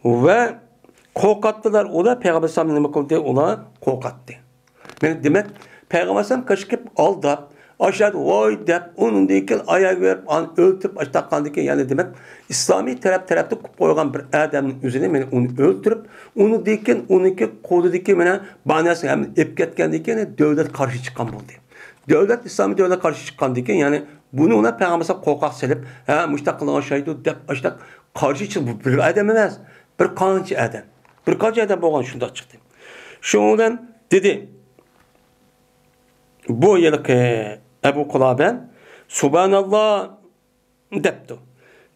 ۋە قورقاتتىلار ئۇلار، پەيغەمبەر ئەلەيھىسسالامنى نېمە قىلدى؟ ئۇلار قورقاتتى. مانا دېمەك، پەيغەمبەر ئەلەيھىسسالام قېچىپ ئالداپ، ئاشۇ يەردە ۋاي دەپ، ئۇنىڭدىن كېيىن ئاياغ بېرىپ، ئانى ئۆلتۈرۈپ، ئاشۇنداق قىلغاندىن كېيىن، يەنى دېمەك، ئىسلامىي تەرەپ، تەرەپتە قىلىپ قويغان بىر ئادەمنىڭ ئۆزىنى، مانا ئۇنى ئۆلتۈرۈپ، ئۇنىڭدىن كېيىن ئۇنىڭكى قولىدىكى مانا بار نەرسىنى ھەممىنى ئېلىپ كەتكەندىن كېيىن، دۆلەت قارشى چىققان بولدى. دۆلەت، ئىسلامىي دۆلەت قارشى چىققاندىن كېيىن، يەنى بۇنى ئۇلار پەيغەمبەر ئەلەيھىسسالام قورقاق سېلىپ، ھە، مۇشۇنداق قىلغان ئوخشايدۇ دەپ، ئاشۇنداق قارشى چىقىپ، بۇ بىر ئادەم ئەمەس، بىر قانچە ئادەم. بىر قانچە ئادەم بولغان شۇنداق چىقتى. شۇنىڭ بىلەن دېدى، بۇ ھېلىقى ئەبۇ قۇلابە، سۇبھاناللا دەپتۇ.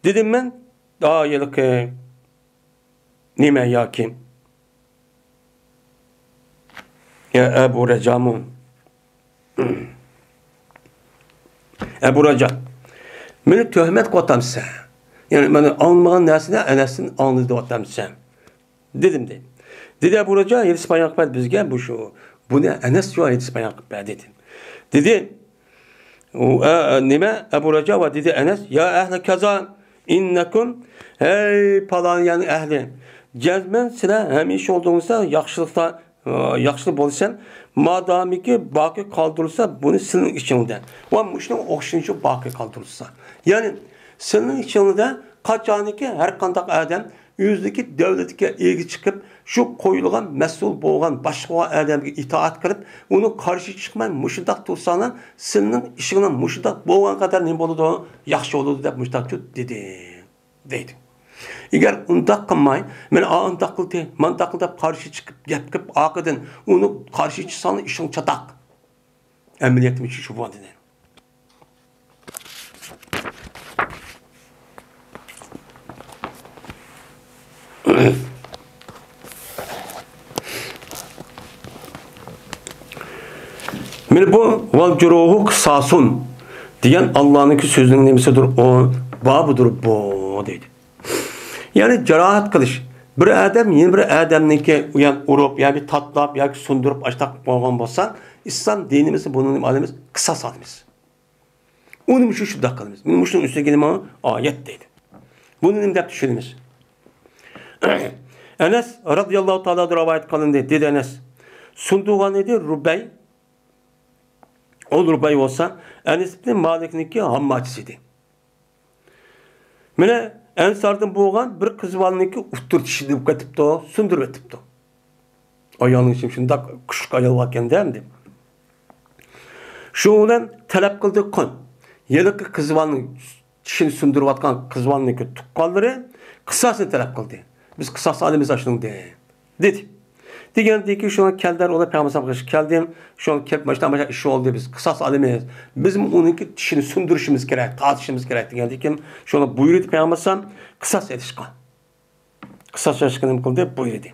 دېدىم مەن، ئا، ھېلىقى نېمە ياكى، يا ئەبۇ رەجامۇ. ئەبۇ رەجا، مېنى تۆھمەت قىلىۋاتامسەن؟ يەنى مەن ئاڭلىمىغان نەرسىنى ئەنەستىن ئاڭلىدى دەۋاتامسەن؟ دېدىم دەيدۇ. دېدى ئەبۇ رەجا، ھەدىس بايان قىلىپ بەردى بىزگە، بۇ شۇ، بۇنى ئەنەس شۇ ھەدىس بايان قىلىپ بەردى دېدى. دېدى، ئۇ، ئە، ئە، نېمە؟ ئەبۇ رەجا ۋە دېدى ئەنەس، يا ئەھلى كازا، ئىننەكۇم، ھەي پالان يەرنىڭ ئەھلى، جەزمەن سىلەر ھەمىشە ئولتۇرۇڭلار ياخشىلىقتا، ئە، ياخشىلىق بولسا، مادامىكى باقىي قالدۇرۇلسا، بۇنى سىلىنىڭ ئىچىڭلاردا ۋە مۇشۇنىڭ ئوخشىشىنى شۇ باقىي قالدۇرۇلسا. يەنى سىلىنىڭ ئىچىڭلاردا قاچانكى ھەر قانداق ئادەم ئۆزىدىكى دۆلىتىگە ئىگە چىقىپ، شۇ قويۇلغان مەسئۇل بولغان باشقا ئادەمگە ئىتائەت قىلىپ، ئۇنىڭ قارشى چىقماي مۇشۇنداق تۇرساڭلار، سىلىنىڭ ئىشىڭلار مۇشۇنداق بولغان قەدەر نېمە بولىدۇ؟ ياخشى بولىدۇ دەپ مۇشۇنداق دېدى، دەيدۇ. ئەگەر ئۇنداق قىلماي، مانا ئانداق قىلدى، مانداق قىلدى دەپ قارشى چىقىپ، گەپ قىلىپ، ئارقىدىن ئۇنى قارشى چىقساڭلار، ئىشىڭ چاتاق. ئەمەلىيەتتە مۇشۇ شۇ بولغان دېدى. مانا بۇ، ۋەل جۇرۇھۇ قىساسۇن دېگەن ئاللانىڭكى سۆزىنىڭ نېمىسىدۇر ئۇ، بابىدۇر بۇ دەيدۇ. يەنى جاراھەت قىلىش. بىر ئادەم يەنە بىر ئادەمنىڭكى يا ئۇرۇپ، ياكى تاتلاپ، ياكى سۇندۇرۇپ، ئاشتاق قىلغان بولسا، ئىسلام دىنىمىزدا بۇنى نېمە ئالىمىز؟ قىساس ئالىمىز. ئۇنى مۇشۇ شۇنداق قىلىمىز. مۇشۇنىڭ ئۈستىگە نېمە؟ ئايەت دەيدۇ. بۇنى نېمە دەپ چۈشىنىمىز؟ ئەنەس رازىياللاھۇ تائالا ئەنھۇ رىۋايەت قىلىندى. دېدى ئەنەس، سۇندۇرغان ئىدى رۇبەي. ئۇ رۇبەي بولسا ئەنەس ئىبنى مالىكنىڭكى ھامماچىسى ئىدى. مانا ئەنساردىن بولغان بىر قىز بالىنىڭكى ئۇتتۇر چىشى دېگۈدەك قېتىپتۇ، سۇندۇرۇپ ئېتىپتۇ. ئايالنىڭ ئىچىدە شۇنداق كۈچلۈك ئايال باركەن-دە ئەمدى. شۇنىڭ بىلەن تەلەپ قىلدى قۇن. ھېلىقى قىز بالىنىڭ چىشىنى سۇندۇرۇۋاتقان قىز بالىنىڭكى تۇغقانلىرى قىساسنى تەلەپ قىلدى. بىز قىساس ئالىمىز ئاشۇنىڭدىن. دېدى. دېگەندىن كېيىن شۇڭا كەلدى، ئۇلار پەيغەمبەر ئىشقا كەلدى. شۇڭا كېلىپ، ماشۇنداق، ماشۇنداق ئىش بولدى، بىز قىساس ئالىمىز. بىزمۇ ئۇنىڭكى چىشىنى سۇندۇرۇشىمىز كېرەك، تارتىشىمىز كېرەك دېگەندىن كېيىن، شۇنى بۇيرۇدى پەيغەمبەر ئالەيھىسسالام قىساس ئېلىشقا. قىساس ئېلىشقا نېمە قىلدى؟ بۇيرۇدى.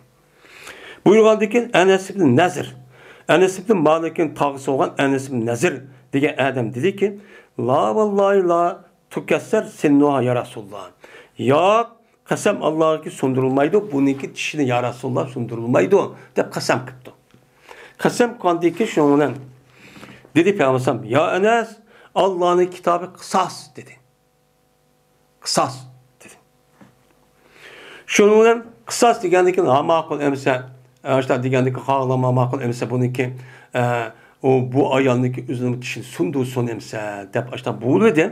بۇيرۇغاندىن كېيىن ئەنەس ئىبن نەزىر، ئەنەس ئىبن مالىكنىڭ تاغىسى بولغان ئەنەس ئىبن نەزىر دېگەن ئادەم دېدىكى، لا ۋاللاھى لا تۇكەسسەر سىننۇھا يا رەسۇلاللا. ياق، قەسەم ئاللاغىكى سۇندۇرۇلمايدۇ، بۇنىڭكى چىشىنى يا رەسۇلاللا سۇندۇرۇلمايدۇ دەپ قەسەم قىپتۇ. قەسەم قىلغاندىن كېيىن شۇنىڭ بىلەن دېدى پەيغەمبەر ئەلەيھىسسالام، يا ئەنەس، ئاللانىڭ كىتابى قىساس دېدى. قىساس دېدى. شۇنىڭ بىلەن قىساس دېگەندىكىن ھا ماقۇل ئەمسە، ئاشتا دېگەندىكى قاغىلام ھا ماقۇل ئەمسە بۇنىڭكى، ئە، ئۇ بۇ ئايالنىڭكى ئۆزىنىڭ چىشىنى سۇندۇرسۇن ئەمسە دەپ ئاشتا بۇيرۇدى.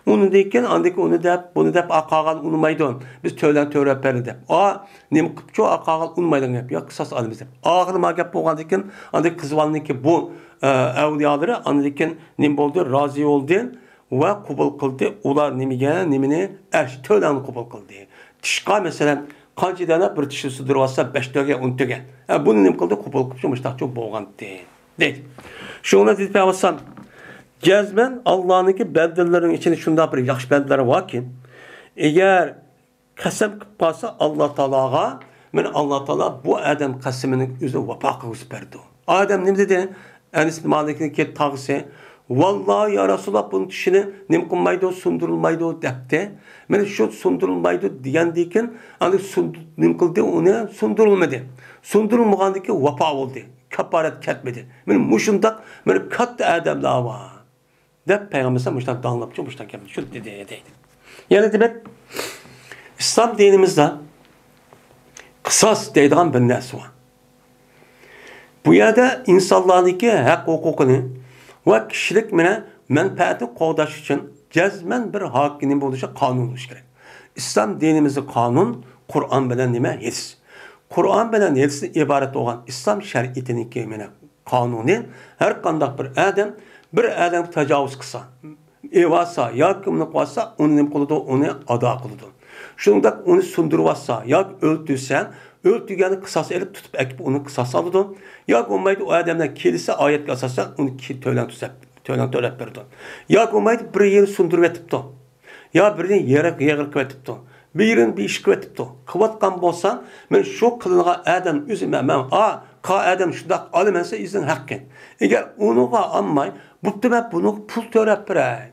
ئۇنىڭدىن كېيىن ئاندىكى ئۇنى دەپ، بۇنى دەپ، ئا قاغان ئۇنىمايدۇ. بىز تۆلەن تۆرەپ بەردى دەپ. ئا نېمە قىپچۇ ئا قاغان ئۇنىمايدىغان گەپ. يا قىساس ئالىمىز دەپ. ئاخىرى ما گەپ بولغاندىن كېيىن ئاندىكى قىز بالىنىڭكى بۇ، ئە، ئەۋلىيالىرى ئاندىن كېيىن نېمە بولدى؟ رازى بولدى. ۋە قوبۇل قىلدى. ئۇلار نېمىگە، نېمىنى؟ ئەرش تۆلەڭنى قوبۇل قىلدى. تىشقا، مەسىلەن، قانچە دانە بىر تىشنى سۇندۇرۇۋاتسا، بەش تۆگە، ئون تۆگە. ھە، بۇنى نېمە قىلدى؟ قوبۇل قىلىپ، شۇ مۇشتاقچۇ بولغانتى. دەيدۇ. شۇڭا دېدى پەيغەمبەر ئەلەيھىسسالام، جەزمەن ئاللانىڭكى بەندىلىرىنىڭ ئىچىدە شۇنداق بىر ياخشى بەندىلەر باركى، ئەگەر قەسەم قىلىپ قالسا ئاللا تائالاغا، مانا ئاللا تائالا بۇ ئادەم قەسىمىنىڭ ئۆزىنى ۋاپا قىلغۇزۇپ بەردى. ئادەم نېمە دېدى؟ ئەنەس ئىبن مالىكنىڭكى تاغىسى، ۋاللاھى يا رەسۇلاللا، بۇنىڭ چىشىنى نېمە قىلمايدۇ، سۇندۇرۇلمايدۇ دەپتى. مانا شۇ سۇندۇرۇلمايدۇ دېگەندىن كېيىن، ئاندىن سۇن-، نېمە قىلدى، ئۇنى سۇندۇرۇلمىدى. سۇندۇرۇلمىغاندىن كېيىن ۋاپا بولدى، كاپپارەت كەتمىدى. مانا مۇشۇنداق مانا كاتتا ئادەملەر بار. دەپ پەيغەمبەر مۇشۇنداق داڭلىنىپ، مۇشۇنداق گەپنى شۇ دېدى دەيدۇ. يەنە دېمەك، ئىسلام دىنىمىزدا قىساس دەيدىغان بىر نەرسە بار. بۇ يەردە ئىنسانلارنىڭكى ھەق ھوقۇقىنى ۋە كىشىلىك مانا مەنپەئەتنى قوغداش ئۈچۈن جەزمەن بىر ھاكىم بولۇشى، قانۇن بولۇشى كېرەك. ئىسلام دىنىمىزدا قانۇن قۇرئان بىلەن نېمە؟ ھەدىس. قۇرئان بىلەن ھەدىستىن ئىبارەت بولغان ئىسلام شەرىئىتىنىڭكى مانا قانۇنى، ھەر قانداق بىر ئادەم بىر ئادەمگە تاجاۋۇز قىلسا، ئېۋالسا ياكى ئۇنى قىلىۋاتسا، ئۇنى نېمە قىلىدۇ؟ ئۇنى ئادا قىلىدۇ. شۇنداق ئۇنى سۇندۇرۇۋاتسا ياكى ئۆلتۈرسە، ئۆلتۈرگەننى قىساس ئېلىپ تۇتۇپ ئەكىپ ئۇنى قىساس ئالىدۇ. ياكى بولمايدۇ، ئۇ ئادەملەر كېلىسە ئايەتكە ئاساسەن ئۇنى كى-، تۆلەڭ تۈزەپ، تۆلەڭ تۆلەپ بېرىدۇ. ياكى بولمايدۇ، بىر يىل سۇندۇرۇۋېتىپتۇ. يا بىرنى يېرىق يېغىر قىلىۋېتىپتۇ، بىرىنى بىر ئىش قىلىۋېتىپتۇ. قىلىۋاتقان بولسا، مەن شۇ قىلىنغان ئادەم ئۆزى، مەن، مەن، ئا، قا ئادەم شۇنداق ئالىمەن دېسە ئۆزىنىڭ ھەققى. ئەگەر ئۇنىڭغا ئالماي، بوپتۇ، مەن بۇنىڭغا پۇل تۆلەپ بېرەي،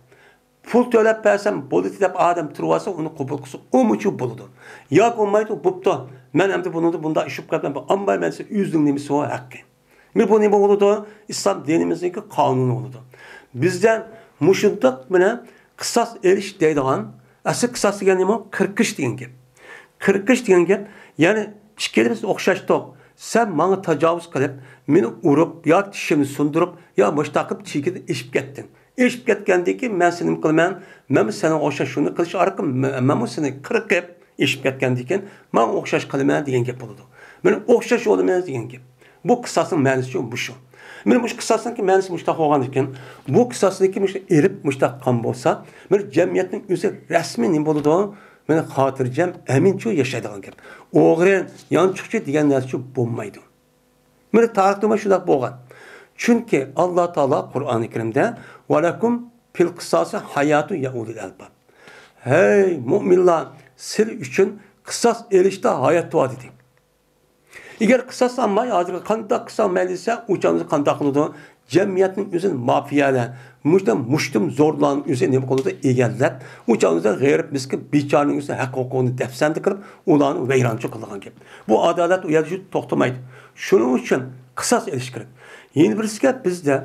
پۇل تۆلەپ بەرسەم بولىدۇ دەپ ئادەم تۇرۇۋالسا، ئۇنى قوبۇل قىلسا، ئۇمۇچۇ بولىدۇ. ياكى بولمايدۇ، بوپتۇ، مەن ئەمدى بۇنىڭدا بۇنداق ئىش بولۇپ قالدىم، ئالمايمەن دېسە ئۆزىنىڭ نېمىسى بار، ھەققى. مانا بۇ نېمە بولىدۇ؟ ئىسلام دىنىمىزنىڭكى قانۇنى بولىدۇ. بىزدە مۇشۇنداق مانا قىساس ئېلىش دەيدىغان، ئەسلى قىساس دېگەن نېمە؟ قىرقىش دېگەن گەپ. قىرقىش دېگەن گەپ، يەنى ئىككىمىز ئوخشاشتۇق. سەن ماڭا تاجاۋۇز قىلىپ، مېنى ئۇرۇپ، يا چىشىمنى سۇندۇرۇپ، يا مۇشۇنداق قىلىپ چېكىدىن ئېشىپ كەتتىڭ. ئېشىپ كەتكەندىن كېيىن مەن سېنى نېمە قىلىمەن؟ مەنمۇ سېنىڭغا ئوخشاش شۇنى قىلىش ئارقىلىق مە-، مەنمۇ سېنى قىرقىپ، ئېشىپ كەتكەندىن كېيىن ماڭا ئوخشاش قىلىمەن دېگەن گەپ بولىدۇ. مانا ئوخشاش بولىمەن دېگەن گەپ. بۇ قىساسنىڭ مەنىسى مۇشۇ. مانا مۇشۇ قىساسنىڭكى مەنىسى مۇشۇنداق بولغاندىكىن، بۇ قىساسنىڭكى مۇشۇ ئېلىپ مۇشۇنداق قىلغان بولسا، بىر جەمئىيەتنىڭ ئۆزى رەسمىي نېمە بولىدۇ؟ مانا خاتىرجەم، ئەمىنچۇ ياشايدىغان گەپ. ئوغرى، يانچۇقچى دېگەن نەرسىچۇ بولمايدۇ. مانا تارىختا مانا شۇنداق بولغان. چۈنكى ئاللا تائالا قۇرئانى كەرىمدە، ۋەلەكۇم فىل قىساسى ھاياتۇن يا ئۇلىل ئەلباب. ھەي مۇئمىنلار، سىلەر ئۈچۈن قىساس ئېلىشتا ھايات بار دېدى. ئەگەر قىساس ئالماي، ھازىر قانداق قىساس مەيلى دېسە، ئۇ چاغدا قانداق قىلىدۇ؟ جەمئىيەتنىڭ ئۆزىنى مافىيەلەر، مۇشۇنداق مۇشتۇم زورلارنىڭ ئۆزى نېمە قىلىدۇ؟ ئىگىلەپ، ئۇ چاغدا غېرىب، مىسكىن، بىچارىنىڭ ئۆزى ھەق ھوقۇقىنى دەپسەندە قىلىپ، ئۇلارنى ۋەيرانچىلىق قىلىدىغان گەپ. بۇ ئادالەت ئۇ يەردە شۇ توختىمايدۇ. شۇنىڭ ئۈچۈن قىساس ئېلىش كېرەك. يەنە بىرسىگە بىزدە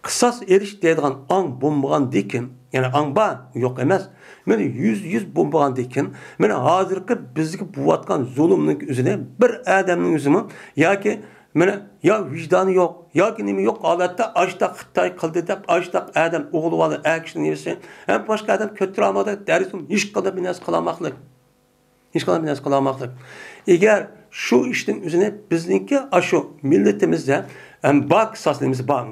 قىساس ئېلىش دەيدىغان ئاڭ بولمىغاندىكىن، يەنى ئاڭ بار، يوق ئەمەس. مانا يۈزدە يۈز بولمىغاندىكىن، مانا ھازىرقى بىزگە بولۇۋاتقان زۇلۇمنىڭ ئۆزىنى بىر ئادەمنىڭ ئۆزىمۇ ياكى مانا يا ۋىجدانى يوق، ياكى نېمە يوق ھالەتتە ئاشتاق خىتاي قىلدى دەپ، ئاشتاق ئادەم ئوغلى بالا، ئەر كىشىنىڭ نېمىسى، ھەم باشقا ئادەم كۆتۈرەلمىدى، دەرسىم ھېچقانداق بىر نەرسە قىلالماقلىق. ھېچقانداق بىر نەرسە قىلالماقلىق. ئەگەر شۇ ئىشنىڭ ئۆزىنى بىزنىڭكى ئاشۇ مىللىتىمىزدە ھەم بار، قىساس نېمىسى بار.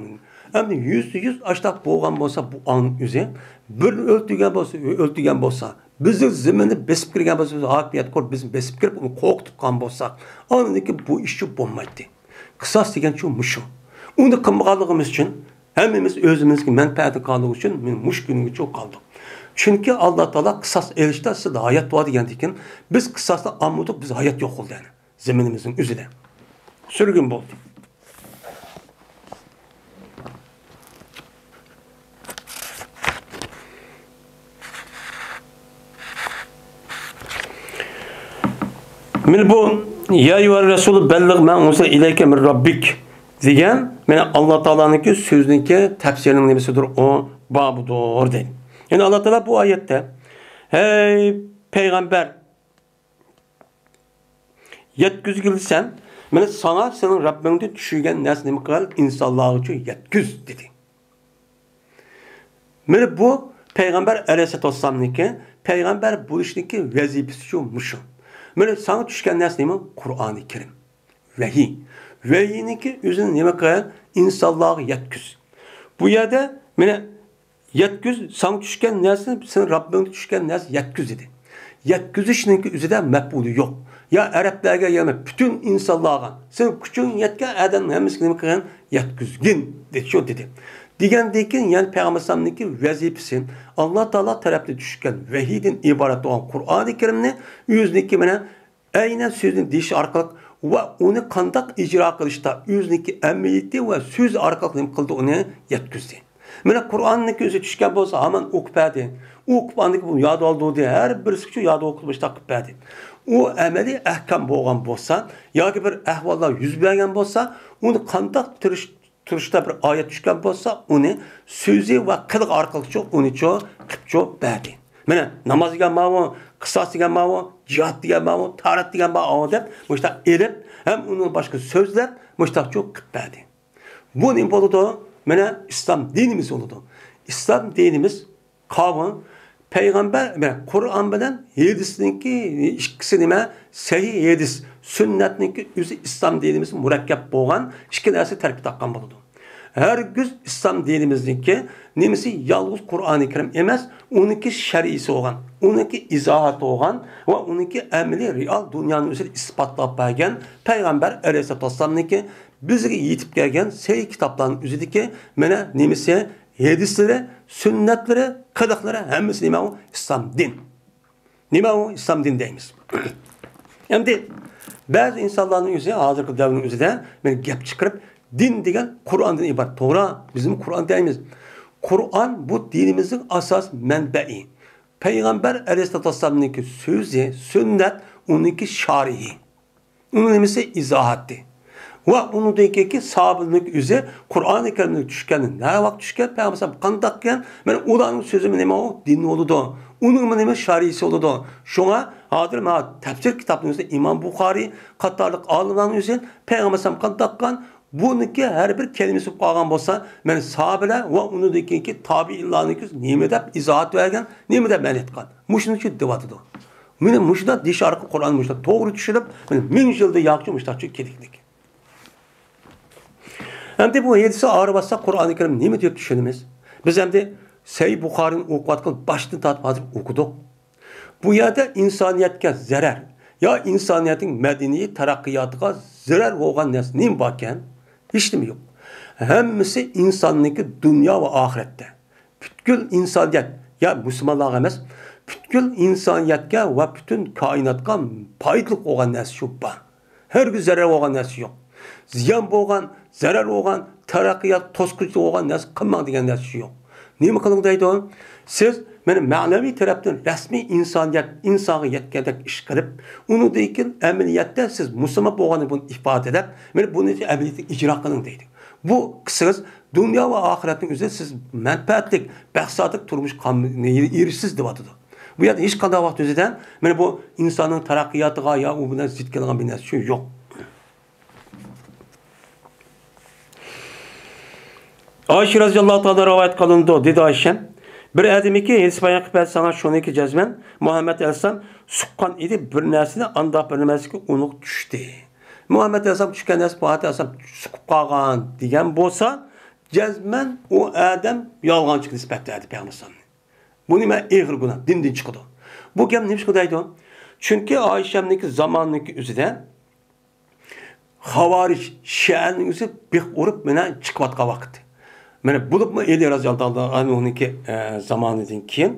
ئەمدى يۈزدە يۈز ئاشتاق بولغان بولسا، بۇ ئاڭنىڭ ئۆزى بىرنى ئۆلتۈرگەن بولسا، ئۆلتۈرگەن بولسا، بىزنىڭ زېمىننى بېسىپ كىرگەن بولسا، بىز ھاكىمىيەت قۇرۇپ، بىزنى بېسىپ كىرىپ، ئۇنى قورقۇتۇپ قالغان بولسا، ئاندىن كېيىن بۇ ئىشچۇ بولمايتتى. قىساس دېگەنچۇ مۇشۇ. ئۇنى قىلمىغانلىقىمىز ئۈچۈن، ھەممىمىز ئۆزىمىزگە مەنپەئەتنى قالدۇرغۇچى ئۈچۈن مۇشۇ كۈنگىچە قالدۇق. چۈنكى ئاللا تائالا قىساس ئېلىشتا سىزدە ھايات بار دېگەندىكىن، بىز قىساسنى ئالمىدۇق، بىز ھايات يوق بولدى، يەنى زېمىنىمىزنىڭ ئۆزىدە. سۈرگۈن بولدى. مانا بۇ، يا ئەييۇھەر رەسۇلۇ بەللىغ ما ئۇنزىلە ئىلەيكە مىن رەببىك دېگەن، مانا ئاللا تائالانىڭكى سۆزىنىڭكى تەپسىرىنىڭ نېمىسىدۇر، ئۇ بابىدۇر دەيدۇ. يەنى ئاللا تائالا بۇ ئايەتتە، ھەي پەيغەمبەر، يەتكۈزگىلى سەن، مانا ساڭا سېنىڭ رەببىڭدىن چۈشۈرگەن نەرسىنى نېمە قىل، ئىنسانلارغىچۇ يەتكۈز دېدى. مانا بۇ پەيغەمبەر ئەلەيھىسسالاتۇ ۋەسسالامنىڭكى پەيغەمبەر بولۇشنىڭكى ۋەزىپىسىچۇ مۇشۇ. مانا ساڭا چۈشكەن نەرسە نېمە؟ قۇرئانى كەرىم. ۋەھىي. ۋەھىينىڭكى ئۆزىنى نېمە قىل؟ ئىنسانلارغا يەتكۈز. بۇ يەردە مانا يەتكۈز، ساڭا چۈشكەن نەرسىنى، سېنىڭ رەببىڭدىن چۈشكەن نەرسىنى يەتكۈز دېدى. يەتكۈزۈشنىڭكى ئۆزىدە مەپئۇلى يوق. يا ئەرەبلەرگە، يەنى پۈتۈن ئىنسانلارغا، سېنىڭ كۈچۈڭ يەتكەن ئادەمنىڭ ھەممىسىگە نېمە قىلغىن؟ يەتكۈزگىن دېدى، شۇ دېدى. دېگەندىن كېيىن، يەنى پەيغەمبەر ئەلەيھىسسالامنىڭكى ۋەزىپىسى، ئاللا تائالا تەرەپتىن چۈشكەن ۋەھىيدىن ئىبارەت بولغان قۇرئانى كەرىمنى ئۆزىنىڭكى بىلەن ئەينەن سۆزىنى دېيىش ئارقىلىق ۋە ئۇنى قانداق ئىجرا قىلىشتا ئۆزىنىڭكى ئەمەلىيىتى ۋە سۆزى ئارقىلىق نېمە قىلدى، ئۇنى يەتكۈزدى. مانا قۇرئاننىڭكى ئۆزى چۈشكەن بولسا، ھامان ئوقۇپ بەردى. ئوقۇپ ئاندىن كېيىن بۇ ياد ئالدۇردى. ھەر بىرسىگە شۇ ياد ئوقۇپ مۇشۇنداق قىلىپ بەردى. ئۇ ئەمەلىي ئەھكام بولغان بولسا ياكى بىر ئەھۋاللار يۈز بەرگەن بولسا، ئۇنى قانداق تۇرۇش-، تۇرۇشتا بىر ئايەت چۈشكەن بولسا، ئۇنى سۆزى ۋە قىلىقى ئارقىلىقچۇ ئۇنىچۇ قىپچۇ بەردى. مانا ناماز دېگەن ماۋۇ، قىساس دېگەن ماۋۇ، جىھاد دېگەن ماۋۇ، تارىت دېگەن ماۋۇ دەپ مۇشۇنداق ئېلىپ، ھەم ئۇنىڭ باشقا سۆزلەپ مۇشۇنداقچۇ قىپ بەردى. بۇ نېمە بولىدۇ؟ مانا ئىسلام دىنىمىز بولىدۇ. ئىسلام دىنىمىز قاۋۇ، پەيغەمبەر، مانا قۇرئان بىلەن ھەدىسنىڭكى ئىككىسى نېمە؟ سەھىھ ھەدىس، سۈننەتنىڭكى ئۆزى ئىسلام دىنىمىز مۇرەككەپ بولغان ئىككى نەرسە تەركىب تاپقان بولىدۇ. ھەرگىز ئىسلام دىنىمىزنىڭكى نېمىسى يالغۇز قۇرئانى كەرىم ئەمەس، ئۇنىڭكى شەرئىسى بولغان، ئۇنىڭكى ئىزاھاتى بولغان ۋە ئۇنىڭكى ئەمەلىي رېئال دۇنيانىڭ ئۆزىدە ئىسپاتلاپ بەرگەن پەيغەمبەر ئەلەيھىسسالاتۇ ۋەسسالامنىڭكى بىزگە يېتىپ كەلگەن سەھىھ كىتابلارنىڭ ئۆزىدىكى مانا نېمىسى، ھەدىسلىرى، سۈننەتلىرى، قىلىقلىرى ھەممىسى نېمە ئۇ؟ ئىسلام دىن. نېمە ئۇ ئىسلام دىن دەيمىز؟ ئەمدى بەزى ئىنسانلارنىڭ ئۆزى ھازىرقى دەۋرنىڭ ئۆزىدە مانا گەپ چىقىرىپ، دىن دېگەن قۇرئاندىن ئىبارەت. توغرا، بىزمۇ قۇرئان دەيمىز. قۇرئان بۇ دىنىمىزنىڭ ئاساس مەنبەئى. پەيغەمبەر ئەلەيھىسسالاتۇ ۋەسسالامنىڭكى سۆزى، سۈننەت، ئۇنىڭكى شارىھى. ئۇنىڭ نېمىسى؟ ئىزاھاتى. ۋە ئۇنىڭدىن كېيىنكى ساھابىلىرنىڭ ئۆزى قۇرئانى كەرىمدىن چۈشكەن، نەۋاق چۈشكەن، پەيغەمبەر قانداق كەلگەن، مانا ئۇلارنىڭ سۆزى نېمە ئۇ؟ دىن بولىدۇ. ئۇنىڭمۇ نېمە؟ شارىھىسى بولىدۇ. شۇڭا ھازىر مانا تەپسىر كىتابنىڭ ئۆزىدە ئىمام بۇخارىي قاتارلىق ئالىملارنىڭ ئۆزى پەيغەمبەر قانداق قىلغان، بۇنىڭكى ھەر بىر كەلىمىسى بولۇپ قالغان بولسا، مانا ساھابىلەر ۋە ئۇنىڭدىن كېيىنكى تابىئىنلارنىڭ نېمە دەپ ئىزاھات بەرگەن، نېمە دەپ مەنئى ئېيتقان. مۇشۇنى شۇ دەۋاتىدۇ. مانا مۇشۇنداق دېيىش ئارقىلىق قۇرئان مۇشۇنداق توغرا چۈشىنىپ، مانا مىڭ يىلدا ياقچى مۇشۇنداقچە كېلىكلىك. ئەمدى بۇ ھەدىسنى ئايرىۋالساق، قۇرئانى كەرىم نېمە دەپ چۈشىنىمىز؟ بىز ئەمدى سەھىھ بۇخارىنى ئوقۇۋاتقىلى باشتىن تارتىپ ھازىر ئوقۇدۇق. بۇ يەردە ئىنسانىيەتكە زەرەر يا ئىنسانىيەتنىڭ مەدەنىي تەرەققىياتىغا زەرەر بولغان نەرسە نېمە باركەن؟ ھېچنېمە يوق. ھەممىسى ئىنساننىڭكى دۇنيا ۋە ئاخىرەتتە. پۈتكۈل ئىنسانىيەت، يا مۇسۇلمانلارغا ئەمەس، پۈتكۈل ئىنسانىيەتكە ۋە پۈتۈن كائىناتقا پايدىلىق بولغان نەرسە شۇ بار. ھەرگىز زەرەر بولغان نەرسە يوق. زىيان بولغان، زەرەر بولغان، تەرەققىيات توسقۇنچى بولغان نەرسە قىلماڭ دېگەن نەرسە شۇ يوق. نېمە قىلىڭ دەيدۇ؟ سىز مانا مەنىۋى تەرەپتىن رەسمىي ئىنسانىيەت، ئىنسانغا يەتكەندەك ئىش قىلىپ، ئۇنىڭدىن كېيىن ئەمەلىيەتتە سىز مۇسۇلمان بولغاننى بۇنى ئىپادىلەپ، مانا بۇنى ئەمەلىيەتتە ئىجرا قىلىڭ دەيدۇ. بۇ قىلسىڭىز، دۇنيا ۋە ئاخىرەتنىڭ ئۆزىدە سىز مەنپەئەتلىك، بەختلىك تۇرمۇشقا ئېرىشىسىز دەۋاتىدۇ. بۇ يەردە ھېچقانداق ۋاقىت ئۆزىدە مانا بۇ ئىنساننىڭ تەرەققىياتىغا يا ئۇ بىلەن زىت كېلىدىغان بىر نەرسە شۇ يوق. ئائىشە رەزىياللاھۇ تائالا رىۋايەت قىلىنىدۇ، دېدى ئائىشەم، بىر ئادەمكى ھېدىس بايان قىلىپ بەرسە ساڭا شۇنىڭكى جەزمەن مۇھەممەد ئەلەيھىسسالام سۇققان ئىدى، بىر نەرسىنى ئانداق بىر نەرسىگە ئۇنىق چۈشتى. مۇھەممەد ئەلەيھىسسالام چۈشكەن نەرسە مۇھەممەد ئەلەيھىسسالام سۇقۇپ قالغان دېگەن بولسا، جەزمەن ئۇ ئادەم يالغانچىغا نىسبەتلەيدۇ پەيغەمبەر ئەلەيھىسسالامنى. بۇ نېمە؟ ئېغىر گۇناھ، دىندىن چىقىدۇ. بۇ گەپ نېمىشقا دەيدۇ؟ چۈنكى ئائىشەمنىڭكى زامانىنىڭكى ئۆزىدە خاۋارىج، شىئەنىڭ ئۆزى بىخ ئۇرۇپ، مانا چىقىۋاتقان ۋاقىت. مانا بولۇپمۇ ئەلى رەزىياللاھۇ ئەنھۇنىڭكى، ئە، زامانىدىن كېيىن.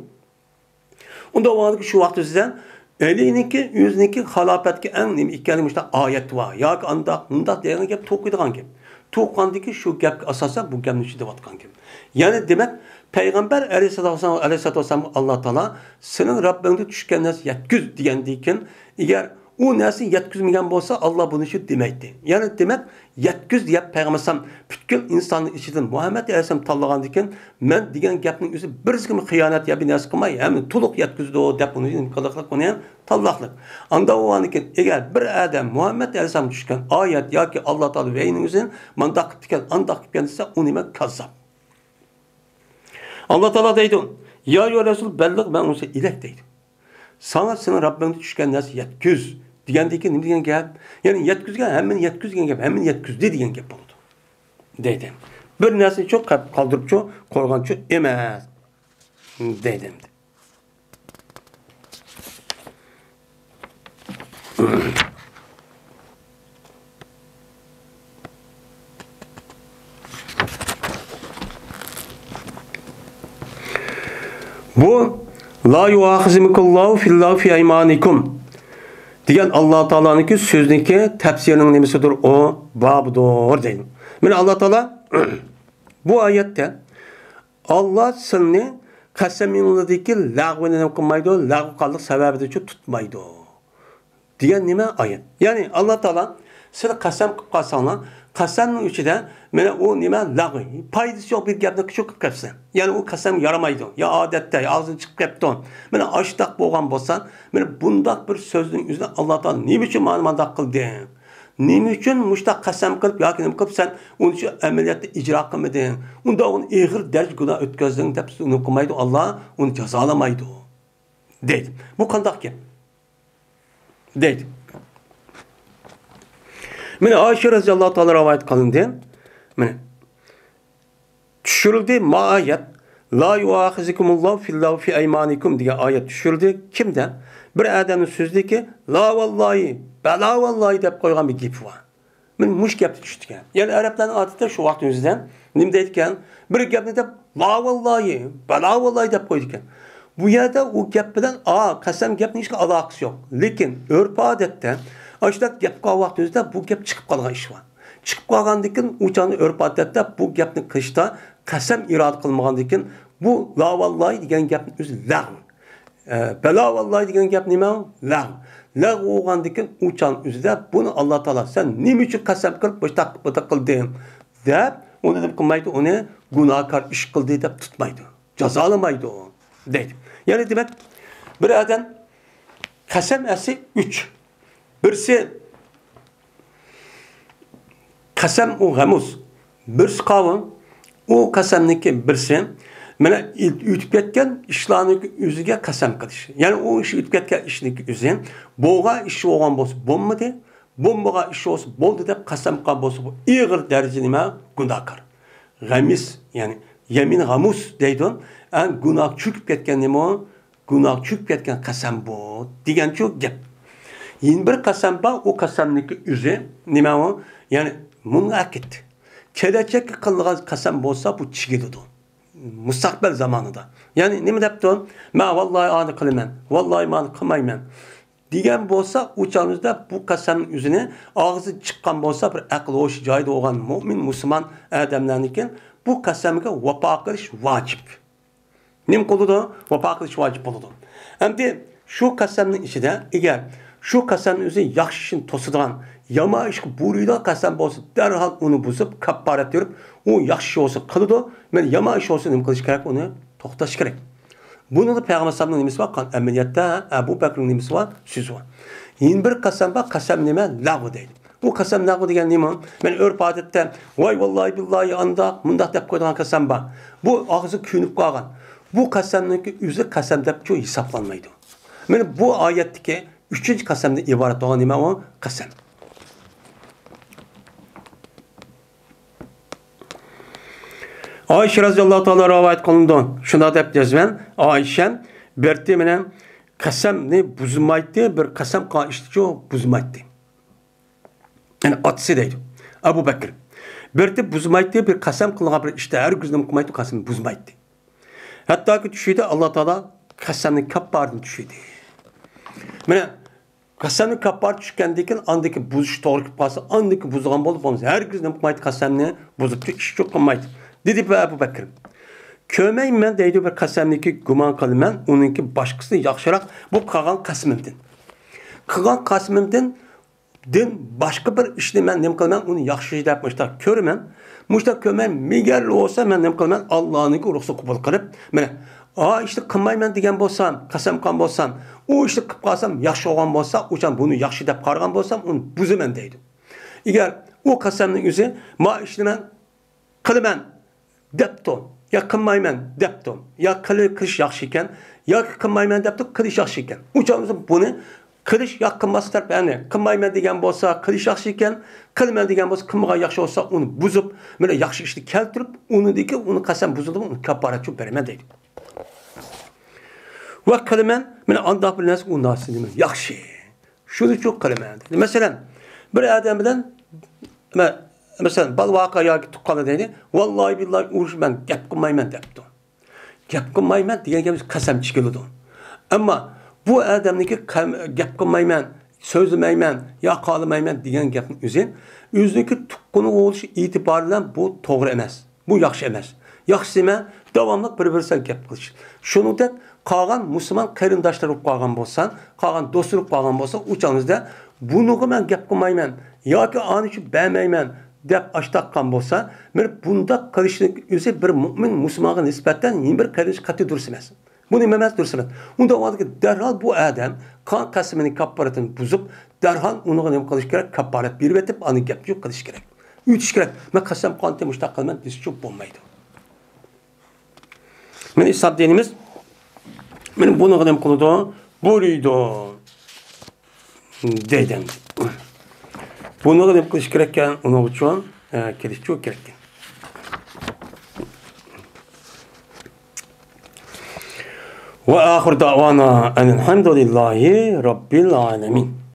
ئۇنداق بولغاندىكىن شۇ ۋاقىت ئۆزىدە ئەلىنىڭكى ئۆزىنىڭكى خىلاپەتكە ئەڭ نېمە ئىكەنلىكى مۇشۇنداق ئايەت بار ياكى ئانداق، مۇنداق دېگەن گەپ توقۇيدىغان گەپ. توقۇغاندىكى شۇ گەپكە ئاساسەن بۇ گەپنى شۇ دەۋاتقان گەپ. يەنى دېمەك، پەيغەمبەر ئەلەيھىسسالام، ئەلەيھىسسالاتۇ ۋەسسالام ئاللا تائالا سېنىڭ رەببىڭدىن چۈشكەن نەرسە يەتكۈز دېگەندىن كېيىن، ئەگەر ئۇ نەرسىنى يەتكۈزمىگەن بولسا، ئاللا بۇنى شۇ دېمەيتتى. يەنى دېمەك، يەتكۈز دەپ پەيغەمبەر ئەلەيھىسسالام پۈتكۈل ئىنساننىڭ ئىچىدىن مۇھەممەد ئەلەيھىسسالام تاللىغاندىن كېيىن، مەن دېگەن گەپنىڭ ئۆزى بىرسىگىمۇ خىيانەت يا بىر نەرسە قىلماي، ھەممىنى تولۇق يەتكۈزىدۇ دەپ ئۇنى قىلىقلىق، ئۇنى تاللاقلىق. ئانداق بولغاندىن كېيىن، ئەگەر بىر ئادەم مۇھەممەد ئەلەيھىسسالامغا چۈشكەن ئايەت ياكى ئاللا تائالا ۋەھىينىڭ ئۆزىنى مانداق قىپتىكەن، ئانداق قىپتىكەن دېسە، ئۇ نېمە؟ كاززاپ. ئاللا تائالا دەيدۇ، يا ئەييۇھەر رەسۇل بەللىغ ما ئۇنزىلە ئىلەيك دەيدۇ. ساڭا سېنىڭ رەببىڭدىن چۈشكەن نەرسە يەتكۈز دېگەندىن كېيىن نېمە دېگەن گەپ؟ يەنى يەتكۈزگەن، ھەممىنى يەتكۈز دېگەن گەپ، ھەممىنى يەتكۈزدى دېگەن گەپ بولىدۇ. دەيدۇ. بىر نەرسىنى چۇ قالدۇرۇپچۇ قويغانچۇ ئەمەس. دەيدۇ ئەمدى. بۇ لا يۇئاخىزكۇمۇللاھۇ بىللەغۋى فى ئەيمانىكۇم دېگەن ئاللا تائالانىڭكى سۆزنىڭكى تەپسىرىنىڭ نېمىسىدۇر؟ ئۇ بابىدۇر دەيدۇ. مانا ئاللا تائالا بۇ ئايەتتە ئاللا سىلىنى قەسىمىڭلاردىكى لەغۋىنى نېمە قىلمايدۇ، لەغۋ قىلغانلىق سەۋەبىدىنچۇ تۇتمايدۇ دېگەن نېمە ئايەت. يەنى ئاللا تائالا سىلى قەسەم قىلىپ قالساڭلار، قەسەمنىڭ ئىچىدە مانا ئۇ نېمە لەغۋ، پايدىسى يوق بىر گەپنى شۇ قىلىپ قېلىپسەن. يەنى ئۇ قەسەم يارىمايدۇ. يا ئادەتتە، يا ئاغزىدىن چىقىپ كەپتۇ. مانا ئاشتاق بولغان بولسا، مانا بۇنداق بىر سۆزنىڭ ئۆزىنى ئاللا تائالا نېمە ئۈچۈن مانا مانداق قىلدى؟ نېمە ئۈچۈن مۇشتاق قەسەم قىلىپ ياكى نېمە قىلىپ سەن ئۇنى شۇ ئەمەلىيەتتە ئىجرا قىلمىدىڭ؟ ئۇنداق ئۇنى ئېغىر دەرىجە گۇناھ ئۆتكۈزدۈڭ دەپ نېمە قىلمايدۇ، ئاللا ئۇنى جازالىمايدۇ دەيدۇ. بۇ قانداق گەپ؟ دەيدۇ. مانا ئائىشە رەزىياللاھۇ تائالا رىۋايەت قىلىندى. مانا چۈشۈرۈلدى ما ئايەت. لا يۇئاخىزكۇمۇللاھۇ بىللەغۋى فى ئەيمانىكۇم دېگەن ئايەت چۈشۈرۈلدى. كىمدە؟ بىر ئادەمنىڭ سۆزىدىكى لا ۋاللاھى، بەلا ۋاللاھى دەپ قويغان بىر گېپى بار. مانا مۇشۇ گەپتە چۈشتىكەن. يەنى ئەرەبلەرنىڭ ئادىتى شۇ ۋاقىتنىڭ ئۆزىدە نېمە دەيدىكەن؟ بىر گەپنى دەپ، لا ۋاللاھى، بەلا ۋاللاھى دەپ قويىدىكەن. بۇ يەردە ئۇ گەپ بىلەن، ئا، قەسەم گەپنىڭ ھېچ ئالاقىسى يوق. لېكىن ئۆرپ ئادەتتە ئاشۇنداق گەپ قىلغان ۋاقتىمىزدا بۇ گەپ چىقىپ قالغان ئىش بار. چىقىپ قالغاندىن كېيىن ئۇ چاغدا ئۆرپ ئادەتتە بۇ گەپنى قىلىشتا قەسەم ئىرادە قىلمىغاندىن كېيىن بۇ لا ۋاللاھى دېگەن گەپنىڭ ئۆزى لەغۋ. ئە، بەلا ۋاللاھى دېگەن گەپ نېمە؟ لەغۋ. لەغۋ بولغاندىن كېيىن ئۇ چاغنىڭ ئۆزىدە بۇنى ئاللا تائالا سەن نېمە ئۈچۈن قەسەم قىلىپ بۇنداق، بۇنداق قىلدىڭ دەپ ئۇنى نېمە قىلمايدۇ، ئۇنى گۇناھكار ئىش قىلدى دەپ تۇتمايدۇ، جازالىمايدۇ دەيدۇ. يەنى دېمەك، بىر ئادەم قەسەم ئەسلى ئۈچ. بىرسى قەسەم ئۇ غەمۇس. بىرسى قاۋۇ. ئۇ قەسەمنىڭكى بىرسى، مانا ئۆتۈپ كەتكەن ئىشلارنىڭكى ئۆزىگە قەسەم قىلىش. يەنى ئۇ ئىش ئۆتۈپ كەتكەن ئىشنىڭكى ئۆزى، بولغان ئىش بولغان بولسا بولمىدى، بولمىغان ئىش بولسا بولدى دەپ قەسەم قىلغان بولسا، بۇ ئېغىر دەرىجە نېمە؟ گۇناھكار. غەمىس، يەنى يەمىن غەمۇس دەيدۇ. ئەڭ گۇناھ چۆكۈپ كەتكەن نېمە؟ گۇناھ چۆكۈپ كەتكەن قەسەم بۇ دېگەنچۇ گەپ. يەنە بىر قەسەم بار، ئۇ قەسەمنىڭكى ئۆزى نېمە ئۇ؟ يەنى مۇنئەكىد. كېلەچەككە قىلىنغان قەسەم بولسا، بۇ چىگىلىدۇ. مۇستەقبەل زامانىدا. يەنى نېمە دەپتۇ؟ مەن ۋاللاھى ئانى قىلىمەن، ۋاللاھى مانى قىلمايمەن دېگەن بولسا، ئۇ چاغىمىزدا بۇ قەسەمنىڭ ئۆزىنى ئاغزىدىن چىققان بولسا، بىر ئەقلى ھوشى جايىدا بولغان مۆمىن مۇسۇلمان ئادەملەرنىڭكى بۇ قەسەمگە ۋاپا قىلىش ۋاجىپ. نېمە قىلىدۇ؟ ۋاپا قىلىش ۋاجىپ بولىدۇ. ئەمدى شۇ قەسەمنىڭ ئىچىدە، ئەگەر شۇ قەسەمنىڭ ئۆزى ياخشى ئىشنى توسىدىغان، يامان ئىشقا بۇيرۇيدىغان قەسەم بولسا، دەرھال ئۇنى بۇزۇپ، كاپپارەت بېرىپ، ئۇ ياخشى ئىش بولسا قىلىدۇ، مەن يامان ئىش بولسا نېمە قىلىش كېرەك؟ ئۇنى توختىتىش كېرەك. بۇنىڭدا پەيغەمبەر ئەلەيھىسسالامنىڭ نېمىسى بار؟ ئەمەلىيەتتە ئەبۇ بەكرىنىڭ نېمىسى بار؟ سۆزى بار. يەنە بىر قەسەم بار، قەسەم نېمە؟ لەغۋ دەيدۇ. بۇ قەسەم لەغۋ دېگەن نېمە؟ مەن ئۆرپ ئادەتتە ۋاي ۋاللاھى بىللاھى ئانداق، مۇنداق دەپ قويىدىغان قەسەم بار. بۇ ئاغزى كۆنۈپ قالغان. بۇ قەسەمنىڭكى ئۆزى قەسەم دەپچۇ ھېسابلانمايدۇ. مانا بۇ ئايەتتىكى ئۈچىنچى قەسەمدىن ئىبارەت بولغان نېمە ئۇ؟ قەسەم. ئائىشە رەزىياللاھۇ تائالا رىۋايەت قىلىنىدۇ. شۇنداق دەپ يازىمەن، ئائىشە بىرتى مېنىڭ قەسەمنى بۇزمايتتى، بىر قەسەم قىلغان ئىشنىچۇ بۇزمايتتى. يەنى ئاتىسى دەيدۇ، ئەبۇ بەكرى. بىرتى بۇزمايتتى، بىر قەسەم قىلغان بىر ئىشتا ھەرگىز نېمە قىلمايتتى، قەسەمنى بۇزمايتتى. ھەتتاكى چۈشىدە ئاللا تائالا قەسەمنى كاپپارىتىنى چۈشىدى. مانا قەسەمنى كاپپارىتى چۈشكەندىن كېيىن ئاندىكى بۇزۇش توغرا كېلىپ قالسا، ئاندىكى بۇزغان بولىدۇ، بولمىسا ھەرگىز نېمە قىلمايتتى، قەسەمنى بۇزۇپتۇ، ئىشچۇ قىلمايتتى. دېدى ئەبۇ بەكرى. كۆرمەيمەن دەيدۇ، بىر قەسەمنىكى گۇمان قىلىمەن، ئۇنىڭكى باشقىسى ياخشىراق بۇ قىلغان قەسىمىمدىن. قىلغان قەسىمىمدىن دىن باشقا بىر ئىشنى مەن نېمە قىلىمەن، ئۇنى ياخشى دەپ مۇشتاق كۆرىمەن. مۇشتاق كۆرمەي مېگەر بولسا مەن نېمە قىلىمەن، ئاللانىڭكى رۇخسىتىنى قوبۇل قىلىپ، مانا، ئا، ئىشنى قىلمايمەن دېگەن بولسام، قەسەم قىلغان بولسام، ئۇ ئىشنى قىلىپ قالسام ياخشى بولغان بولسا، ئۇ چاغ بۇنى ياخشى دەپ قارىغان بولسام، ئۇنى بۇزىمەن دەيدۇ. ئەگەر ئۇ قەسەمنىڭ ئۆزى، ما ئىشنى مەن قىلىمەن دەپتۇ، يا قىلمايمەن دەپتۇ، يا قىلى-، قىلىش ياخشى ئىكەن، ياكى قىلمايمەن دەپتۇ، قىلىش ياخشى ئىكەن. ئۇ چاغدا بۇنى قىلىش يا قىلماسلىق تەرەپ، يەنى قىلمايمەن دېگەن بولسا قىلىش ياخشى ئىكەن، قىلىمەن دېگەن بولسا قىلمىغان ياخشى بولسا ئۇنى بۇزۇپ، مانا ياخشى ئىشنى كەلتۈرۈپ، ئۇنىڭدىكى ئۇنى قەسەم بۇزۇلدىمۇ ئۇنى كاپپارەت قىلىپ بېرىمەن دەيدۇ. ۋە قىلىمەن، مانا ئانداق بىر نەرسە ئۇ نەرسە دېمەك ياخشى. شۇنىچۇ قىلىمەن دېدى. مەسىلەن، بىر ئادەم بىلەن، مە-، مەسىلەن، بالا ۋاقە ياكى تۇغقانلار دەيدۇ، ۋاللاھى بىللاھى ئۇرۇش مەن گەپ قىلمايمەن دەپتۇ. گەپ قىلمايمەن دېگەن گەپ قەسەم چېكىلىدۇ. ئەمما بۇ ئادەمنىڭكى قەم-، گەپ قىلمايمەن، سۆزلىمەيمەن، يا قالىمايمەن دېگەن گەپنىڭ ئۆزى ئۆزىنىڭكى تۇغقىنى بولۇش ئېتىبارى بىلەن بۇ توغرا ئەمەس. بۇ ياخشى ئەمەس. ياخشىسى نېمە؟ داۋاملىق بىر-بىرسىگە گەپ قىلىش. شۇنىڭدەك قالغان مۇسۇلمان قېرىنداشلىرى بولۇپ قالغان بولسا، قالغان دوستلىرى بولۇپ قالغان بولسا، ئۇ چاغىمىزدا بۇنىڭغا مەن گەپ قىلمايمەن ياكى ئانى ئۈچۈن بەرمەيمەن دەپ ئاش تاققان بولسا، مانا بۇنداق قىلىشنىڭ ئۆزى بىر مۆمىن مۇسۇلمانغا نىسبەتەن يەنە بىر قىلىش قەتئىي دۇرۇس ئەمەس. بۇ نېمە ئەمەس؟ دۇرۇس ئەمەس. ئۇنداق ۋاقىتتا دەرھال بۇ ئادەم قان قەسىمىنىڭ كاپپارىتىنى بۇزۇپ، دەرھال ئۇنىڭغا نېمە قىلىش كېرەك؟ كاپپارەت بېرىۋېتىپ، ئاندىن گەپ يوق قىلىش كېرەك. ئۆتۈش كېرەك. مەن قەسەم قانتى مۇشتاق قىلىمەن دېسىچۇ بولمايدۇ. مانا ئىسلام دىنىمىز مانا بۇنىڭغا نېمە قىلىدۇ؟ بۇيرۇيدۇ. دەيدۇ ئەمدى. بۇنىڭغا نېمە قىلىش كېرەككەن؟ ئۇنىڭ ئۈچۈن، ئە، كېلىشچۇ كېرەككەن. وآخر دعوانا أن الحمد لله رب العالمين.